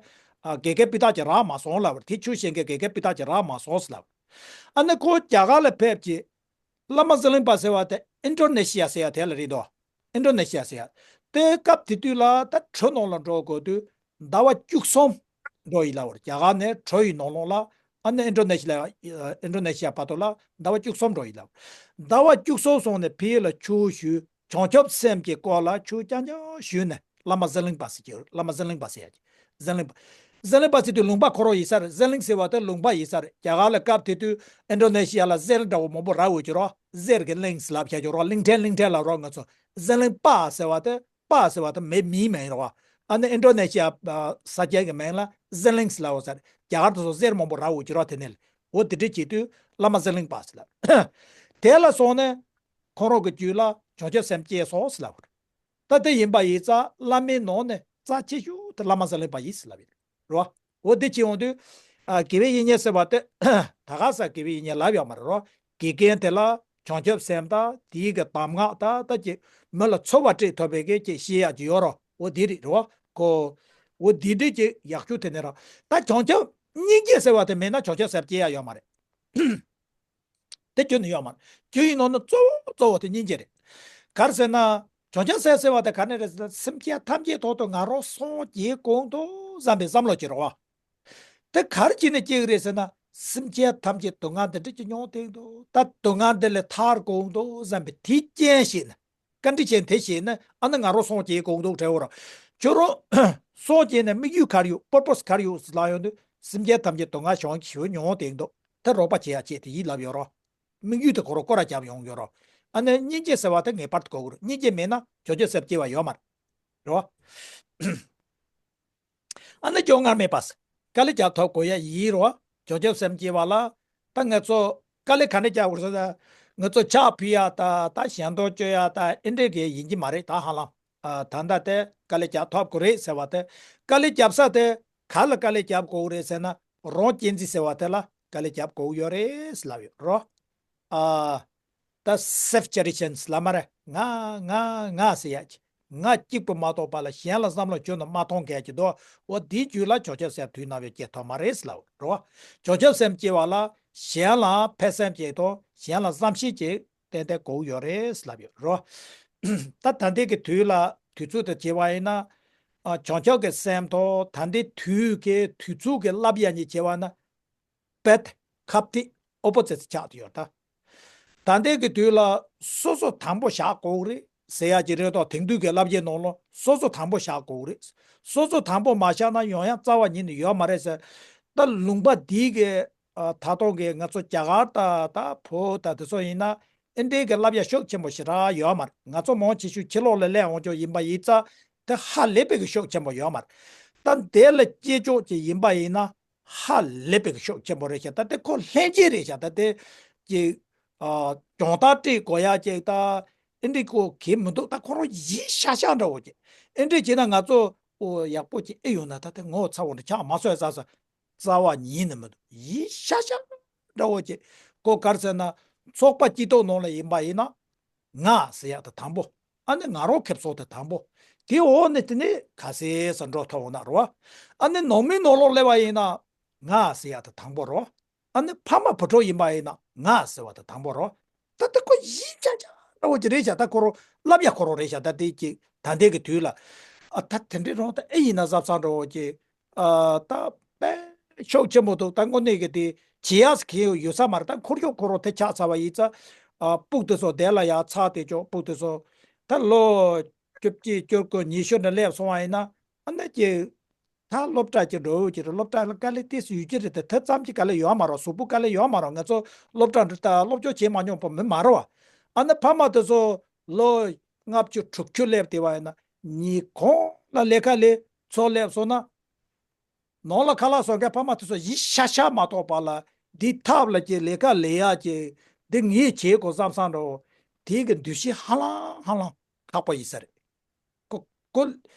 ཨ་དགེ་རྒན་སྤུས་དག་ཅིག་རག་མ་སོང་ལབ་པ་རེད། དེ་ཆོས་ཤེས་མཁན་དགེ་རྒན་སྤུས་དག་ཅིག་རག་མ་སོང་ཟེར་ལབ་པ་རེད། ཨ་ནི་ཁོ་རྒྱ་གར་ལ་ཕེབས་ཀྱི། བླ་མ་ཟི་ལིང་པ་ཟེར་བ་དེ་ཨིན་ཌོ་ནེ་ཤི་ཡ་ཟེར་ཡ་དེ་ལ་རེད་དོ། ཨིན་ཌོ་ནེ་ཤི་ཡ་ཟེར་ཡ། དེ་སྐབས་དེ་དུས་ལ་ད་གྲུ་ནང་ལ་འགྲོ་དགོས་དུས་ཟླ་བ་བཅུ་གསུམ་འགྲོ་ཡི་ལབ་པ་རེད། རྒྱ་གར་ནས་གྲུ་ཡི་ནང་ལོགས་ལ་ཨ་ནི་ཨིན་ཌོ་ནེ་ཤི་ཡ། ཨིན་ཌོ་ནེ་ཤི་ཡ་བར་དུ་ལ་ཟླ་བ་བཅུ་གསུམ་འགྲོ་ཡི་ལབ། ཟླ་བ་བཅུ་གསུམ་སོང་ནས་ཕ་གི་ལ་ཆོས་ཞུས། བྱང་ཆུབ་སེམས་ཀྱི་སྐོར་ལ་ཆོས་རྐྱང་རྐྱང་ཞུས་ནས་བླ་མ་ཟི་ལིང་པ་ཟེར་གྱི་བླ་མ་ཟི་ལིང་པ་ཟེར་ཡ་གྱི་ཟི་ལིང་པ། ཟི་ལིང་པ་ཟེར་དུས་ལུང་པ་ཁོ་རང་ཡིན་ས་རེད། ཟི་ལིང་ཟེར་བ་དེ་ལུང་པ་ཡིན་ས་རེད། རྒྱ་གར་ལ་སྐབས་དེ་དུས་ཨིན་ཌོ་ནེ་ཤི་ཡ་ལ་གཟེར་འདྲ་བོ་མང་པོ་རག་འོས་ཀྱི་རོ། གཟེར་གྱི་གླིང་ཟེར་ལབ་བྱ་ཀྱི་རོ། གླིང་ཕྲན་གླིང་ཕྲན་ལབ་རོ། ང་ཚོ་ཟི་ལིང་པ་ཟེར་བ་དེ་པ་ཟེར་བ་དེ་མི་མིའི་མིང་རེད་བ། ཨ་ནི་ཨིན་ཌོ་ནེ་ཤི་ཡ་ས་སྐྱེས་ཀྱི་མིང་ལ་ཟི་ལིང་ཟེར་ལབ་འོས་ས་རེད། རྒྱ་གར་དུ་སོ་གཟེར་མང་པོ་རག་འོས་ཀྱི་རོ། དེ་ནས་འོ་དེ་འདྲ་བྱེད་དུས་བླ་མ་ཟི་ལིང་པ་ཟེར་ལབ། དེ་ལ་སོང་ནས་ཁོང་རང་གི་རྒྱུད་ལ་བྱང་ཆུབ་སེམས་སྐྱེས་སོང་ཟེར་ལབ། ད་དེ་ཡིན་པ་ཡིན་ཙང་བླ་མའི་ནང་ནས་རྩ་ཆེ་ཤོས་དེ་བླ་མ་ཟི་ལིང་པ་ཡིན་ཟེར་ལབ་ཡོད་རེད། འོ་དེ་བྱས་ཡོང་དུས། ཨ་དགེ་བའི་བཤེས་གཉེན་ཟེར་བ་དེ་ད་ག་ས་དགེ་བའི་བཤེས་གཉེན་ལབ་ཡོད་མ་རེད་རོ། དགེ་རྒན་དེ་ལ་བྱང་ཆུབ་སེམས་དང་དེའི་གི་གདམས་ངག་དང་ད་ཅིག་མི་ལ་ཚོར་བ་སྤྲད་ཐུབ་པའི་གི་ཅིག་བཤད་ཡག་ཅིག་ཡོད་རོ། འོ་དེ་རེད་རོ། ཁོ། འོ་དེ་འདྲ་ཅིག་ཡག་ཤོས་དེ་ནས་རོ། ད་བྱང་ཆུབ་སྙིང་རྗེ་ཟེར་བ་དེ་མེད་ན་བྱང་ཆུབ་སེམས་སྐྱེ་ཡག་ཡོད་མ་རེད། དེ་རྒྱུ་ནི་ཡོད་མ་རེད། རྒྱུ་ཡི་ནང་ནས་གཙོ་བོ་གཙོ་བོ་དེ་སྙིང་རྗེ་རེད། ག་རེ་ཟེར་ན། བྱང་ཆུབ་སེམས་ཟེར་བ་དེ་ག་ནས་རེད་ཟེར་ན། སེམས་ཅན་ཐམས་ཅད་ཐོག་ཏུ་ང་རང་སངས་རྒྱས་གོང་དུ་བསམ་པའི་བསམ་བློ་ཅིག་རེད་བ། དེ་ག་རེ་བྱས་ནས་སྐྱེ་གི་རེད་ཟེར་ན། སེམས་ཅན་ཐམས་ཅད་སྡུག་བསྔལ་འདི་འདྲ་ཅིག་མྱོང་བསྡད་འདུག་ད་སྡུག་བསྔལ་འདི་ལས་ཐར་གོང་དུ་བསམ་པའི་དེའི་རྐྱེན་བྱས་ནས། བཀའ་འདྲི་བྱས་དེ་བྱས་ན་ཨ་ནི་ང་རང་སངས་རྒྱས་གོང་དུ་བྲལ་བ་ར། ཁྱོད་རང་སངས་རྒྱས་ནས་དམིགས་ཡུལ་ག་རེ་ཡོད། པར་པོས་ག་རེ་ཡོད་ཟེར་ལབ་ཡོང་དུས་སེམས་ཅན་ཐམས་ཅད་སྡུག་བསྔལ་བྱུང་ཞིག་མྱོང་བསྡད་འདུག་དེ་རོགས་པ་བྱེད་ཡ་ཆེད་དུ་ཡིན་ལབ་ཡོད་རོ། དམིགས་ཡུལ་དེ་ཁོ་རང་སྐོར་ར་རྒྱབ་ཡོང་ཡོད་རོ། ཨ་ནི་སྙིང་རྗེ་ཟེར་བ་དེ་ངེས་པར་དུ་དགོས་ཀྱི་རེད། སྙིང་རྗེ་མེད་ན་བྱང་ཆུབ་སེམས་སྐྱེ་བ་ཡོད་མ་རེད་རོ། ཨ་ནི་སྐྱོ་ངལ་མེད་པ། དཀའ་ལས་རྒྱག་ཐུབ་དགོས་ཡ་ཡིན་རོ། བྱང་ཆུབ་སེམས་སྐྱེ་བ་ལ། ད་ང་ཚོ་དཀའ་ལས་ག་འདྲ་རྒྱག་དགོས་ཟེར་ན། ང་ཚོ་ཕྱག་ཕུལ་ཡ་ད་ད་ཞལ་འདོན་བཅོ་ཡ་ད་ཨེ་འདྲས་གི་ཡིན་གྱི་མ་རེད། ད་ཧ་ལམ། ཨ་ད་ལྟ་དེ་དཀའ་ལས་རྒྱག་ཐུབ་དགོས་རེད་ཟེར་བ་དེ། དཀའ་ལས་རྒྱབ་ས་དེ་ག་ལ་དཀའ་ལས་རྒྱབ་དགོས་རེད་ཟེར་ན། རང་གཅེས་འཛིན་ཟེར་བ་དེ་ལ་དཀའ་ལས་རྒྱབ་དགོས་ཡོད་རེད་ཟེར་ལབ་ཡོད་རོ། ཨ། ད་སེལཕ་ཅེ་རི་ཤན་ལབ་མ་རེད། ང་ང་ང་ཟེར་ཡ་ཅིག་ང་གཅིག་པུ་མ་གཏོགས་པ་ལ་གཞན་ལ་བསམ་བློ་བཅོལ་ན་མ་མཐོང་མཁན་གྱི་དོ། འོ་དེའི་རྒྱུད་ལ་བྱང་ཆུབ་སེམས་དུས་ནམ་ཡང་སྐྱེ་ཐུབ་མ་རེད་ལབ་རོ། བྱང་ཆུབ་སེམས་སྐྱེ་བ་ལ་གཞན་ལ་ཕན་སེམས་ཅིག་དང་གཞན་ལ་བསམ་ཤེས་ཅིག་ཏན་ཏན་དགོས་ཡོད་རེད་ལབ་ཡོད་རོ། ད་ད་ལྟའི་གི་དུས་ལ་དུས་ཚོད་དུ་བྱས་པ་ཡིན་ན། ཨ་བྱང་ཆུབ་ཀྱི་སེམས་དང་ད་ལྟའི་དུས་ཀྱི་དུས་ཚོད་ཀྱི་བསླབ་ཡ་གཉིས་བྱས་པ་ན། བེད་ཁ་ཏི། ཨོ་པོ་ཛིཊ་ཆགས་བསྡད་ཡོད་ད། ད་ལྟའི་གི་དུས་ལ་སོ་སོ་དང་པོ་བཞག་དགོས་རེད་ཟེར་ཡ་ཅིག་རེད་དོ། དེང་དུས་ཀྱི་བསླབ་བྱའི་ནང་ལ་སོ་སོ་དང་པོ་བཞག་དགོས་རེད། སོ་སོ་དང་པོ་མ་བཞག་ན་ཡོང་ཡ་རྩ་བ་ཉིད་ནས་ཡོད་མ་རེད་ཟེར། ད་ལུང་པ་འདིའི་གི་ཨ་ད་ལྟ་གི་ང་ཚོ་རྒྱ་གར་ད་ད་བོད་ད་དེ་ཚོ་ཡིན་ན་ཨེ་འདྲའི་གི་བསླབ་བྱ་ཤུགས་ཆེན་པོ་ཞེ་དྲག་ཡོད་མ་རེད། ང་ཚོ་མང་ཆེ་ཤོས་ཕྱི་ལོགས་ལ་སླེབས་འོང་ཆོག་ཡིན་པ་ཡིན་ཙང་དེ་ཧ་ལས་པའི་གི་ཤུགས་ཆེན་པོ་ཡོད་མ་རེད། ད་འདི་ལ་སྐྱེས་ཆོག་ཅིག་ཡིན་པ་ཡིན་ན། ཧ་ལས་པའི་ཤུགས་ཆེན་པོ་རེད་ཤག་ད་དེ་ཁོ་ལྷན་སྐྱེས་རེད་ཤག་ད་དེ་ཀྱི་ཨ་སྦྱོང་བརྡར་སྤྲད་དགོས་ཡ་ཅིག་ད་ཨེ་འདྲི་ཁོ་གལ་མི་འདུག་ད་ཁོ་རང་ཡིན་ཤག་ཤག་འདྲ་བོ་ཅིག་ཨེ་འདྲི་བྱས་ན་ང་ཚོ་ཨོ་ཡག་པོ་ཅིག་ཨེ་ཡོང་ན་ད་དེ་ངོ་ཚ་བོ་འདྲ་ཆགས་མ་སོང་ཡ་ཟ་ས་རྩ་བ་ཉིད་ནས་མི་འདུག་ཡིན་ཤག་ཤག་འདྲ་བོ་ཅིག་ཁོ་ག་རེ་ཟེར་ན་ཚོགས་པ་སྐྱིད་སྡུག་ནང་ལ་ཡིན་པ་ཡིན་ན། ང་ཟེར་ཡག་དེ་དང་པོ། ཨ་ནི་ང་རང་ཁེབས་སོ་དེ་དང་པོ། དེའི་འོག་ནས་དེ་ནས་ག་ཟེར་ས་འགྲོ་ཐུབ་འོང་ན་རོ། ཨ་ནི་ནང་མི་ནང་ལོགས་སླེབས་པ་ཡིན་ན། ང་ཟེར་ཡག་དེ་དང་པོ་རོ། ཨ་ནི་ཕ་མ་བུ་ཕྲུག་ཡིན་པ་ཡིན་ན་ང་ཟེར་བ་དེ་དང་པོ་རོ། ད་ལྟ་ཁོ་ཡིན་ཅག་ཅག་འདྲ་བོ་ཅིག་རེད་ཤག་ད་ཁོ་རང་བསླབ་ཡག་ཁོ་རང་རེད་ཤག་ད་དེ་ཅིག་ད་ལྟའི་གི་དུས་ལ། ཨ་ད་དེ་འདྲའི་རང་ད་ཨེ་ཡིན་ན་བསམ་བསམ་འདྲ་བོ་ཅིག་ཨ་ད་དཔེ་ཤུགས་ཆེན་པོ་འདུག་ད་དངོས་གནས་ཀྱི་དེ་བྱེད་ཡག་གི་ཡོད་ས་མ་རེད། ད་འཁོར་ཡུག་ཁོ་རང་དེ་ཆགས་ཚར་བ་ཡིན་ཙང་། ཨ་སྤུ་གུ་དེ་ཚོ་དེ་ལ་ཡར་ཚར་དེ་ཅོག་སྤུ་གུ་དེ་ཚོ་ད་ལོ་བཅུ་གཅིག་བཅུ་དགུ་ཉི་ཤུ་འདྲ་སླེབས་སོང་བ་ཡིན་ན་ཨ་ནི་ཀྱི་ད་སློབ་གྲྭ་གྱི་འགྲོ་འོས་ཀྱི་རེད། སློབ་གྲྭ་ལ་དཀའ་ལས་ཏོག་ཙམ་ཡོད་ཀྱི་རེད། དེ་དེ་ཙམ་གྱི་དཀའ་ལས་ཡོད་མ་རེད། གཟུགས་པོ་དཀའ་ལས་ཡོད་མ་རེད། ང་ཚོ་སློབ་གྲྭ་འདི་ལྟ་སློབ་སྦྱོང་བྱེད་མ་མྱོང་པ་མི་མ་རེད་བ། ཨ་ནི་ཕ་མ་དེ་ཚོ་ལོ་ལྔ་བཅུ་དྲུག་ཅུ་སླེབས་དེ་བ་ཡིན་ན་ཉིན་གང་ལ་ལས་ཀ་ལས་ཚོ་སླེབས་སོང་ན། ནང་ལ་ཁ་ལག་བཟོ་མཁན་ཕ་མ་དེ་ཚོ་ཡིན་ཤག་ཤག་མ་གཏོགས་པ་ལ་འདི་ཐབས་ལ་ཀྱི་ལས་ཀ་ལས་ཡག་ཀྱི་འདི་ངས་བྱེད་དགོས་བསམ་བསམ་འདྲ་བོ་དེའི་གི་འདུ་ཤེས་ཧ་ལམ་ཧ་ལམ་ཁག་པོ་ཡིན་ས་རེད། ཁོ་ཁོ་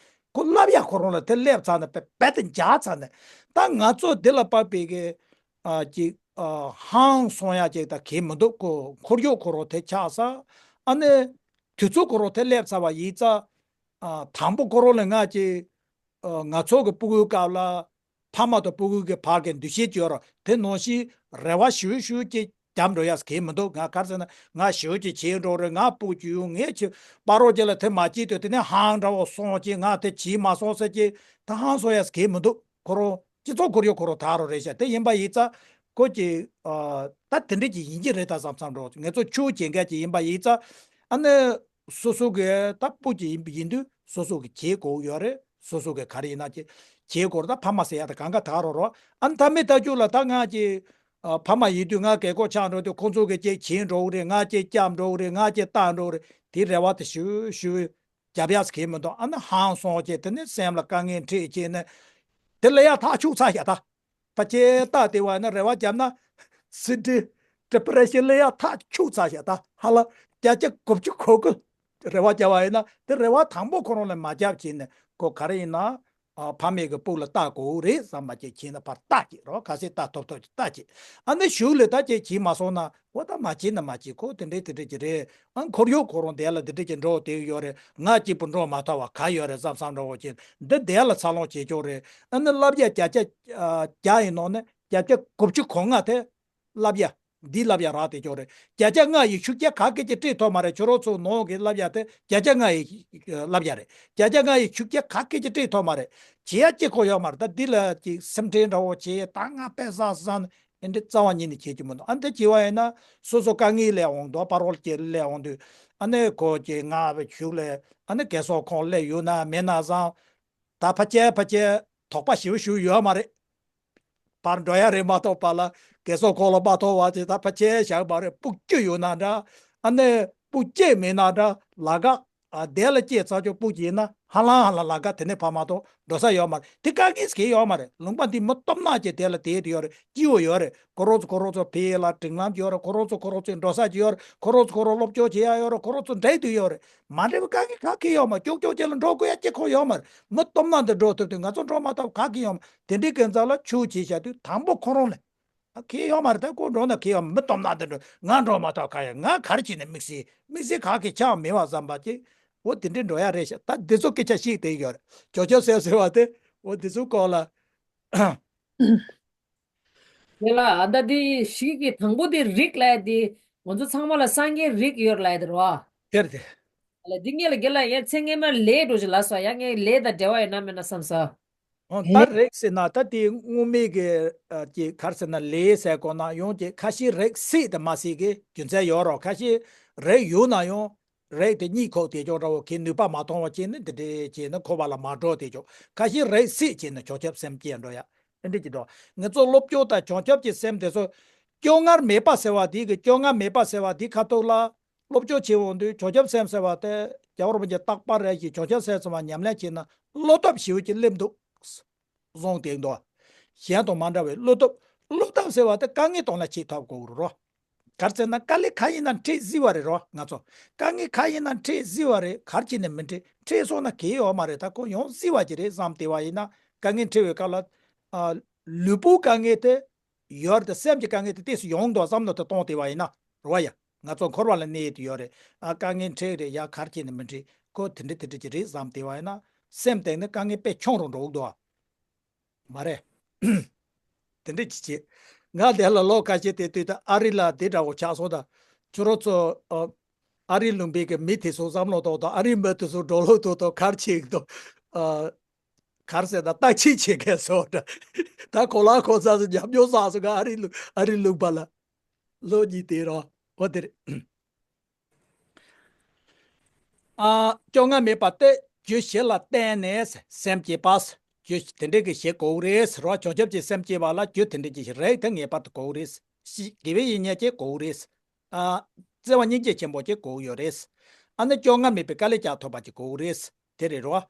ཁོ་བསླབ་ཡག་ཁོ་རང་ལ་དེ་སླེབས་ཚར་ནས་རྦད་རྦད་དེ་འཇགས་ཚར་ནས་ད་ང་ཚོ་འདི་ལ་དཔག་པའི་གི་ཨ་ཅིག་ཨ་ཧང་སོང་ཡག་ཅིག་ད་གལ་མི་འདུག་ཁོ་འཁོར་ཡུག་ཁོ་རང་དེ་ཆགས་ས་ཨ་ནི་དུས་ཚོད་ཁོ་རང་དེ་སླེབས་ཚར་བ་ཡིན་ཙང་། ཨ་དང་པོ་ཁོ་རང་ལ་ང་ཅིག་ཨ་ང་ཚོ་གི་སྤུ་གུའི་སྐབས་ལ་ཕ་མ་དང་སྤུ་གུ་གི་བར་གྱི་འདུ་ཤེས་ཅིག་ཡོད་ར། དེ་ནང་བཞིན་རེ་བ་ཞུ་ཞུ་ཅིག་བརྒྱབ་འགྲོ་ཡག་གལ་མི་འདུག་ང་ག་རེ་ཟེར་ན་ང་ཞུ་ཅིག་བྱེད་འགྲོ་རེད། ང་སྤུ་གུ་ཅིག་ཡོང་ངས་ཅིག་སྤ་རོ་ཅིག་ལ་དེ་མ་བྱེད་དུས་དེ་ནས་ཧང་འདྲ་བོ་སོང་ཅིག་ང་དེ་བྱེད་མ་སོང་ཟེར་ཅིག་ད་ཧང་སོང་ཡག་གལ་མི་འདུག་ཁོ་རང་སྤྱི་ཚོགས་ཁོར་ཡུག་ཁོ་རང་དག་རོ་རེད་ཤག་དེ་ཡིན་པ་ཡིན་ཙང་ཁོ་ཅིག་ཨ་ད་དེ་འདྲ་ཅིག་ཡིན་གྱི་རེད་ད་བསམ་བསམ་འགྲོ། ང་ཚོ་ཆུ་བྱེད་མཁན་ཅིག་ཡིན་པ་ཡིན་ཙང་ཨ་ནི། སོ་སོ་གི་ད་སྤུ་གུ་ཡིན་ཡིན་དུས་སོ་སོ་གི་བྱེད་དགོས་ཡོད་རེད། སོ་སོ་གི་ག་རེ་ཡིན་ན་བྱེད་བྱེད་དགོས་རེད། ད་ཕ་མ་ཟེར་ཡ་ད་གང་ག་དག་རོགས་རོགས་ཨ་ནི་ད་མི་ལྟ་རྒྱུ་ལ་ད་ང་ཅིག་ཨ་ཕ་མ་ཡིན་དུས་ང་རྒས་འཁོགས་ཆགས་འགྲོ་དུས་ཁོང་ཚོ་གི་ཅིག་བྱེད་འགྲོ་གི་རེད། ང་ཅིག་བསྐྱབས་འགྲོ་གི་རེད། ང་ཅིག་ལྟ་འགྲོ་གི་རེད། དེ་རེ་བ་དེ་ཞུ་ཞུ་རྒྱབ་ཡག་གི་མི་འདུག་ཨ་ནི་ཧང་སོང་བྱས་དེ་ནས་སེམས་ལ་དཀའ་ངལ་འཕྲད་བྱས་ནས་དེ་ལ་ཡ་ཐག་ཆོད་ཚར་ཤག་ད། ཕལ་ཆེར་ལྟ་བདེ་བ་ན་རེ་བ་བརྒྱབ་ན། སྲིད་ཁྲི་ཌི་པི་རེ་ཤན་ལ་ཡ་ཐག་ཆོད་ཚར་ཤག་ད་ཧ་ལ་བརྒྱ་ཆ་དགུ་བཅུ་གོ་དགུ་རེ་བ་བརྒྱབ་པ་ཡིན་ན་དེ་རེ་བ་དང་པོ་ཁོ་རང་ལ་མ་བརྒྱབ་བྱས་ནས་ཁོ་ག་རེ་ཡིན་ན། ཨ་ཕ་མེས་ཀྱི་སྤུ་ལ་ལྟ་དགོས་རེད་བསམ་པ་ཅིག་བྱས་ན་ཕར་ལྟ་ཅིག་རོགས་ག་ཚད་ལྟ་ཐུབ་ཐུབ་ཅིག་ལྟ་ཅིག་ཨ་ནི་གཞུག་ལ་ད་ཅིག་བྱས་མ་སོང་ན་འོ་ད་མ་བྱས་ན་མ་བྱས་ཁོ་དེ་འདྲས་དེ་འདྲས་ཅིག་རེད། ཨ་ཁོར་ཡུག་ཁོ་རང་དེ་ལ་དེ་འདྲས་ཀྱི་འགྲོ་བསྡད་ཡོད་རེད། ང་གཅིག་པུ་འགྲོ་མ་ཐུབ་པ་ག་ཡོད་རེད་བསམ་བསམ་འདྲ་བོ་ཅིག་འདི་དེ་ལ་འཚར་ལོངས་བྱེད་ཆོག་རེད། ཨ་ནི་བསླབ་བྱ་བརྒྱ་ཆ་བརྒྱ་ཡི་ནང་ནས་བརྒྱ་ཆ་དགུ་བཅུ་གོ་ལྔ་དེ་བསླབ་བྱ་འདི་བསླབ་བྱ་རག་བསྡད་ཆོག་རེད། བརྒྱ་ཆ་ལྔ་ཡི་ཤུགས་རྒྱག་ག་གེ་ཅིག་སྤྲད་ཐུབ་མ་རེད། ཁྱོད་རང་ཚོ་ནང་གི་བསླབ་བྱ་དེ་བརྒྱ་ཆ་ལྔ་ཡི་བསླབ་བྱ་རེད། བརྒྱ་ཆ་ལྔ་ཡི་ཤུགས་རྒྱག་ག་གེ་ཅིག་སྤྲད་ཐུབ་མ་རེད། བྱེད་ཡ་གཅིག་ཁོ་ཡོད་མ་རེད། ད་འདི་ལ་ཅིག་སེམས་ཁྲལ་འདྲ་བོ་བྱེད་ད་ང་དཔེ་བསགས་བསགས་ནས། ཨེ་འདྲ་རྩ་བ་ཉིད་ནས་བྱེད་ཀྱི་མི་འདུག་ཨ་འདི་བྱེད་པ་ཡིན་ན་སོ་སོ་དཀའ་ངལ་སླེབས་འོང་དུས་པ་རོལ་གྱི་སླེབས་འོང་དུས་ཨ་ནི་ཁོ་གྱི་ང་བའི་གཞུག་ལས་ཨ་ནི་རྒས་གསོ་ཁང་སླེབས་ཡོད་ན་མེད་ན་བཟང་། ད་ཕལ་ཆེར་ཕལ་ཆེར་དོགས་པ་ཞེ་པོ་ཞིག་ཡོད་མ་རེད། ཕར་འགྲོ་ཡ་རེད་མ་གཏོགས་པ་ལ་རྒས་གསོ་ཁང་ལ་མ་གཏོགས་པ་དེ་ད་ཕལ་ཆེར་བཞག་པ་རེད། སྤུ་གུ་ཡོད་ན་འདྲ། ཨ་ནི་སྤུ་གུ་མེད་ན་འདྲ་ལ་ག་ཨ་དེ་ལ་སྐྱེས་ཚར་ཆོག་སྤུ་གུ་ཡིན་ན་ཧ་ལམ་ཧ་ལམ་ལ་ག་དེ་ནས་ཕ་མ་ཐོག་འགྲོ་ས་ཡོད་མ་རེད། དེ་དཀའ་ངལ་གང་ཡང་ཡོད་མ་རེད། ལུང་པ་འདི་མི་སྟོབས་ན་ཅིག་དེ་ལ་དེད་དུ་ཡོད་རེད། སྐྱིད་པོ་ཡོད་རེད། ཁོ་རང་ཚོ་ཁོ་རང་ཚོ་ཕ་ཡུལ་ལ་སྒྲིག་ལམ་ཡོད་རེད། ཁོ་རང་ཚོ་ཁོ་རང་ཚོའི་འགྲོ་ས་ཅིག་ཡོད་རེད། ཁོ་རང་ཚོ་ཁོ་རང་སློབ་སྦྱོང་བྱེད་ཡ་ཡོད་རེད། ཁོ་རང་ཚོ་འགྲིག་དུ་ཡོད་རེད། མ་འགྲིག་པའི་དཀའ་ངལ་གང་ཡང་ཡོད་མ་རེད། ཀྱོག་ཀྱོག་ཅིག་ལ་འགྲོ་དགོས་ཡ་གཅིག་ཁོ་ཡོད་མ་རེད། མི་སྟོབས་ན་འདི་འགྲོ་ཐུབ་དུས་ང་ཚོ་འགྲོ་མ་ཐུབ་གང་ཡང་ཡོད་མ་རེད། དེ་འདྲའི་གི་རྩ་ལ་ཆུ་བྱས་བཞག་དུས་དང་པོ་ཁོ་རང་ལ། ཨ་ཁེ་ཡོད་མ་རེད། ད་ཁོ་འགྲོ་ན་ཁེ་ཡོད་མ་རེད། མི་སྟོབས་ན་འདི་འགྲོ་ང་འགྲོ་མ་ཐུབ་གང་ཡང་། ང་ག་རེ་བྱས་ནས་དམིགས་བསལ་དམིགས་བསལ་ག་གི་ཆགས་མེད་པ་བསམ་པ་ཅིག་འོ་དེ་འདྲའི་འགྲོ་ཡ་རེད་ཤག་ད་འདི་ཚོ་སྐད་ཆ་བཤད་བསྡད་ཡོད་རེད། ཇོ་ཇོ་ཟེར་ཟེར་བ་དེ་འོ་འདི་ཚོ་སྐོར་ལ། དེ་ལ་ཨ་ད་འདི་ཞིག་གི་དང་པོ་དེ་རིགས་ལ་དེ་ང་ཚོ་ཚང་མ་ལ་སངས་རྒྱས་རིགས་ཡོད་ལ་དེ་རེད་བ། དེར་དེ། ལ་འདི་ངས་ལ་དགེ་ལ་ཡ་ཚེ་སྔས་མ་ལས་འགྲོ་ཞིག་ལ་སོ་ཡ་ངས་ལས་དང་འབྲེལ་བ་ཡོད་ན་མེད་ན་བསམ་ས། ཨོ། ད་རེད། རེག་ཟེར་ན་ད་དེ་སྔོན་མའི་གི་ཨ་ཀྱི་ག་རེ་ཟེར་ན་ལས་ཟེར་གོ་ན་ཡོང་ཀྱི་ཁ་ཤས་རེག་སྲིད་དེ་མ་སྲིད་གི་རྒྱུ་མཚན་ཡོད་རོ། ཁ་ཤས་རེག་ཡོད་ན་ཡང་རེག་དེ་གཉིད་ཁུག་དེ་ཅོག་འདྲ་བོ་གི་ནུས་པ་མ་ཐོང་བ་བྱས་ནས་འདི་འདྲས་བྱས་ནས་འཁོར་བ་ལ་མ་འགྲོ་དེ་ཅོག་ཁ་ཤས་རེག་སྲིད་བྱས་ནས་བྱང་ཆུབ་སེམས་སྐྱེ་འགྲོ་ཡ། ཨེ་འདྲས་ཀྱི་འདུག་ང་ཚོ་སློབ་སྦྱོང་དང་བྱང་ཆུབ་ཀྱི་སེམས་དེ་ཚོ་སྐྱོ་ངལ་མེད་པ་ཟེར་བ་དེ་གི་སྐྱོ་ངལ་མེད་པ་ཟེར་བ་དེ་ཁ་ཐུག་ལ། སློབ་སྦྱོང་བྱེད་འོང་དུས་བྱང་ཆུབ་སེམས་ཟེར་བ་དེ་རྒྱལ་བ་རིན་པོ་ཆེ་རྟག་པར་རེ་ཞིག་བྱང་ཆུབ་སེམས་ཟེར་བ་ཉམས་ལེན་བྱས་ན་བློ་སྟོབས་ཞེ་པོ་ཅིག་སླེབས་འདུག་བཟུང་སྟེ་འདུག་གཞན་དང་མ་འདྲ་བའི་བློ་སྟོབས། བློ་སྟོབས་ཟེར་བ་དེ་དཀའ་ངལ་དང་ལ་ཆེས་ཐོབ་དགོས་རོ། ག་རེ་ཟེར་ན་དཀའ་ལས་ཁ་ཡིན་ན་འཕྲད་སྲིད་པ་རེད་རོ། ང་ཚོ་དཀའ་ངལ་ཁ་ཡིན་ན་འཕྲད་སྲིད་པ་རེད། ག་རེ་བྱས་ནས་མི་འཕྲད། འཕྲད་སོང་ན་གལ་ཡོད་མ་རེད། ད་ཁོ་ཡོང་སྲིད་པ་ཅིག་རེད་བསམ་བསྡད་པ་ཡིན་ན་དཀའ་ངལ་འཕྲད་པའི་སྐབས་ལ་ཨ་ལུས་པོའི་དཀའ་ངལ་དེ་ཡོད་རེད་དེ། སེམས་ཀྱི་དཀའ་ངལ་དེ་ཏོག་ཙམ་ཡོང་འདུག་བསམ་བློ་དེ་གཏོང་བསྡད་པ་ཡིན་ན་རེད་བ་ཡ། ང་ཚོ་འཁོར་བ་ལ་གནས་ཡས་དེ་ཡོད་རེད། ཨ་དཀའ་ངལ་འཕྲད་རེད་ཡ། ག་རེ་བྱས་ནས་མི་འཕྲད། ཁོ་དེ་འདྲ་དེ་འདྲ་ཅིག་རེད་བསམ་བསྡད་པ་ཡིན་ན་སེམས་སྟེང་ནས་དཀའ་ངལ་དཔེ་ཆུང་རུ་འགྲོ་གི་འདུག་བ། མ་རེད། དེ་འདྲ་ཅིག་བྱེད། ང་དེ་ལ་ལོ་ཁ་ཤས་དེ་དུས་ད་ཨ་རི་ལ་དེ་འདྲ་བོ་ཆགས་སོང་། ད་ཁྱོད་རང་ཚོ་ཨ་ཨ་རི་ལུང་པའི་གི་མི་དེ་ཚོ་བསམ་བློ་གཏོང་དང་། ཨ་རི་མི་དེ་ཚོ་འགྲོ་ལུགས་གཏོང་དང་། ག་རེ་བྱེད་ཀྱི་འདུག་ཨ་ག་རེ་ཟེར་ན་བརྟག་དཔྱད་བྱེད་མཁན་བཟོ་འདྲ། ད་གོ་ལ་གོ་ས་སུ་ཉམས་མྱོང་བསགས་སོང་། ང་ཨ་རི་ལུང་ཨ་རི་ལུང་པ་ལ་ལོ་གཉིས་དེ་རོ། འོ་དེ་རེད། ཨ་སྐྱོ་ངལ་མེད་པ་སྟེ། རྒྱུ་བཞི་ལ་བརྟེན་ནས་སེམས་བསྐྱེད་པ། རྒྱུ་དེ་འདྲའི་གི་བཞི་དགོས་རེད་ཟེར་བ། བྱང་ཆུབ་ཀྱི་སེམས་སྐྱེ་བ་ལ་རྒྱུ་དེ་འདྲའི་གི་བཞི་རེད་དེ་ངེས་པར་དུ་དགོས་རེད། ཞི་དགེ་བའི་བཤེས་གཉེན་གྱི་དགོས་རེད། ཨ་བརྩེ་བ་སྙིང་རྗེ་ཆེན་པོ་གྱི་དགོས་ཡོད་རེད། ཨ་ནི་སྐྱོ་ངལ་མེད་པའི་དཀའ་ལས་བརྒྱབ་ཐུབ་པ་ཅིག་དགོས་རེད། དེ་རེད་རོ།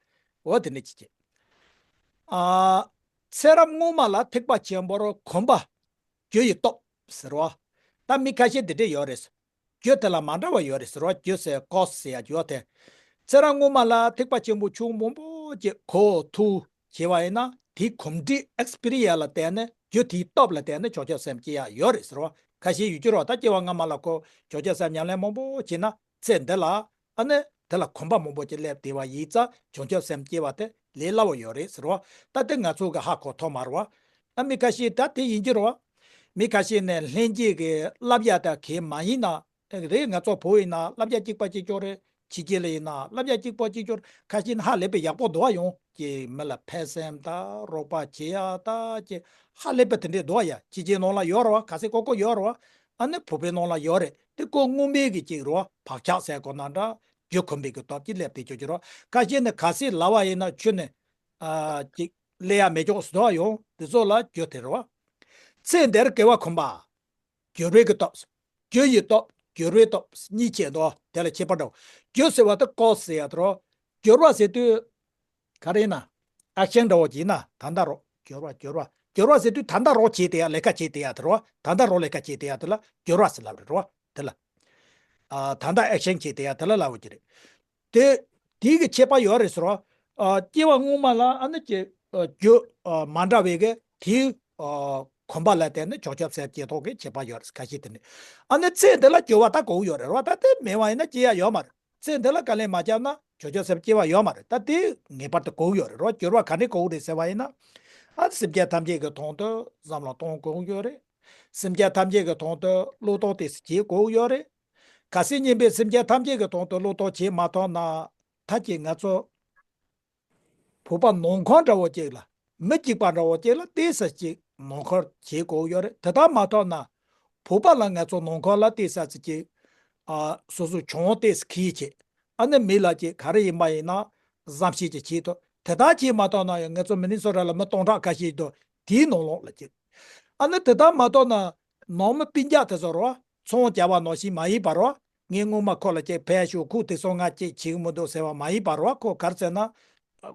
འོ་དེ་འདྲ་ཅིག་གི། ཨ་ཚེ་རབས་སྔོན་མ་ལ་ཐེག་པ་ཆེན་པོར་གོམས་པ། རྒྱུ་ཡི་སྟོབས་ཟེར་བ། ད་མི་ཁ་ཤས་འདི་འདྲས་ཡོད་རེད། རྒྱུ་དེ་ལ་མ་འདྲ་བ་ཡོད་རེད་ཟེར་བ། རྒྱུ་ཟེར་ཀོ་ཟེར་ཡ་ཡོད་དེ། ཚེ་རབས་སྔོན་མ་ལ་ཐེག་པ་ཆེན་པོ་ཆུང་མང་པོ་ཅིག་གོ་ཐུག་བྱས་པ་ཡིན་ན། དེའི་གོམས་འདྲིས་ཨེག་སི་པི་རི་ཡན་ལ་བརྟེན་ནས། རྒྱུ་དེའི་སྟོབས་ལ་བརྟེན་ནས་བྱང་ཆུབ་སེམས་སྐྱེ་ཡ་ཡོད་རེད་ཟེར་བ། ཁ་ཤས་ཡོད་ཀྱི་རེད་བ། ད་སྐྱེ་བ་སྔ་མ་ལ་ཁོ་བྱང་ཆུབ་སེམས་ཉམས་ལེན་མང་པོ་བྱས་ན། ཚེ་འདི་ལ་ཨ་ནི་དེ་ལ་གོམས་པ་མང་པོ་ཅིག་སླེབས་བསྡད་པ་ཡིན་ཙང་། བྱང་ཆུབ་སེམས་སྐྱེ་བ་དེ་ལས་སླ་བོ་ཡོད་རེད་ཟེར་བ། ད་དེ་ང་ཚོ་གི་ཧ་གོ་ཐུབ་མ་རེད་བ། ཨ་མི་ཁ་ཤས་ད་དེ་ཡིན་གྱི་རེད་བ། མི་ཁ་ཤས་ནས་ལྷན་སྐྱེས་ཀྱི་བསླབ་བྱ་དང་གེགས་མ་ཡིན་ན་རེད། ང་ཚོ་བོད་ཡིན་ན་བསླབ་བྱ་གཅིག་པ་གཅིག་ཀྱོག་རེད། ཕྱི་རྒྱལ་ལ་ཡིན་ན་བསླབ་བྱ་གཅིག་པ་གཅིག་ཀྱོག་རེད། ཁ་ཤས་ནི་ཧ་ལས་པའི་ཡག་པོ་འདུག་བ། ཡོང་གི་མི་ལ་ཕན་སེམས་དང་རོགས་པ་བྱེད་ཡ་ད་ཅེ་ཧ་ལས་པ་དེ་འདྲས་འདུག་བ་ཡ། ཕྱི་རྒྱལ་ནང་ལ་ཡོད་རེད་བ། ག་ཚོད་ཀོ་ཀོ་ཡོད་རེད་བ། ཨ་ནི་བོད་པའི་ནང་ལ་ཡོད་རེད། དེ་ཀོ་སྔོན་མའི་གི་ཅིག་རེད་བ། བག་ཆགས་ཟེར་དགོས་ན་འདྲ། རྒྱུ་གོམས་པའི་གི་སྟོབས་ཀྱིས་སླེབས་བསྡད་ཀྱོག་ཀྱི་རེད་བ། ཁ་ཤས་ནི་ག་ཚོད་ལབ་པ་ཡིན་ན་ཁྱོད་ནི་ཨ་ཅིག་ལས་ཡ་མེད་ཀྱོག་ཟེར་འདུག་བ། ཡོང་དེ་ཚོ་ལ་རྒྱུ་དེ་རེད་བ། ཚེ་འདིར་དགེ་བ་གོམས་པ། འགྱུར་བའི་གི་སྟོབས། རྒྱུ་ཡི་སྟོབས། འགྱུར་བའི་སྟོབས་གཉིས་ཕྱེ་འདུག་དེ་ལ་ཁྱད་པར་འདྲ་བོ། རྒྱུ་ཟེར་བ་དེ་ཀོ་ཟེར་ཡ་དེ་རོ། འགྱུར་བ་ཟེར་དུས། ག་རེ་ཡིན་ན། ཨེག་ཤན་འདྲ་བོ་ཅིག་ཡིན་ན་ད་ལྟ་རོ། འགྱུར་བ་འགྱུར་བ། འགྱུར་བ་ཟེར་དུས་ད་ལྟ་རོ་བྱས་བསྡད་ཡ། ལས་ཀ་བྱས་བསྡད་ཡ་དེ་རོ། ད་ལྟ་རོ་ལས་ཀ་བྱས་བསྡད་ཡ་དེ་ལ་འགྱུར་བ་ཟེར་ལབ་རེད་རོ། དེ་ལ། ཨ་ད་ལྟ་ཨེག་ཤན་བྱས་བསྡད་ཡ་དེ་ལ་ལབ་པ་ཅིག་རེད། དེ། དེའི་གི་ཁྱད་པར་ཡོད་རེད་ཟེར་བ། ཨ་སྐྱེ་བ་སྔོན་མ་ལ་ཨ་ནི་ཀྱི་ཨ་རྒྱུ་ཨ་མ་འདྲ་བའི་གི་དེའི་ཨ་གོམས་པ་ལ་བརྟེན་ནས་བྱང་ཆུབ་སེམས་སྐྱེ་ཐོག་གི་ཁྱད་པར་ཡོད་རེད། ཁ་ཤས་དེ་ནི། ཨ་ནི་ཚེ་འདི་ལ་འགྱུར་བ་ད་དགོས་ཡོད་རེད་རོ། ད་དེ་མེད་པ་ཡིན་ན་སྐྱེ་ཡ་ཡོད་མ་རེད། ཚེ་འདི་ལ་དཀའ་ལས་མ་བརྒྱབ་ན་བྱང་ཆུབ་སེམས་སྐྱེ་བ་ཡོད་མ་རེད། ད་དེ་ངེས་པར་དུ་དགོས་ཡོད་རེད་རོ། འགྱུར་བ་ག་ནས་དགོས་རེད་ཟེར་བ་ཡིན་ན། ཨ་སེམས་ཅན་ཐམས་ཅད་ཀྱི་དོན་དུ་བསམ་བློ་གཏོང་དགོས་ཡོད་རེད། སེམས་ཅན་ཐམས་ཅད་ཀྱི་དོན་དུ་བློས་གཏོང་དེ་བྱེད་དགོས་ཡོད་རེད། གལ་སྲིད་སྙིང་པོས་སེམས་ཅན་ཐམས་ཅད་ཀྱི་དོན་དུ་བློས་གཏོང་བྱེད་མ་ཐུབ་ན། ད་ཀྱི་ང་ཚོ་བོད་པ་ནང་ཁུལ་འདྲ་བོ་ཅིག་ལ། མི་གཅིག་པ་འདྲ་བོ་ཅིག་ལ་ཏོག་ཙམ་ཅིག་ནང་ཁུལ་བྱེད་དགོས་ཡོད་རེད། དེ་ལྟར་མ་ཐུབ་ན། བོད་པ་ལ་ང་ཚོ་ནང་ཁུལ་ལ་ཏོག་ཙམ་ཅིག་ཨ་སོ་སོ་གྱོང་ཏོག་ཙམ་ཁེལ་བྱས། ཨ་ནི་མི་ལ་ཅིག་ག་རེ་ཡིན་པ་ཡིན་ན་བསམ་ཤེས་ཅིག་བྱེད་ཐུབ། དེ་ལྟར་བྱེད་མ་ཐུབ་ན་ཡང་ང་ཚོ་མི་ནི་སོ་ཊ་ལ་མི་སྟོང་ཕྲག་ཁ་ཤས་འདུག་དེའི་ནང་ལོགས་ལ་ཅིག་ཨ་ནི་དེ་ལྟར་མ་ཐུབ་ན། ནང་མི་སྤུན་ཀྱག་དེ་ཚོ་རོ། ཚོང་རྒྱག་པ་ནང་བཞིན་མ་ཡིན་པ་རོ། ངས་སྔོན་མ་ཁོ་ལ་ཅིག་ཕེབས་ཤོག་ཁོས་དེ་ཚོ་ང་ཅིག་བྱེད་ཀྱི་མི་འདུག་ཟེར་བ་མ་ཡིན་པ་རོ། ཁོ་ག་རེ་ཟེར་ན།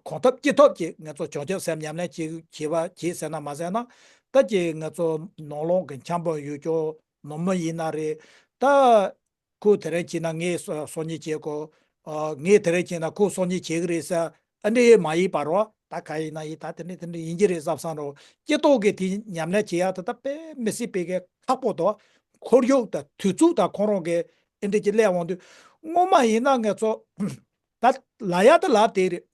གང་ཐུབ་ཅི་ཐུབ་ཀྱིས་ང་ཚོ་བྱང་ཆུབ་སེམས་ཉམས་ལེན་བྱེད་བྱེད་པ་བྱེད་ཟེར་ན་མ་ཟེར་ན། ད་ཀྱི་ང་ཚོ་ནང་ལོགས་ཀྱི་འཆམ་པོ་ཡོད་ཀྱོག་ནང་མི་ཡིན་ན་རེད། ད་ཁོས་དེ་རིང་བྱས་ན་ངས་སོ་སོ་ཉིད་བྱེད་དགོས། ཨ་ངས་དེ་རིང་བྱས་ན་ཁོས་སོ་ཉིད་བྱེད་ཀྱི་རེད་ཟེར། ཨ་འདྲ་མ་ཡིན་པ་རོ། ད་ག་ཡིན་ན་ཡིན། ད་དེ་འདྲ་དེ་འདྲ་ཡིན་གྱི་རེད་བསམ་བསམ་རོ། སྤྱི་ཚོགས་ཀྱི་དེ་ཉམས་ལེན་བྱེད་ཡ་ད་ད་དཔེ་མི་སྲིད་པའི་གི་ཁག་པོ་འདུག་ཁོར་ཡུག་དང་དུས་ཚོད་དང་ཁོ་རང་གི་ཨེ་འདྲ་ཅིག་སླེབས་འོང་དུས། སྔོན་མ་ཡིན་ན་ང་ཚོ་ད་ལབ་ཡ་ད་ལབ་བསྡད་རེད།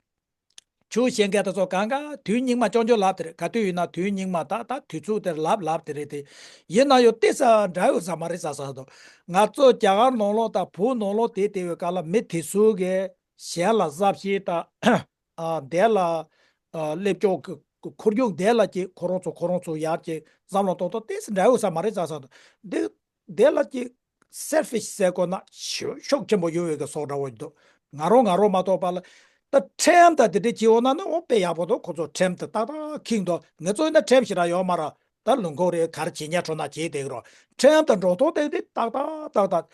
ཆོས་བཤད་མཁན་དེ་ཚོ་གང་ག་དུས་སྙིགས་མ་ཅོག་ཅོག་ལབ་བསྡད་རེད། ག་དུས་ཡིན་ན་དུས་སྙིགས་མ། ད་ད་དུས་ཚོད་དེར་ལབ་ལབ་བསྡད་རེད་དེ། ཡིན་ན་ཡང་ཏོག་ཙམ་འདྲ་ཡོད་ས་མ་རེད་བསམ་བསམ་འདུག་ང་ཚོ་རྒྱ་གར་ནང་ལོགས་དང་བོད་ནང་ལོགས་དེ་དེ་བའི་སྐབས་ལ་མི་དེ་ཚོ་གི་གཞན་ལ་གཟབ་བཤད་དང་། ཨ་དེ་ལ་ཨ་སླེབས་ཀྱོག་གི་ ཁོར་ཡུག་དེ་ལ་ཅིག་ཁོ་རང་ཚོ་ཁོ་རང་ཚོ་ཡར་ཅིག་བསམ་བློ་གཏོང་སྟངས་ཏོག་ཙམ་འདྲ་ཡོད་ས་མ་རེད་བསམ་བསམ་འདུག་འདི་དེ་ལ་ཅིག་selfish ཟེར་དགོས་ན་ཤུགས་ཤུགས་ཆེན་པོ་ཡོད་པའི་གི་བཟོ་འདྲ་བོ་འདུག་ང་རང་ང་རང་མ་གཏོགས་པ་ལ། ད་ཁྲིམས་དང་དེ་འདྲ་བྱེད་འོང་ན་ནི་འོ་དཔེ་ཡག་པོ་འདུག་ཁོ་ཚོ་ཁྲིམས་དེ་ཏག་ཏག་འཁྱེར་འདུག་ང་ཚོ་ཡིན་ན་ཁྲིམས་ཞེ་དྲག་ཡོད་མ་རེད། ད་ལུང་ཁོག་རེད་ག་རེ་བྱེད་ཉག་ཁྲོ་ན་བྱེད་བསྡད་ཀྱི་རོ། ཁྲིམས་དང་འགྲོ་སྟངས་དེ་འདྲ་ཏག་ཏག་ཏག་ཏག་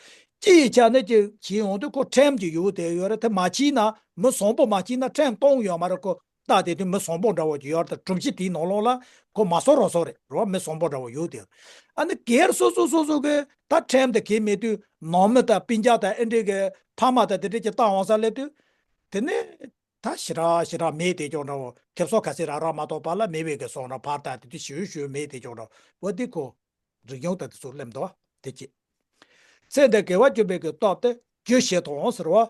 སྤྱི་ཡི་ཆ་ནས་ཅིག་བྱེད་འོང་དུས་ཁོ་ཁྲིམས་ཀྱི་ཡོད་དེ་ཡོད་རེད། དེ་མ་བྱས་ན་མི་བཟང་པོ་མ་བྱས་ན་ཁྲིམས་གཏོང་ཡོད་མ་རེད། ཁོ་ལྟ་དེ་དུས་མི་བཟང་པོ་འདྲ་བོ་ཅིག་ཡོད་རེད། ད་སྒྲོམ་གཞི་དེའི་ནང་ལོགས་ལ་ཁོ་མ་བཟོ་རོགས་བཟོ་རེད་རོ། མི་བཟང་པོ་འདྲ་བོ་ཡོད་དེ། ཨ་ནི་སྒེར་སོ་སོ་སོ་སོ་གི་ད་ཁྲིམས་དེ་གལ་མེད་དུས་ནང་མི་དང་སྤུན་ཀྱག་དང་ཨེ་འདྲས་གི་ཕ་མ་དང་དེ་འདྲས་ཀྱི་བཏང་འོང་ས་སླེབས་དུས་དེ་ནས་ད་ཞེ་དྲག་ཞེ་དྲག་མེད་དེ་ཅོག་འདྲ་བོ་ཁེབས་སོ་ཁ་སེ་ར་ར་མ་གཏོགས་པ་ལ་མེད་པའི་གི་སོང་ར་ཕར་ད་དེ་དུས་ཞུ་ཞུ་མེད་དེ་ཅོག་འདྲ་བོ་དེ་ཁོ་རིག་གཞུང་དང་དེ་ཚོ་སླེབས་འདུག་དེ་ཅི། ཚེ་འདིར་དགེ་བ་སྒྲུབ་པའི་གི་སྟོབས་དེ་རྒྱུ་ཞེས་དང་ཟེར་བ།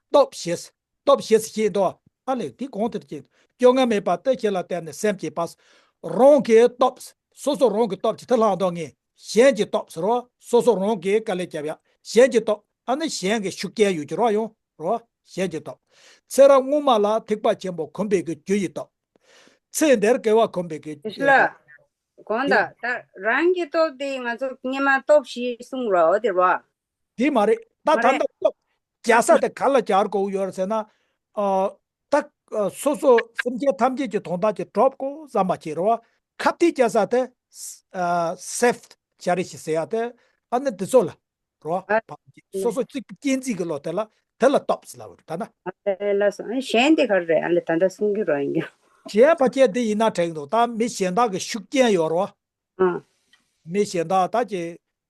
སྟོབས་ཞེས། སྟོབས་ཞེས་ཞེས་འདུག་ཨ་ལས་དེ་གོང་དེར་སྐྱེས། སྐྱོ་ངལ་མེད་པ་སྟོབས་ཞེས་ལ་བརྟེན་ནས་སེམས་བསྐྱེད་པ། རང་གི་སྟོབས། སོ་སོ་རང་གི་སྟོབས་ཀྱི་ཐུགས་ལྷག་འདུག་ངས་གཞན་གྱི་སྟོབས་ཟེར་བ། སོ་སོ་རང་གིས་དཀའ་ལས་བརྒྱབ་ཡ། གཞན་གྱི་སྟོབས་ཨ་ནི་གཞན་གྱི་ཤུགས་རྐྱེན་ཡོད་ཀྱི་རོགས་ཡོང་རོགས། གཞན་གྱི་སྟོབས། ཚེ་རབས་སྔོན་མ་ལ་ཐེག་པ་ཆེན་པོ་གོམས་པའི་གི་རྒྱུ་ཡི་སྟོབས། ཚེ་འདིར་དགེ་བ་གོམས་པའི་གི་རྒྱུ་ཡི་ལ། སྟོབས། གོང་དག་ད་རང་གི་སྟོབས་དེ་ང་ཚོ་སྔོན་མ་སྟོབས་ཞེས་གསུངས་རོགས་དེ་རོགས། དེ་མ་རེད། ད་མ་ད་རེད། ལྟ་སྟོབས་རྒྱག་ས་དེ་ག་ལ་རྒྱག་དགོས་ཡོད་རེད་ཟེར་ན། ཨ། ད་ཨ་སོ་སོ་སེམས་ཅན་ཐམས་ཅད་ཀྱི་དོན་དག་གི་གྲོགས་པོ་བསམ་པ་བྱེད་རོགས། ཁ་གཏད་རྒྱག་ས་དེ་ཨ་self charity ཟེར་ཡ་དེ་ཨ་ནི་འདི་ཚོ་ལ་རོགས། ཨ། སོ་སོ་གཅིག་པུ་གཅེས་འཛིན་གྱི་བློ་དེ་ལ་དེ་ལ་སྟོབས་ཟེར་ལབ་རེད་ད་ན། ཨ་ལས་སོ་ཨ་གཞན་དེ་ག་རེ་རེད། ཨ་ལས་ད་ལྟ་གསུང་རྒྱུ་རོ་ཡིན་ཀྱང་། གཞན་ཕལ་ཆེར་དེ་ཡིན་ན་དྲན་གྱི་འདུག་ད་མི་གཞན་དག་གི་ཤུགས་རྐྱེན་ཡོད་རོགས། ཨ། མི་གཞན་དག་ད་ཀྱི་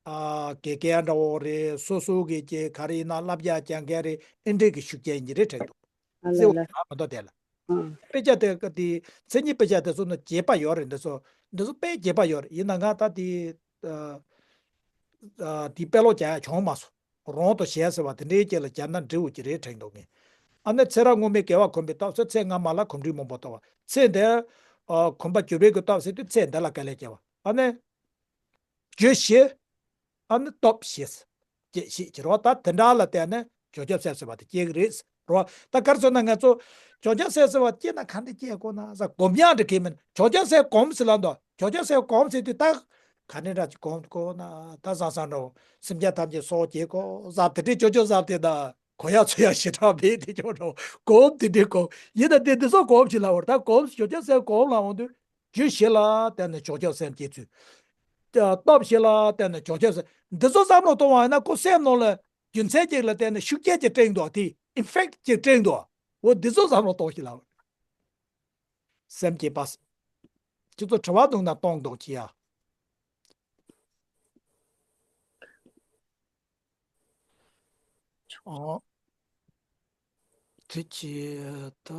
ཨ་དགེ་རྒན་འདྲ་བོ་རེད། སོ་སོ་གི་ཀྱི་ག་རེ་ཡིན་ན་བསླབ་བྱ་སྦྱང་མཁན་རེད། ཨེ་འདྲས་ཀྱི་ཤུགས་རྐྱེན་ཡིན་རེད་དྲན་འདུག་ཨ་ལ་བརྩེ་བ་ལ། ཡང་མ་གཏོགས་དེ་ལ། ཨ། དཔེ་ཆ་དེ་ག་དེ་མཚན་ཉིད་དཔེ་ཆ་དེ་ཚོ་ནི་རྒྱས་པ་ཡོད་རེད། འདི་ཚོ་འདི་ཚོ་དཔེ་རྒྱས་པ་ཡོད་རེད། ཡིན་ན་ང་ད་དེ་ཨ་ཨ་དེ་དཔེ་ཀློག་རྒྱག་ཡ་བྱུང་མ་སོང་། རང་དང་གཞན་ཟེར་བ་དེ་འདྲའི་རྐྱེན་ལ་རྒྱབ་ན་འབྲས་བུ་ཅི་རེད་དྲན་འདུག་ངས། ཨ་ནི་ཚེ་རབས་སྔོན་མའི་དགེ་བ་གོམས་པའི་སྟོབས་ཟེར་ཚེ་སྔ་མ་ལ་གོམས་འདྲིས་མང་པོ་བཏང་བ། ཚེ་འདིར་ཨ་གོམས་པ་འགྱུར་བའི་གི་སྟོབས་ཟེར་དུས་ཚེ་འདི་ལ་དཀའ་ལས་བརྒྱབ་པ། ཨ་ནི་རྒྱུ་ཞེས། ཨ་ནི་སྟོབས་ཞེས། ཅེས་ཞེས་ཀྱི་རོ། ད་དེ་འདྲ་ལ་བརྟེན་ནས་བྱང་ཆུབ་སེམས་ཟེར་བ་དེ་སྐྱེ་གི་རེད་རོ། ད་ག་རེ་ཟེར་ན་ང་ཚོ་བྱང་ཆུབ་སེམས་ཟེར་བ་སྐྱེ་ན་ག་འདྲ་སྐྱེ་དགོས་ན་ཟེར་སྒོམ་ཡག་འདྲ་གི་མིན། བྱང་ཆུབ་སེམས་སྒོམ་ཟེར་ལབ་འདུག་བྱང་ཆུབ་སེམས་སྒོམ་ཟེར་དུས་ད་ག་འདྲ་འདྲ་ཅིག་སྒོམ་དགོས་ན་ད་བཟང་བཟང་འགྲོ། སེམས་ཅན་ཐམས་ཅད་སྲོག་བཅད་དགོས་ཟེར་དེ་འདྲའི་ཅོ་ཅོ་ཟེར་དེ་ད་གོ་ཡག་ཚོད་ཡག་ཞེ་དྲག་མེད་དེ་ཅོ་འགྲོ། སྒོམ་དེ་འདྲའི་སྒོམ་ཡིན་ན་དེ་འདི་ཚོ་སྒོམ་ཞིག་ལབ་བར་ད་སྒོམ་བྱང་ཆུབ་སེམས་སྒོམ་ལབ་འོང་དུས། རྒྱུ་ཞེས་ལ་བརྟེན་ནས་བྱང་ཆུབ་སེམས་སྐྱེ་ཚུལ། སྟོབས་ཞེས་ལ་བརྟེན་ནས་བྱང་ཆུབ་སེམས། འདི་ཚོ་བསམ་བློ་གཏོང་བ་ཡིན་ན་ཁོ་སེམས་ནང་ལ་རྒྱུ་མཚན་ཅིག་ལ་བརྟེན་ནས་ཤུགས་རྐྱེན་ཅིག་སྤྲད་འདུག་དེ་effect ཅིག་སྤྲད་འདུག་འོ་འདི་ཚོ་བསམ་བློ་གཏོང་ཞིག་ལ། སེམས་བསྐྱེད་པ། ཁྱེད་ཚོ་དྲི་བ་འདུག་ན་གཏོང་འདུག་ཅི་ཡ། ཨོ། དེ་ཅི་ད།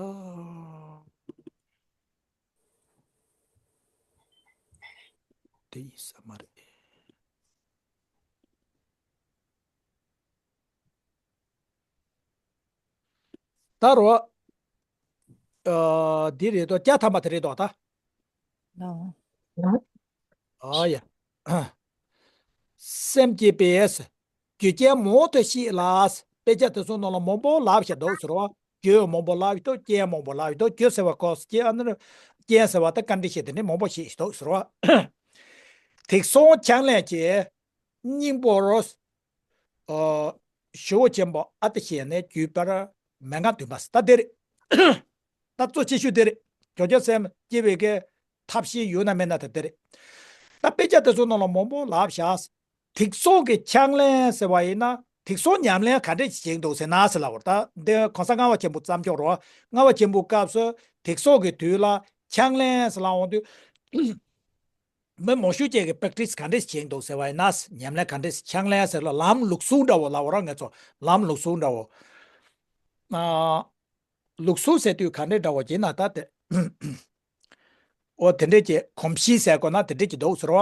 དེ་ཡིན་ས་མ་རེད། ད་རོ། ཨ། འདི་རེད་དོ། བརྒྱ་ཐམ་པ་དེ་རེད་དོ་ད། ཨ་ཡ། སེམས་བསྐྱེད་པས་རྒྱུ་རྐྱེན་མང་དུ་བཤད་ལ། དཔེ་ཆ་དེ་ཚོ་ནང་ལ་མང་པོ་ལབ་བཞག་འདུག་ཟེར་བ། རྒྱུ་མང་པོ་ལབ་འདུག་རྐྱེན་མང་པོ་ལབ་འདུག་རྒྱུ་ཟེར་བ་ཀོས་ཀྱི་ཨ་ནི་རྐྱེན་ཟེར་བ་ད་བཀའ་འདྲི་བྱེད་དེ་ནི་མང་པོ་བཤད་འདུག་ཟེར་བ། དེང་སང་ཕྱག་ལེན་གྱི་སྙིང་པོར། ཨོ། ཇོ་བོ་ཆེན་པོ་ཨ་ཏི་ཤ་ཡ་ནས་བརྒྱུད་པར་མན་ངག་བདུན་པ་ཟེར་ད་དེ་རེད། ད་གཙོ་ཆེ་ཤོས་དེ་རེད། བྱང་ཆུབ་སེམས་སྐྱེ་བའི་གི་ཐབས་ཤེས་ཡོད་ན་མེད་ན་དེ་དེ་རེད། ད་དཔེ་ཆ་དེ་ཚོ་ནང་ལ་མང་པོ་ལབ་བཞག་དེང་སང་གི་ཕྱག་ལེན་ཟེར་བ་ཡིན་ན་དེང་སང་ཉམས་ལེན་ག་འདྲས་ཤིག་བྱེད་འདུག་ཟེར་ན་ཟེར་ལབ་པར་ད་འདི་གོང་ས་ལྔ་པ་ཆེན་པོ་བརྩམས་ཆོག་རོ། ལྔ་པ་ཆེན་པོའི་སྐབས་སུ་དེང་སང་གི་དུས་ལ་ཕྱག་ལེན་ཟེར་ལབ་འོང་དུས། མི་མང་ཤོས་ཅིག་གིས་པེག་ཊི་སི་ག་འདྲས་བྱེད་འདུག་ཟེར་བ་ཡིན་ན་ཉམས་ལེན་ག་འདྲས་ཕྱག་ལེན་ཟེར་ལ་ལམ་ལུགས་ཟུང་འདྲ་བོ་ལབ་པ་ར་ང་ཚོ་ལམ་ལུགས་ཟུང་འདྲ་བོ། ཨ། ལུགས་ཟུང་ཟེར་དུས་ག་འདྲས་འདྲ་བོ་བྱེད་ན་ད་དེ། འོ་དེ་འདྲས་ཀྱི་གོམས་གཤིས་ཟེར་དགོས་ན་དེ་འདྲས་ཀྱི་འདུག་ཟེར་བ།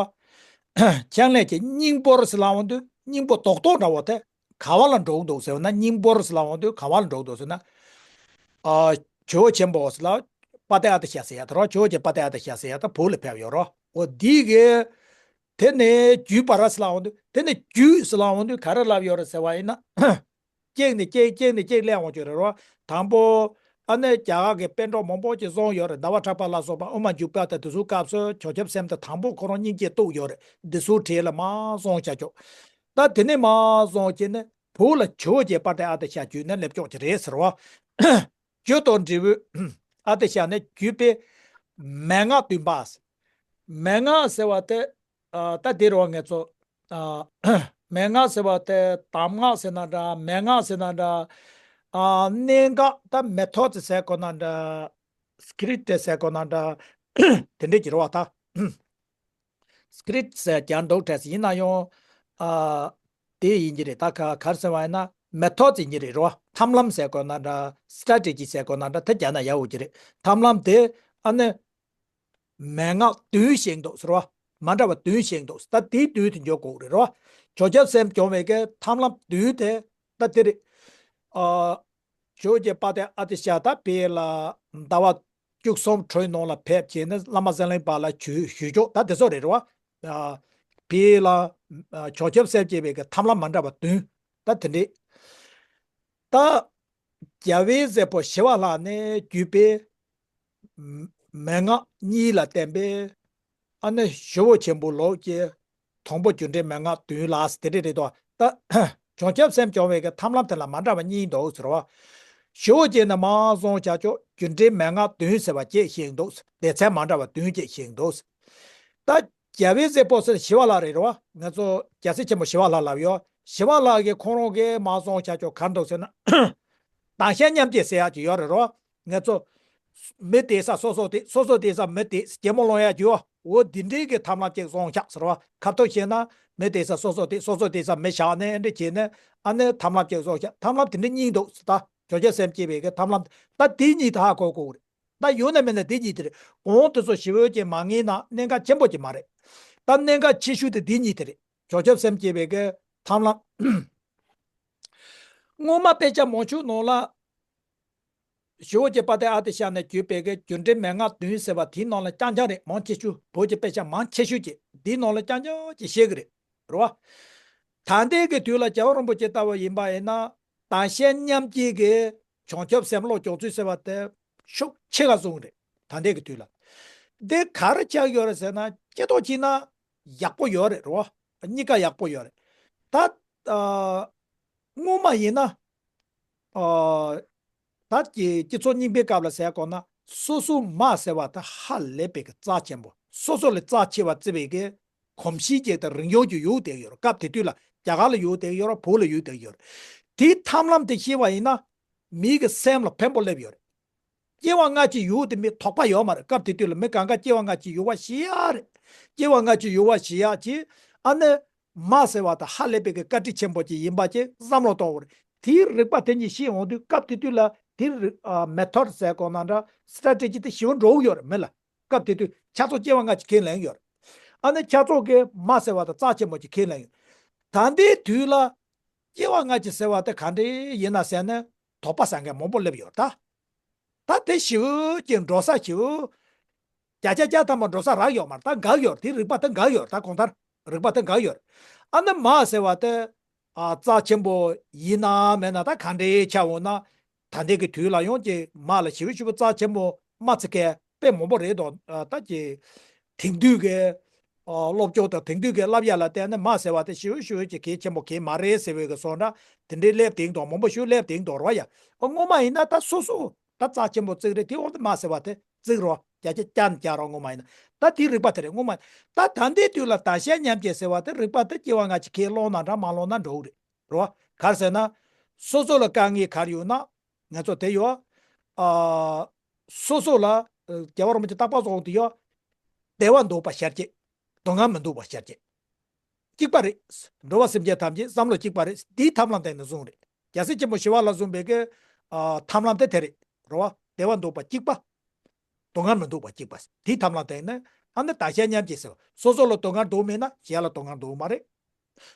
ཕྱག་ལེན་གྱི་སྙིང་པོར་ཟེར་ལབ་འོང་དུས་སྙིང་པོ་རྡོག་རྡོག་འདྲ་བོ་དེ། ག་བ་ལ་འགྲོ་གི་འདུག་ཟེར་བ་ན་སྙིང་པོར་ཟེར་ལབ་འོང་དུས་ག་བ་ལ་འགྲོ་གི་འདུག་ཟེར་ན། ཨ། ཇོ་བོ་ཆེན་པོ་ཟེར་ལ། པ་ཏའི་ཨ་ཏི་ཤ་ཟེར་ཡ་ད་རོ། ཇོ་བོ་རྗེ་པ་ཏའི་ཨ་ཏི་ཤ་ཟེར་ཡ་ད་བོད་ལ་ཕེབས་ཡོད་རོ། འོ་འདི་གི། དེ་ནས་བརྒྱུད་པར་ཟེར་ལབ་འོང་དུས་དེ་ནས་བརྒྱུད་ཟེར་ལབ་འོང་དུས་ག་རེ་ལབ་ཡོད་རེད་ཟེར་བ་ཡིན་ན། གཅིག་ནས་གཅིག་གཅིག་ནས་གཅིག་སླེབས་འོང་གི་རེད་རོ། དང་པོ། ཨ་ནི་རྒྱ་གར་གྱི་པཎ་གྲུབ་མང་པོ་ཅིག་གསུངས་ཡོད་རེད། ཟླ་བ་གྲགས་པ་ལ་སོགས་པ་དབུ་མ་འཇུག་པ་དང་དེ་ཚོའི་སྐབས་སུ་བྱང་ཆུབ་སེམས་དེ་དང་པོ་ཁོ་རང་སྙིང་རྗེ་རྟོགས་ཡོད་རེད། འདི་ཚོའི་གྲས་ལ་མར་སོང་བྱ་ཆོག་ད་དེ་ནས་མར་སོང་བྱས་ནས་བོད་ལ་ཇོ་བོ་རྗེ་དཔལ་ལྡན་ཨ་ཏི་ཤ་བརྒྱུད་ནས་སླེབས་ཆོག་གི་རེད་ཟེར་བ། ཇོ་དང་འབྲས་བུ་ཨ་ཏི་ཤ་ནས་བརྒྱུད་པའི་མན་ངག་བདུན་པ། མན་ངག་ཟེར་བ་དེ། ཨ། ད་དེ་རུ་ང་ཚོ། ཨ། མན་ངག་ཟེར་བ་དེ་གདམས་ངག་ཟེར་ན་འདྲ། མན་ངག་ཟེར་ན་འདྲ། ཨ། གནད་འགག་ད་མེ་ཐོ་ཙི་ཟེར་དགོས་ན་འདྲ། སྐྲི་ཏི་ཟེར་དགོས་ན་འདྲ། དེ་འདྲས་ཀྱི་རེད་བ་ད། སྐྲི་ཏི་ཟེར་རྒྱག་འདུག་དྲན་སྲིད། ཡིན་ན་ཡང་། ཨ། དེ་ཡིན་གྱི་རེད། ད་ག་ག་རེ་ཟེར་བ་ཡིན་ན་མེ་ཐོ་ཙི་ཡིན་གྱི་རེད་རོ། ཐབས་ལམ་ཟེར་དགོས་ན་འདྲ། སི་ཊ་རེ་ཊི་ཇི་ཟེར་དགོས་ན་འདྲ། དེ་རྒྱག་ན་ཡག་པོ་གི་རེད། ཐབས་ལམ་དེ་ཨ་ནི། མན་ངག་བདུན་བཞེངས་འདུག་ཟེར་བ། མ་འདྲ་བ་བདུན་བཞེངས་འདུག་ད་དེའི་བདུན་དེ་འཇོག་དགོས་རེད་རོ། བྱང་ཆུབ་སེམས་སྦྱོང་བའི་གི་ཐབས་ལམ་བདུན་དེ་ད་དེ་རེད། ཨ། ཇོ་བོ་རྗེ་དཔལ་ལྡན་ཨ་ཏི་ཤ་ད་དཔེ་ལ་ཟླ་བ་བཅུ་གསུམ་དྲུག་ནང་ལ་ཕེབས་བྱས་ནས་བླ་མ་ཟི་ལིང་པ་ལ་ཞུ་ཞུ་ཆོག་ད་དེ་ཚོ་རེད་རོ། ཨ། དཔེ་ལ་ཨ་བྱང་ཆུབ་སེམས་སྐྱེ་བའི་གི་ཐབས་ལམ་མ་འདྲ་བ་བདུན་ད་དེ་འདྲས། ད་རྒྱལ་བའི་སྲས་པོ་ཞི་བ་ལྷ་ནས་བརྒྱུད་པའི་མན་ངག་གཉིས་ལ་བརྟེན་པའི་ཨ་ནི་ཞི་བ་ཆེན་པོ་ལོག་གི་དང་པོ་རྒྱུ་འབྲས་མན་ངག་བདུན་ལ་དེ་འདྲས་རེད་དོ། ད་བྱང་ཆུབ་སེམས་སྦྱོང་བའི་གི་ཐབས་ལམ་དེ་ལ་མ་འདྲ་བ་གཉིས་འདུག་ཟེར་བ། ཞི་བ་ཅན་ནས་མར་སོང་བྱ་ཆོག་རྒྱུ་འབྲས་མན་ངག་བདུན་ཟེར་བ་ཅིག་བཞེངས་འདུག་སྡེ་ཚན་མ་འདྲ་བ་བདུན་ཅིག་བཞེངས་འདུག་ད་རྒྱལ་བའི་སྲས་པོ་ཟེར་ཞི་བ་ལྷ་རེད་རོ། ང་ཚོ་རྒྱལ་སྲས་ཆེན་པོ་ཞི་བ་ལྷ་ལབ་ཡོད། ཞི་བ་ལྷ་གི་ཁོང་རང་གི་མར་སོང་བྱ་ཆོག་ག་རེ་འདུག་ཟེར་ན། དང་ཤེས་མཉམ་སྐྱེས་ཟེར་ཡག་ཅིག་ཡོད་རེད་རོ། ང་ཚོ་མི་དེ་ས་སོ་སོ་དེ་སོ་སོ་དེ་ས་མི་དེ་གད་མོ་སློང་ཡག་ཅིག་ཡོད། འོ་འདི་འདྲའི་གི་ཐབས་ལམ་ཅིག་སོང་ཤག་ཟེར་བ། ཁ་ཐུག་བཤད་ན་མི་དེ་ས་སོ་སོ་དེ་སོ་སོ་དེ་ས་མི་བཞག་ནས་འདི་བྱས་ནས་ཨ་ནི་ཐབས་ལམ་ཅིག་སོང་ཤག་ཐབས་ལམ་དེ་འདྲ་གཉིས་འདུག་ཟེར། ད་བྱང་ཆུབ་སེམས་སྐྱེ་བའི་གི་ཐབས་ལམ་ད་དེ་གཉིས་ད་ཧ་གོ་དགོས་རེད། ད་ཡོད་ན་མེད་ན་དེ་གཉིས་དེ་རེད། གོང་དེ་ཚོ་ཞི་བའི་ཅན་མ་ངེས་ན་གནད་འགག་ཆེན་པོ་ཅིག་མ་རེད། ད་གནད་འགག་ཆེ་ཤོས་དེ་དེ་གཉིས་དེ་རེད། བྱང་ཆུབ་སེམས་སྐྱེ་བའི་གི་ཐབས་ལམ། སྔོན་མ་དཔེ་ཆ་མང་ཤོས་ནང་ལ། ཞི་བ་ཅན་དཔལ་ལྡན་ཨ་ཏི་ཤ་ནས་བརྒྱུད་པའི་གི་རྒྱུ་འབྲས་མན་ངག་བདུན་ཟེར་བ་དེའི་ནང་ལ་རྐྱང་རྐྱང་རེད། མང་ཆེ་ཤོས་བོད་ཀྱི་དཔེ་ཆ་མང་ཆེ་ཤོས་ཀྱིས་འདིའི་ནང་ལ་རྐྱང་རྐྱང་ཅིག་བཤད་གི་རེད། རེད་བ། ད་ལྟའི་གི་དུས་ལ་རྒྱལ་བ་རིན་པོ་ཆེ་ལྟ་བུ་ཡིན་པ་ཡིན་ན། དང་ཤེས་མཉམ་སྐྱེས་ཀྱི་བྱང་ཆུབ་སེམས་བློ་སྦྱོང་ཚུལ་ཟེར་བ་དེ་ཤུགས་ཆེ་ག་བཟུང་རེད། ད་ལྟའི་གི་དུས་ལ། འདི་ག་རེ་ཆགས་ཡོད་རེད་ཟེར་ན་སྤྱི་ཐོག་གཅིག་ན་ཡག་པོ་ཡོད་རེད། རེད་བ། གཉིས་ཀ་ཡག་པོ་ཡོད་རེད། ད། ཨ། སྔོན་མ་ཡིན་ན། ཨ། ད་ཀྱི་སྤྱི་ཚོགས་རྙིང་པའི་སྐབས་ལ་ཟེར་དགོས་ན་སོ་སོའི་མ་ཟེར་བ་དེ་ཧ་ལས་པའི་གི་རྩ་ཆེན་པོ། སོ་སོ་ལས་རྩ་ཆེ་བ་བརྩི་བའི་གི་གོམས་གཤིས་ཅིག་དང་རིག་གཞུང་ཅིག་ཡོད་བསྡད་ཡོད་རེད། སྐབས་དེ་དུས་ལ་རྒྱ་གར་ལ་ཡོད་བསྡད་ཡོད་རེད། བོད་ལ་ཡོད་བསྡད་ཡོད་རེད། དེའི་ཐབས་ལམ་དེ་ཤེས་པ་ཡིན་ན་མིའི་གི་སེམས་ལ་ཕན་པོ་སླེབས་ཡོད་རེད། སྐྱེ་བ་སྔ་ཕྱི་ཡོད་དེ་མི་དོགས་པ་ཡོད་མ་རེད། སྐབས་དེ་དུས་ལ་མི་གང་ག་སྐྱེ་བ་སྔ་ཕྱི་ཡོད་པ་ཤེས་ཡག་རེད། སྐྱེ་བ་སྔ་ཕྱི་ཡོད་པ་ཤེས་ཡག་ཅིག་ཨ་ནི། མ་ཟེར་བ་དང་ཧ་ལས་པའི་གི་བཀའ་དྲིན་ཆེན་པོ་ཅིག་ཡིན་པ་ཅིག་བསམ་བློ་གཏོང་དགོས་རེད། དེའི་རིག་པ་དེ་གཉིས་ཤེས་འོང་དུས་སྐབས་དེ་དུས་ལ་དེའི་རིག་ཨ། མེ་ཐོ་ཌི་ཟེར་དགོས་ན་འདྲ། སི་ཊ་རེ་ཊི་ཇི་དེ་ཞེ་པོ་འགྲོ་གི་ཡོད་རེད་མི་ལ། སྐབས་དེ་དུས་ཆ་ཚང་སྐྱེ་བ་སྔ་ཕྱི་ཁས་ལེན་ཡོད་རེད། ཨ་ནི་ཆ་ཚང་གི་མ་ཟེར་བ་དང་རྩ་ཆེན་པོ་ཅིག་ཁས་ལེན་ཡོད། ད་ལྟའི་དུས་ལ་སྐྱེ་བ་སྔ་ཕྱི་ཟེར་བ་དེ་ག་འདྲ་ཡིན་ན་ཟེར་ནས་དོགས་པ་ཟ་མཁན་མང་པོ་སླེབས་ཡོད་རེད་ད། ད་དེ་ཞེ་པོ་ཅིག་འགྲོ་ས་ཞེ་པོ། བརྒྱ་ཆ་བརྒྱ་ཐམ་པ་འགྲོ་ས་རག་ཡོད་མ་རེད། ད་འགག་ཡོད་རེད། དེ་རིག་པ་དེ་འགག་ཡོད་རེད། ད་གང་ལྟར་རིག་པ་དེ་འགག་ཡོད་རེད། ཨ་ནི་མ་ཟེར་བ་དེ་ཨ། རྩ་ཆེན་པོ་ཡིན་ན་མེད་ན་ད་ག་འདྲའི་ཆ་འོང་ན། ད་ལྟའི་གི་དུས་ལ་ཡོང་གི་མ་ལ་ཞེ་པོ་ཞེ་པོ་རྩ་ཆེན་པོ་མ་བརྩི་མཁན་དཔེ་མང་པོ་རེད་དོ། ཨ། ད་ཀྱི་དེང་དུས་ཀྱི་ཨ། སློབ་སྦྱོང་དང་དེང་དུས་ཀྱི་བསླབ་ཡ་ལ་བལྟས་ན་མ་ཟེར་བ་དེ་ཞེ་པོ་ཞེ་པོ་ཅིག་གལ་ཆེན་པོ་གལ་མ་རེད་ཟེར་བའི་གི་བཟོ་འདྲ་དེ་འདྲའི་སླེབས་དེང་དོ། མང་པོ་ཞིག་སླེབས་དེང་དོ་རོ་ཡ། ཨ། སྔོན་མ་ཡིན་ན་ད་སོ་སོ་ད་རྩ་ཆེན་པོ་བརྩིགས་རེད། དེ་འོག་ཏུ་མ་ཟེར་བ་དེ་བརྩིགས་རོ། བརྒྱ་ཆ་བརྒྱ་ནས་བརྒྱ་རོ། སྔོན་མ་ཡིན་ན་ད་དེའི་རིག་པ་དེ་རེད། སྔོན་མ་ད་ད་ལྟའི་དུས་ལ་དང་ཤེས་མཉམ་སྐྱེས་ཟེར་བ་དེ་རིག་པ་དེ་སྐྱེ་བ་སྔ་ཕྱི་ཁས་བླངས་ན་འདྲ་མ་བླངས་ན་འགྲོ་གི་རེད་རོ། ག་རེ་ཟེར་ན་སོ་སོ་ལ་དཀའ་ངལ་ག་རེ་ཡོད་ན། ང་ཚོ་དེ་ཡོད། ཨ། སོ་སོ་ལ་ཨ། རྒྱལ་བ་རིན་པོ་ཆེ་རྟག་པར་གསུངས་དེ་ཡོད། བདེ་བ་འདོད་པ་ཤར་སྐྱེ། སྡུག་བསྔལ་མི་འདོད་པ་ཤར་སྐྱེ། གཅིག་པ་རེད། འགྲོ་བ་སེམས་ཅན་ཐམས་ཅད་བསམ་བློ་གཅིག་པ་རེད། འདིའི་ཐབས་ལམ་སྟེང་ནས་བཟུང་རེད། རྒྱལ་སྲས་ཆེན་པོ་ཞི་བ་ལྷ་གསུངས་པའི་གི་ཨ། ཐབས་ལམ་དེ་དེ་རེད། རེད་བ། བདེ་བ་འདོད་པ་གཅིག་པ། སྡུག་བསྔལ་མི་འདོད་པ་གཅིག་པ། དེའི་ཐབས་ལམ་སྟེང་ནས་ཨ་ནི་དང་ཤེས་མཉམ་སྐྱེས་ཟེར་བ། སོ་སོ་ལ་སྡུག་བསྔལ་འདོད་མེད་ན་གཞན་ལ་སྡུག་བསྔལ་འདོད་མ་རེད།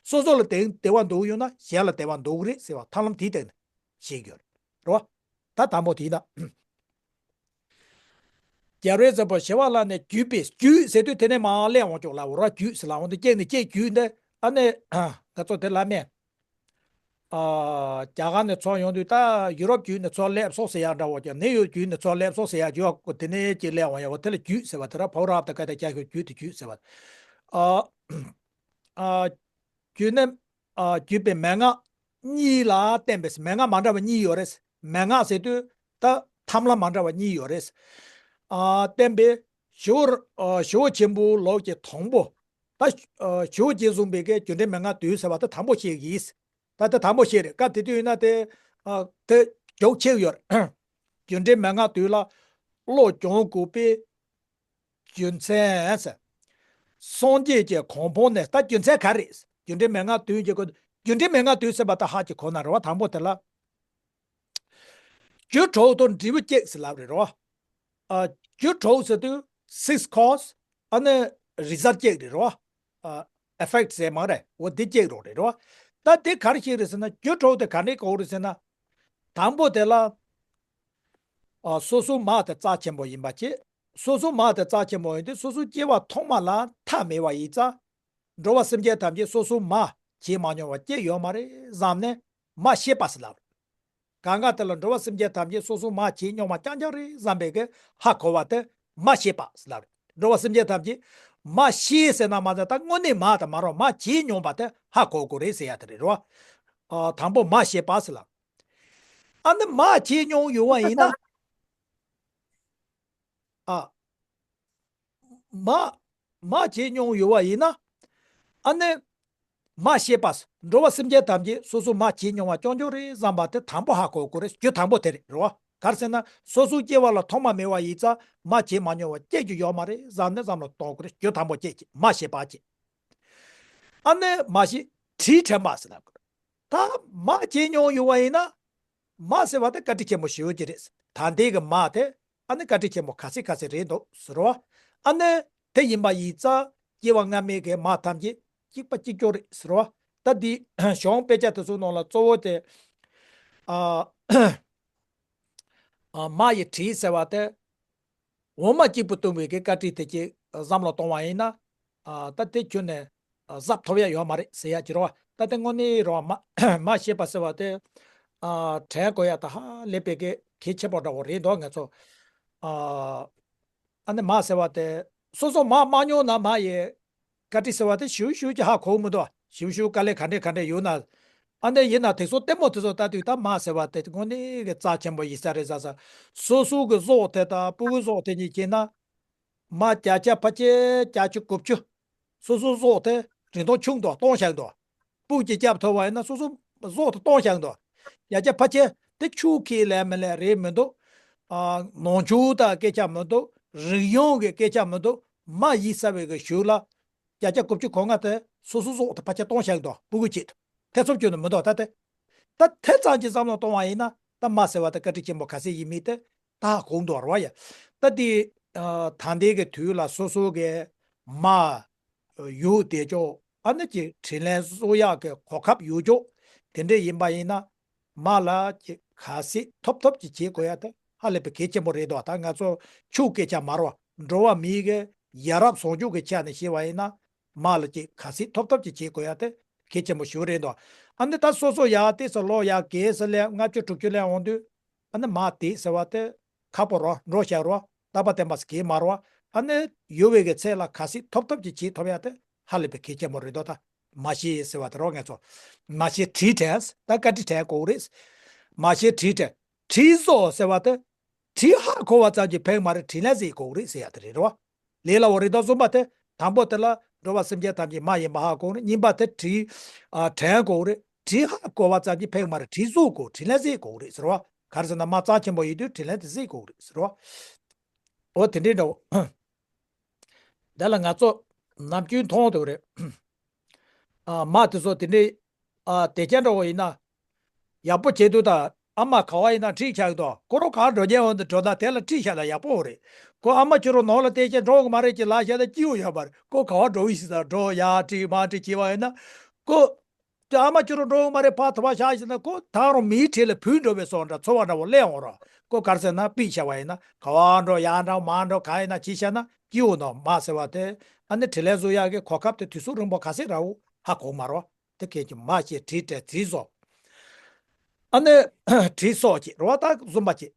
སོ་སོ་ལ་དེ་བདེ་བ་འདོད་ཡོད་ན་གཞན་ལ་བདེ་བ་འདོད་ཀྱི་རེད་ཟེར་བ་ཐབས་ལམ་དེའི་སྟེང་ནས་ཤེས་ཀྱི་ཡོད་རེད། རེད་བ། ད་དང་པོ་དེ་ཡིན་ན། རྒྱལ་བའི་སྲས་པོ་ཞི་བ་ལྷ་ནས་བརྒྱུད་པའི་བརྒྱུད་ཟེར་དུས་དེ་ནས་མར་སླེབས་འོང་ཆོག་ལ་འོ་ར་བརྒྱུད་ཟེར་ལ་འོང་དུས་གཅིག་ནས་གཅིག་བརྒྱུད་འདི་ཨ་ནི་ང་ཚོ་དེ་ལ་མེད། ཨ། རྒྱ་གར་ནས་ཚུར་ཡོང་དུས་ད་ཡུ་རོབ་བརྒྱུད་ནས་ཚུར་སླེབས་སོང་ཟེར་ཡག་འདྲ་བོ་ཀྱང་ནིའུ་ཡོག་བརྒྱུད་ནས་ཚུར་སླེབས་སོང་ཟེར་ཡག་རྒྱུ་བ་དེ་ནས་ཅིག་སླེབས་འོང་ཡག་བ་དེ་ལ་བརྒྱུད་ཟེར་བ་དེ་ར་ཕོ་རབ་དང་ཀ་དག་ཀྱ་ཤོད་བརྒྱུད་དེ་བརྒྱུད་ཟེར་བ། ཨ། ཨ། བརྒྱུད་ནས། ཨ། བརྒྱུད་པའི་མན་ངག་གཉིས་ལ་བརྟེན་པས་མན་ངག་མ་འདྲ་བ་གཉིས་ཡོད་རེད། མན་ངག་ཟེར་དུས་ད་ཐབས་ལམ་མ་འདྲ་བ་གཉིས་ཡོད་རེད། ཨ། བརྟེན་པའི་ཞི་བ། ཨ། ཞི་བ་ཆེན་པོའི་ལུགས་ཀྱི་དང་པོ། ད་ཞི་བ་རྗེས་བཟུང་པའི་གི་རྒྱུ་འབྲས་མན་ངག་བདུན་ཟེར་བ་ད་དང་པོ་བཤད་ཀྱི་ཡིན། ད་ལྟ་དང་པོ་བཤད་རེད། སྐབས་དེ་དུས་ཡིན་ན་དེ། ཨ། དེ་རྒྱུགས་ཆེ་ཡོད་རེད། རྒྱུ་འབྲས་མན་ངག་བདུན་ལ་བློ་སྦྱོང་དགོས་པའི་རྒྱུ་མཚན་ཟེར། སངས་རྒྱས་ཀྱི་གོ་འཕང་ནས་ད་རྒྱུ་མཚན་ག་རེད། རྒྱུ་འབྲས་མན་ངག་བདུན་གྱི་སྐོར། རྒྱུ་འབྲས་མན་ངག་བདུན་ཟེར་བ་ད་ཧ་ཅིག་གོ་ན་རེད་བ། དང་པོ་དེ་ལ། རྒྱུ་དྲུག་དང་འབྲས་བུ་གཅིག་ཟེར་ལབ་རེད་རོ། ཨ། རྒྱུ་དྲུག་ཟེར་དུས་six cause ཨ་ནི་result གཅིག་རེད་རོ། ཨ། effect ཟེར་མ་རེད། འོ་འདི་གཅིག་རོ་རེད་རོ། ད་འདི་ག་རེ་ཞིག་རེད་ཟེར་ན། རྒྱུ་དྲུག་དེ་ག་འདྲའི་སྐོར་རེད་ཟེར་ན། དང་པོ་དེ་ལ། ཨ། སོ་སོའི་མ་དེ་རྩ་ཆེན་པོ་ཡིན་པ་བྱས། སོ་སོའི་མ་དེ་རྩ་ཆེན་པོ་ཡིན་དུས་སོ་སོའི་སྐྱེ་བ་ཐོག་མ་ལ་མཐའ་མེད་པ་ཡིན་ཙང་། འགྲོ་བ་སེམས་ཅན་ཐམས་ཅད་སོ་སོའི་མ་བྱེད་མ་མྱོང་བ་ཅིག་ཡོད་མ་རེད་བསམ་ནས་མ་ཤེས་པ་ཟེར་ལབ། གང་ག་དེ་ལ་འགྲོ་བ་སེམས་ཅན་ཐམས་ཅད་སོ་སོའི་མ་བྱེད་མྱོང་བ་རྐྱང་རྐྱང་རེད་བསམ་པའི་གི་ཧ་གོ་བ་དེ་མ་ཤེས་པ་ཟེར་ལབ་རེད། འགྲོ་བ་སེམས་ཅན་ཐམས་ཅད་མ་ཤེས་ཟེར་ན་མ་ཟད་ད་དངོས་གནས་མ་དང་མ་རོ་མ་བྱེད་མྱོང་བ་དེ་ཧ་གོ་དགོས་རེད་ཟེར་ཡ་དེ་རེད་རོ། ཨ། དང་པོ་མ་ཤེས་པ་ཟེར་ལབ། ཨ་ནི་མ་བྱེད་མྱོང་ཡོད་པ་ཡིན་ན། ཨ། མ། མ་བྱེད་མྱོང་ཡོད་པ་ཡིན་ན། ཨ་ནི། མ་ཤེས་པ། འགྲོ་བ་སེམས་ཅན་ཐམས་ཅད་སོ་སོ་མ་བྱེད་མྱོང་བ་རྐྱང་རྐྱང་རེད་བསམ་པ་དེ་དང་པོ་ཧ་གོ་དགོས་རེད། རྒྱུ་དང་པོ་དེ་རེད་རོ། ག་རེ་ཟེར་ན་སོ་སོའི་སྐྱེ་བ་ལ་ཐོག་མ་མེད་པ་ཡིན་ཙང་མ་བྱེད་མ་མྱོང་བ་སྐྱེ་རྒྱུ་ཡོད་མ་རེད་བསམ་ནས་བསམ་བློ་གཏོང་དགོས་རེད། རྒྱུ་དང་པོ་སྐྱེ་གི་མ་ཤེས་པ་སྐྱེ། ཨ་ནི་མ་ཤེས་དྲིས་དྲན་པ་ཟེར་ལབ་དགོས། ད་མ་བྱེད་མྱོང་ཡོད་པ་ཡིན་ན། མ་ཟེར་བ་དེ་བཀའ་དྲིན་ཆེན་པོ་ཞེ་པོ་ཅིག་རེད། ད་ལྟའི་གི་མ་དེ་ཨ་ནི་བཀའ་དྲིན་ཆེན་པོ་ག་ཚད་ག་ཚད་རེད་འདུག་ཟེར་བ། ཨ་ནི་དེ་ཡིན་པ་ཡིན་ཙང་སྐྱེ་བ་སྔ་མའི་གི་མ་ཐམས་ཅད་གཅིག་པ་གཅིག་རྐྱང་རེད་ཟེར་བ། ད་འདི་གཞུང་དཔེ་ཆ་དེ་ཚོའི་ནང་ལ་གཙོ་བོ་དེ། ཨ། ཨ། མ་ཡི་དྲིས་ཟེར་བ་དེ། འོ་མ་གཅིག་པུ་བཏུང་བའི་གི་བཀའ་དྲིན་དེ་གཅིག་བསམ་བློ་གཏོང་བ་ཡིན་ན། ཨ། ད་དེ་ཁྱོན་ནས་གཟབ་ཐོབ་ཡ་ཡོད་མ་རེད་ཟེར་ཡ་ཅིག་རེད་བ། ད་དེ་དངོས་གནས་རེད་བ། མ་མ་ཤེས་པ་ཟེར་བ་དེ། ཨ། དྲན་དགོས་ཡ་ད་ཧ་ལས་པའི་གི་གལ་ཆེན་པོ་འདྲ་བོ་རེད་འདུག་ང་ཚོ། ཨ། ཨ་ནི་མ་ཟེར་བ་དེ་སོ་སོ་མ་མ་མྱོང་ན་མ་ཡི་བཀའ་དྲིན་ཟེར་བ་དེ་ཞིབ་ཞིབ་ཀྱི་ཧ་གོ་མི་འདུག་ཞིབ་ཞིབ་དཀའ་ལས་ག་འདྲས་ག་འདྲས་ཡོད་ན། ཨ་ནི་ཡིན་ན་དེ་ཚོ་ལྟད་མོ་དེ་ཚོ་ལྟ་དུས་ད་མ་ཟེར་བ་དེ་དངོས་གནས་གི་རྩ་ཆེན་པོ་ཡིན་ས་རེད་ཟེར་ས། སོ་སོ་གི་སྲོག་དེ་དང་སྤུ་གུ་སྲོག་དེ་གཉིས་བྱས་ན། མ་བརྒྱ་ཆ་ཕལ་ཆེར་བརྒྱད་ཅུ་དགུ་བཅུ། སོ་སོའི་སྲོག་དེ་རིན་ཐང་ཆུང་དུ་གཏོང་བཞག་འདུག་སྤུ་གུ་གཅིག་བརྒྱབ་ཐུབ་པ་ཡིན་ན་སོ་སོའི་སྲོག་དེ་གཏོང་བཞག་འདུག་བརྒྱ་ཆ་ཕལ་ཆེར་དེ་ཆུ་ཁས་ལེན་མི་ལེན་རེད་མི་འདུག་ཨ། ནང་ཆོས་དང་སྐད་ཆ་མི་འདུག་རིག་གཞུང་གི་སྐད་ཆ་མི་འདུག་མ་ཡིན་ས་བའི་གི་ཞུ་ལ། བརྒྱ་ཆ་དགུ་བཅུ་གོ་ལྔ་དེ་སོ་སོའི་སྲོག་དེ་ཕལ་ཆེར་གཏོང་བཞག་འདུག་སྤུ་གུ་གཅིག་ཐེ་ཚོམ་གཅོད་ནི་མི་འདུག་ད་དེ། ད་དེ་ཙམ་གྱི་བསམ་བློ་གཏོང་བ་ཡིན་ན་ད་མ་ཟེར་བ་དེ་བཀའ་དྲིན་ཆེན་པོ་ག་ཚད་ཡིན་མིན་དེ་ད་གོ་འདུག་རེད་བ་ཡ། ད་དེ། ཨ། ད་ལྟའི་གི་དུས་ལ་སོ་སོ་གི་མ་ཡོད་དེ་ཅོག་ཨ་ནི་ཅིག་དྲིན་ལན་གསོ་ཡག་གི་གོ་སྐབས་ཡོད་ཅོག་དེ་འདྲས་ཡིན་པ་ཡིན་ན། མ་ལ་ཅིག་ག་ཚད་ཐོབ་ཐོབ་ཅིག་བྱེད་དགོས་ཡ་དེ་ཧ་ལས་པའི་གལ་ཆེན་པོ་རེད་འདུག་ད་ང་ཚོ་ཆོས་སྐད་ཆ་མ་རོ་འགྲོ་བ་མིའི་གི་ཡ་རབས་བཟང་སྤྱོད་ཀྱི་ཆ་ནས་བཤད་པ་ཡིན་ན། མ་ལ་ཅིག་ག་ཚད་ཐོབ་ཐོབ་ཅིག་བྱེད་དགོས་ཡ་དེ་གལ་ཆེན་པོ་ཞིག་རེད་འདུག་ཨ་ནི་ད་སོ་སོ་ཡ་དེ་ཚོ་ལོ་ཡ་གེ་སི་ལས་ལྔ་བཅུ་དྲུག་ཅུ་ལས་འོང་དུས། ཨ་ནི་མ་དེ་ཟེར་བ་དེ་ཁག་པོ་རོ་འགྲོ་བཞག་རོ་རྟག་པ་བརྟན་པ་ཟེར་གི་མ་རོ། ཨ་ནི་ཡོད་པའི་གི་ཚད་ལ་ག་ཚད་ཐོབ་ཐོབ་ཀྱི་བྱེད་ཐུབ་ཡ་དེ་ཧ་ལས་པའི་གལ་ཆེན་པོ་རེད་དོ། ད་མ་ཤེས་ཟེར་བ་དེ་རོ་ང་ཚོ་མ་ཤེས་དྲིས་དྲན་ད་བཀའ་དྲིན་དྲན་དགོས་རེད། མ་ཤེས་དྲིས་དྲན་དྲིས་སོ་ཟེར་བ་དེ་དྲིས་ཧ་གོ་བ་ཙམ་གྱིས་ཕན་མ་རེད། དྲིན་ལན་ཟེར་དགོས་རེད་ཟེར་ཡ་དེ་རེད་རོ། ལས་སླ་བོ་རེད་དོ་གསུམ་པ་དེ། དང་པོ་དེ་ལ་འགྲོ་བ་སེམས་ཅན་ཐམས་ཅད་མ་ཡིན་པ་ཧ་གོ་རེད། གཉིས་པ་དེ་དྲིས། ཨ། དྲན་དགོས་རེད། དྲིས་ཧ་གོ་བ་ཙམ་གྱིས་ཕན་མ་རེད། དྲིས་གཟོ་དགོས། དྲིན་ལན་འཇལ་དགོས་རེད་ཟེར་བ། ག་རེ་ཟེར་ན་མ་རྩ་ཆེན་པོ་ཡིན་དུས་དྲིན་ལན་དེ་འཇལ་དགོས་རེད་ཟེར་བ། འོ་དེ་འདྲའི་འདྲ་བོ། འདི་ལ་ང་ཚོ་ནམ་རྒྱུན་མཐོང་དེ་རེད། ཨ། མ་དེ་ཚོ་དེ་འདྲའི། ཨ། དེ་ཅན་འདྲ་བོ་ཡིན་ན། ཡག་པོ་བྱེད་དུས་ད་ཨ་མ་ག་བ་ཡིན་ན་ཁྲིད་ཆགས་འདུག་ཁོ་རང་ག་འགྲོ་མཁན་འོང་དུ་འགྲོ་ན་དེ་ལ་ཁྲིད་བཞག་ན་ཡག་པོ་རེད། ཁོ་ཨ་མ་ཁྱོད་རང་ནང་ལ་བལྟས་ཀྱང་འགྲོ་གི་མ་རེད་ཅེས་ལབ་བཞག་ན་སྐྱིད་པོ་ཡོད་མ་རེད། ཁོ་ག་བ་འགྲོ་གི་ཞིག་དང་འགྲོ་ཡ་ཁྲིད་མ་ཁྲིད་བྱས་པ་ཡིན་ན། ཁོ་ཨ་མ་ཁྱོད་རང་འགྲོ་གི་མ་རེད་ཕར་དུ་བ་བཞག་ཞིག་ན་ཁོ་ད་རུང་མིའི་གྲས་ལ་བུད་འགྲོ་བའི་བཟོ་འདྲ་ཚོར་བ་འདྲ་བོ་སླེབས་འོང་རོགས། ཁོ་ག་རེ་ཟེར་ན་ཕུད་བཞག་པ་ཡིན་ན་ག་བ་འགྲོ་ཡ་འདྲ་མ་འགྲོ་ག་ཡིན་ན་བྱས་བཞག་ན་སྐྱིད་པོ་འདུག་མ་ཟེར་བ་དེ་ཨ་ནི་དྲིན་ལན་གཟོ་ཡག་གི་གོ་སྐབས་དེ་དུས་ཚོད་རིང་པོ་ག་ཚད་རག་འོ་ཧ་གོ་མ་རོགས། དེ་གལ་གྱི་མ་ཤེས་དྲིས་དྲན་དྲིས་སོ། ཨ་ནི་དྲི་སོགས་ཀྱི་རེད་བ། ད་བཟུམ་པ་ཅིག་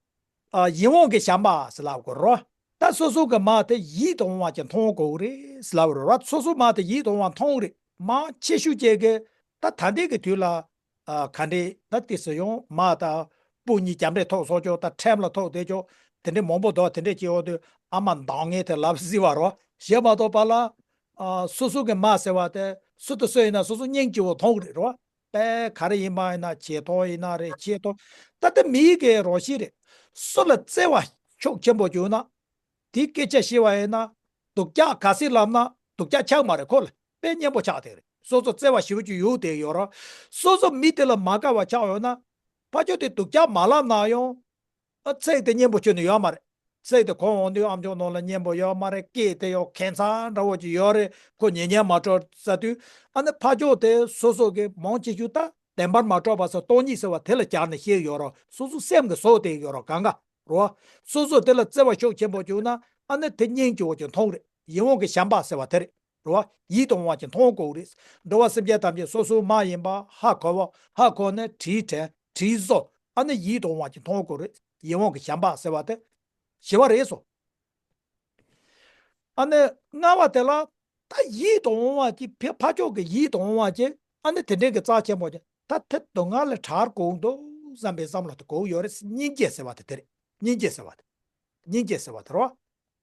ཨ་ཡིད་འོང་གི་བྱམས་པ་ཟེར་ལབ་དགོས་རེད་བ། ད་སོ་སོ་གི་མ་དེ་ཡིད་དུ་འོང་བ་ཅིག་མཐོང་དགོས་རེད་ཟེར་ལབ་རེད་བ། སོ་སོ་མ་དེ་ཡིད་དུ་འོང་བ་མཐོང་རེད། མང་ཆེ་ཤོས་ཅིག་གི་ད་ད་ལྟའི་གི་དུས་ལ་ཨ་ག་འདྲས་ད་ཏི་སི་ཡོང་མ་དང་སྤུ་གཉིས་རྒྱབ་འདྲེ་ཐོག་སོགས་ཀྱོ་ད་ཁྲམ་ལ་ཐོག་དེ་ཀྱོ་དེ་འདྲས་མང་པོ་འདུག་དེ་འདྲས་ཀྱི་འོག་ཏུ་ཨ་མ་འདང་ངེས་དེ་ལབ་སྲིད་པ་རེད་བ། ཞེས་མ་གཏོགས་པ་ལ་ཨ་སོ་སོ་གི་མ་ཟེར་བ་དེ་སུ་དང་སུ་ཡིན་ན་སོ་སོ་སྙིང་རྗེ་བོ་མཐོང་གི་རེད་རེད་བ། པས་ག་རེ་ཡིན་པ་ཡིན་ན་ཇེ་མཐོང་ཡིན་ན་རེད་ཇེ་མཐོང་། ད་ལྟ་མིའི་གི་རང་བཞིན་རེད། སུ་ལ་བརྩེ་བ་ཤུགས་ཆེན་པོ་བྱུང་ན་དེའི་སྐད་ཆ་བཤད་པ་ཡིན་ན་སྡུག་ཅག་ག་ཟེ་ལབ་ན་སྡུག་ཅག་ཆགས་མ་རེད། ཁོ་ལ་དཔེ་སྙན་པོ་ཆགས་དེ་རེད། སོ་སོ་བརྩེ་བ་ཞེ་པོ་ཅིག་ཡོད་དེ་ཡོད་ར། སོ་སོ་མི་དེ་ལ་མ་དགའ་བ་ཆགས་ཡོད་ན་ཕ་ཆོས་དེ་སྡུག་ཅག་མ་ལབ་ན་ཡང་། ཨ་ཚིག་དེ་སྙན་པོ་ཁྱོན་ནས་ཡོད་མ་རེད། ཚིག་དེ་གོང་འོང་དུས་ཨམ་ཅོག་ནང་ལ་སྙན་པོ་ཡོད་མ་རེད། སྐད་དེ་ཡང་ཁྱད་མཚར་འདྲ་བོ་ཅིག་ཡོད་རེད། ཁོ་ཉན་ཉན་མ་སྤྲོ་ས་དུས་ཨ་ནི་ཕ་ཆོས་དེ་སོ་སོ་གི་མང་ཆེ་ཤོས་ད་བདེན་པར་མ་གྲུབ་པ་སོགས་སྟོང་ཉིད་ཟེར་བ་དེ་ལ་སྦྱར་ནས་བཤད་ཡོད་རོགས། སོ་སོ་སེམས་ཀྱི་བཟོ་དེ་ཡོད་རོགས་གང་ག་རོ། སོ་སོ་དེ་ལ་བརྩེ་བ་ཤུགས་ཆེན་པོ་བྱུང་ན་ཨ་ནི་དེ་སྙིང་རྗེ་བོ་ཅིག་མཐོང་རེད། ཡིད་འོང་གི་བྱམས་པ་ཟེར་བ་དེ་རེད། རེད་བ། ཡིད་དུ་འོང་བ་ཅིག་མཐོང་དགོས་རེད། འགྲོ་བ་སེམས་ཅན་ཐམས་ཅད་སོ་སོའི་མ་ཡིན་པ་ཧ་གོ་བ། ཧ་གོ་ནས་དྲིས་དྲན་དྲིས་གཟོ། ཨ་ནི་ཡིད་དུ་འོང་བ་ཅིག་མཐོང་དགོས་རེད། ཡིད་འོང་གི་བྱམས་པ་ཟེར་བ་དེ་ཞི་བ་རེད་སོ། ཨ་ནི་ལྔ་བ་དེ་ལ་ད་ཡིད་དུ་འོང་བ་ཅིག་ཕ་ཕ་ཕྱོགས་ཀྱི་ཡིད་དུ་འོང་བ་ཅིག་ཨ་ནི་དེ་འདྲའི་གི་རྩ་ཆེན་པོ་ཅིག་ད་དེ་སྡུག་བསྔལ་ལས་ཐར་དགོས་འདུག་བསམ་པའི་བསམ་བློ་དེ་དགོས་ཡོད་རེད། སྙིང་རྗེ་ཟེར་བ་དེ་དེ་རེད། སྙིང་རྗེ་ཟེར་བ་དེ། སྙིང་རྗེ་ཟེར་བ་དེ་རེད་བ།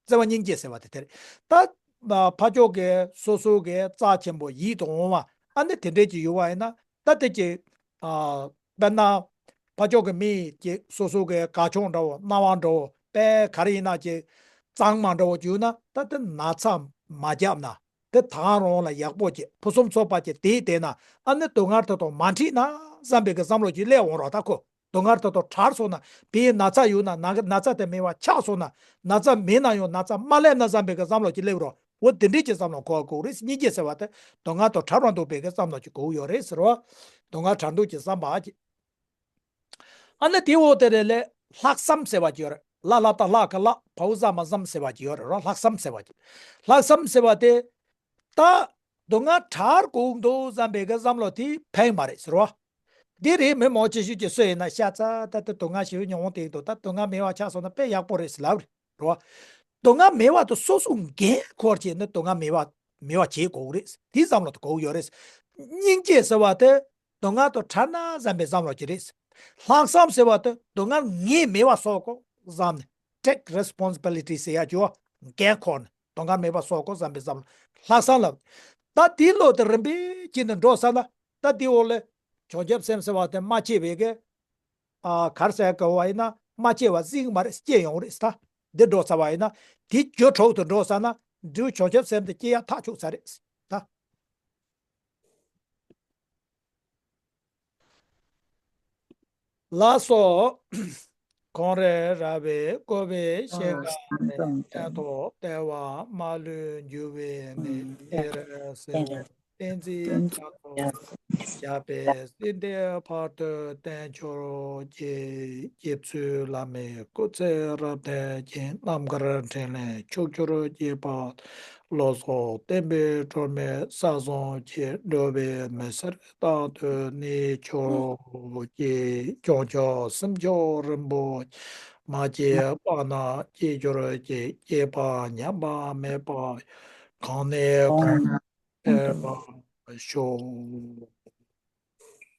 བརྩེ་བ་སྙིང་རྗེ་ཟེར་བ་དེ་དེ་རེད། ད་ཕ་ཕྱོགས་ཀྱི་སོ་སོ་གི་རྩ་ཆེན་པོ་ཡིད་དུ་འོང་བ་ཨ་ནི་དེ་འདྲས་ཀྱི་ཡོད་བ་ཡིན་ན་ད་དེ་ཀྱི་ཨ་དཔེར་ན་ཕ་ཕྱོགས་ཀྱི་མི་ཀྱི་སོ་སོ་གི་དགའ་སྐྱོ་འདྲ་བོ་སྣང་བ་འདྲ་བོ་དཔེ་ག་རེ་ཡིན་ན་ཀྱི་གཙང་མ་འདྲ་བོ་ཡོད་ན་ད་དེ་ན་ཚ་མ་བརྒྱབ་ན་དེ་ད་རུང་ལ་ཡག་པོ་ཀྱི་ཕུན་སུམ་ཚོགས་པ་ཀྱི་དེའི་དེ་ན་ཨ་ནི་སྡུག་བསྔལ་དེ་དང་མ་འཕྲད་ན་བསམ་པའི་གི་བསམ་བློ་ཀྱི་སླེབས་འོང་རོགས་ད་ཁོ། སྡུག་བསྔལ་དེ་དང་བྲལ་སོང་ན་བའི་ན་ཚ་ཡོད་ན་ན་ན་ཚ་དེ་མེད་པ་ཆགས་སོང་ན་ན་ཚ་མེད་ན་ཡང་ན་ཚ་མ་སླེབས་ན་བསམ་པའི་གི་བསམ་བློ་ཅིག་སླེབས་རོགས། འོ་དེ་འདྲས་ཀྱི་བསམ་བློ་འཁོར་དགོས་རེད། སྙིང་རྗེ་ཟེར་བ་དེ་སྡུག་བསྔལ་དང་བྲལ་བར་འདུག་པའི་གི་བསམ་བློ་ཅིག་དགོས་ཡོད་རེད་ཟེར་བ། སྡུག་བསྔལ་བྲལ་འདུག་ཅེས་བསམ་པ་ཅིག་ཨ་ནི་དེའི་འོག་དེ་རེད་ལས་ལྷག་བསམ་ཟེར་བ་ཅིག་ཡོད་རེད། ལ་ལ་དང་ལྷག་གི་ལྷག་བའོ་ཟ་མ་བཟམ་ཟེར་བ་ཅིག་ཡོད་རེད་རོ། ལྷག་བསམ་ཟེར་བ་ཅིག་ལྷག་བསམ་ཟེར་བ་དེ། ད་སྡུག་བསྔལ་བྲལ་དགོས་འདུག་བསམ་པའི་གི་བསམ་བློ་དེ་ཕན་མ་རེད་ཟེར་བ། འདི་རེད་མི་མང་ཆེ་ཤོས་ཀྱི་སུ་ཡིན་ན་ཤ་ཚ་ད་ལྟ་སྡུག་བསྔལ་ཞེ་པོ་མྱོང་དེ་འདུག་ད་སྡུག་བསྔལ་མེད་པ་ཆགས་སོང་ན་དཔེ་ཡག་པོ་རེད་ཟེར་ལབ་རེད་རོ། སྡུག་བསྔལ་མེད་པ་དེ་སོ་སོ་འགན་འཁུར་བྱས་ནས་སྡུག་བསྔལ་མེད་པ་མེད་པ་བྱེད་དགོས་རེད། དེ་བསམ་བློ་དེ་དགོས་ཡོད་རེད། སྙིང་རྗེ་ཟེར་བ་དེ་སྡུག་བསྔལ་དང་བྲལ་ན་བསམ་པའི་བསམ་བློ་ཅིག་རེད། ལྷག་བསམ་ཟེར་བ་དེ་སྡུག་བསྔལ་ངས་མེད་པ་བཟོ་དགོས་བསམ་ནས་take responsibility ཟེར་ཡ་ཅིག་འགན་འཁུར་ནས་སྡུག་བསྔལ་མེད་པ་བཟོ་དགོས་བསམ་པའི་བསམ་བློ་ལྷག་བསམ་ལབ། ད་དེའི་བློ་དེ་རིམ་པས་ཅིག་ནས་འགྲོ་ས་ན་ད་དེའི་འོག་ལ་བྱང་ཆུབ་སེམས་ཟེར་བ་དེ་མ་སྐྱེས་པའི་གི་ཨ་གར་ཟེར་ག་བ་ཡིན་ན་མ་སྐྱེས་པ་གཟིགས་མ་རེད། སྐྱེས་ཡོང་རེད་ད། འདི་འགྲོ་ཚར་བ་ཡིན་ན་དེ་རྒྱུ་གྲོགས་དུ་འགྲོ་ས་ན་འབྲས་བུ་བྱང་ཆུབ་སེམས་དེ་སྐྱེ་ཡ་ཐག་ཆོད་ཚར་རེད་ད། ལགས་སོ། གངས་རི་ར་བས་བསྐོར་བའི་ཤིང་ཀ་ནས། སྙན་ཐོ་བདེ་བ་མ་ལུས་འཇུ་བའི་གནས། ཨེ་ར་སེ་བ་བསྟན་འཛིན་རྒྱ་མཚོ་ཞབས་པད་སྲིད་མཐའི་བར་དུ་བརྟན་གྱུར་ཅིག་རྗེ་བཙུན་བླ་མའི་སྐུ་ཚེ་རབ་བརྟན་ཅིང་རྣམ་དཀར་འཕྲིན་ལས་ཕྱོགས་བཅུར་རྒྱས་པ། ལོ་ཙཱ་བསྟན་པའི་སྒྲོན་མེ་ས་གསུམ་གྱི། འགྲོ་བའི་མི་ཚེར་རྟག་ཏུ་གནས་གྱུར་ཅིག་བྱང་ཕྱོགས་སེམས་མཆོག་རིན་པོ་ཆེ། མ་སྐྱེས་པ་རྣམས་སྐྱེ་གྱུར་ཅིག་སྐྱེས་པ་ཉམས་པ་མེད་པ། གོང་ནས་གོང་དུ་འཕེལ་བར་ཤོག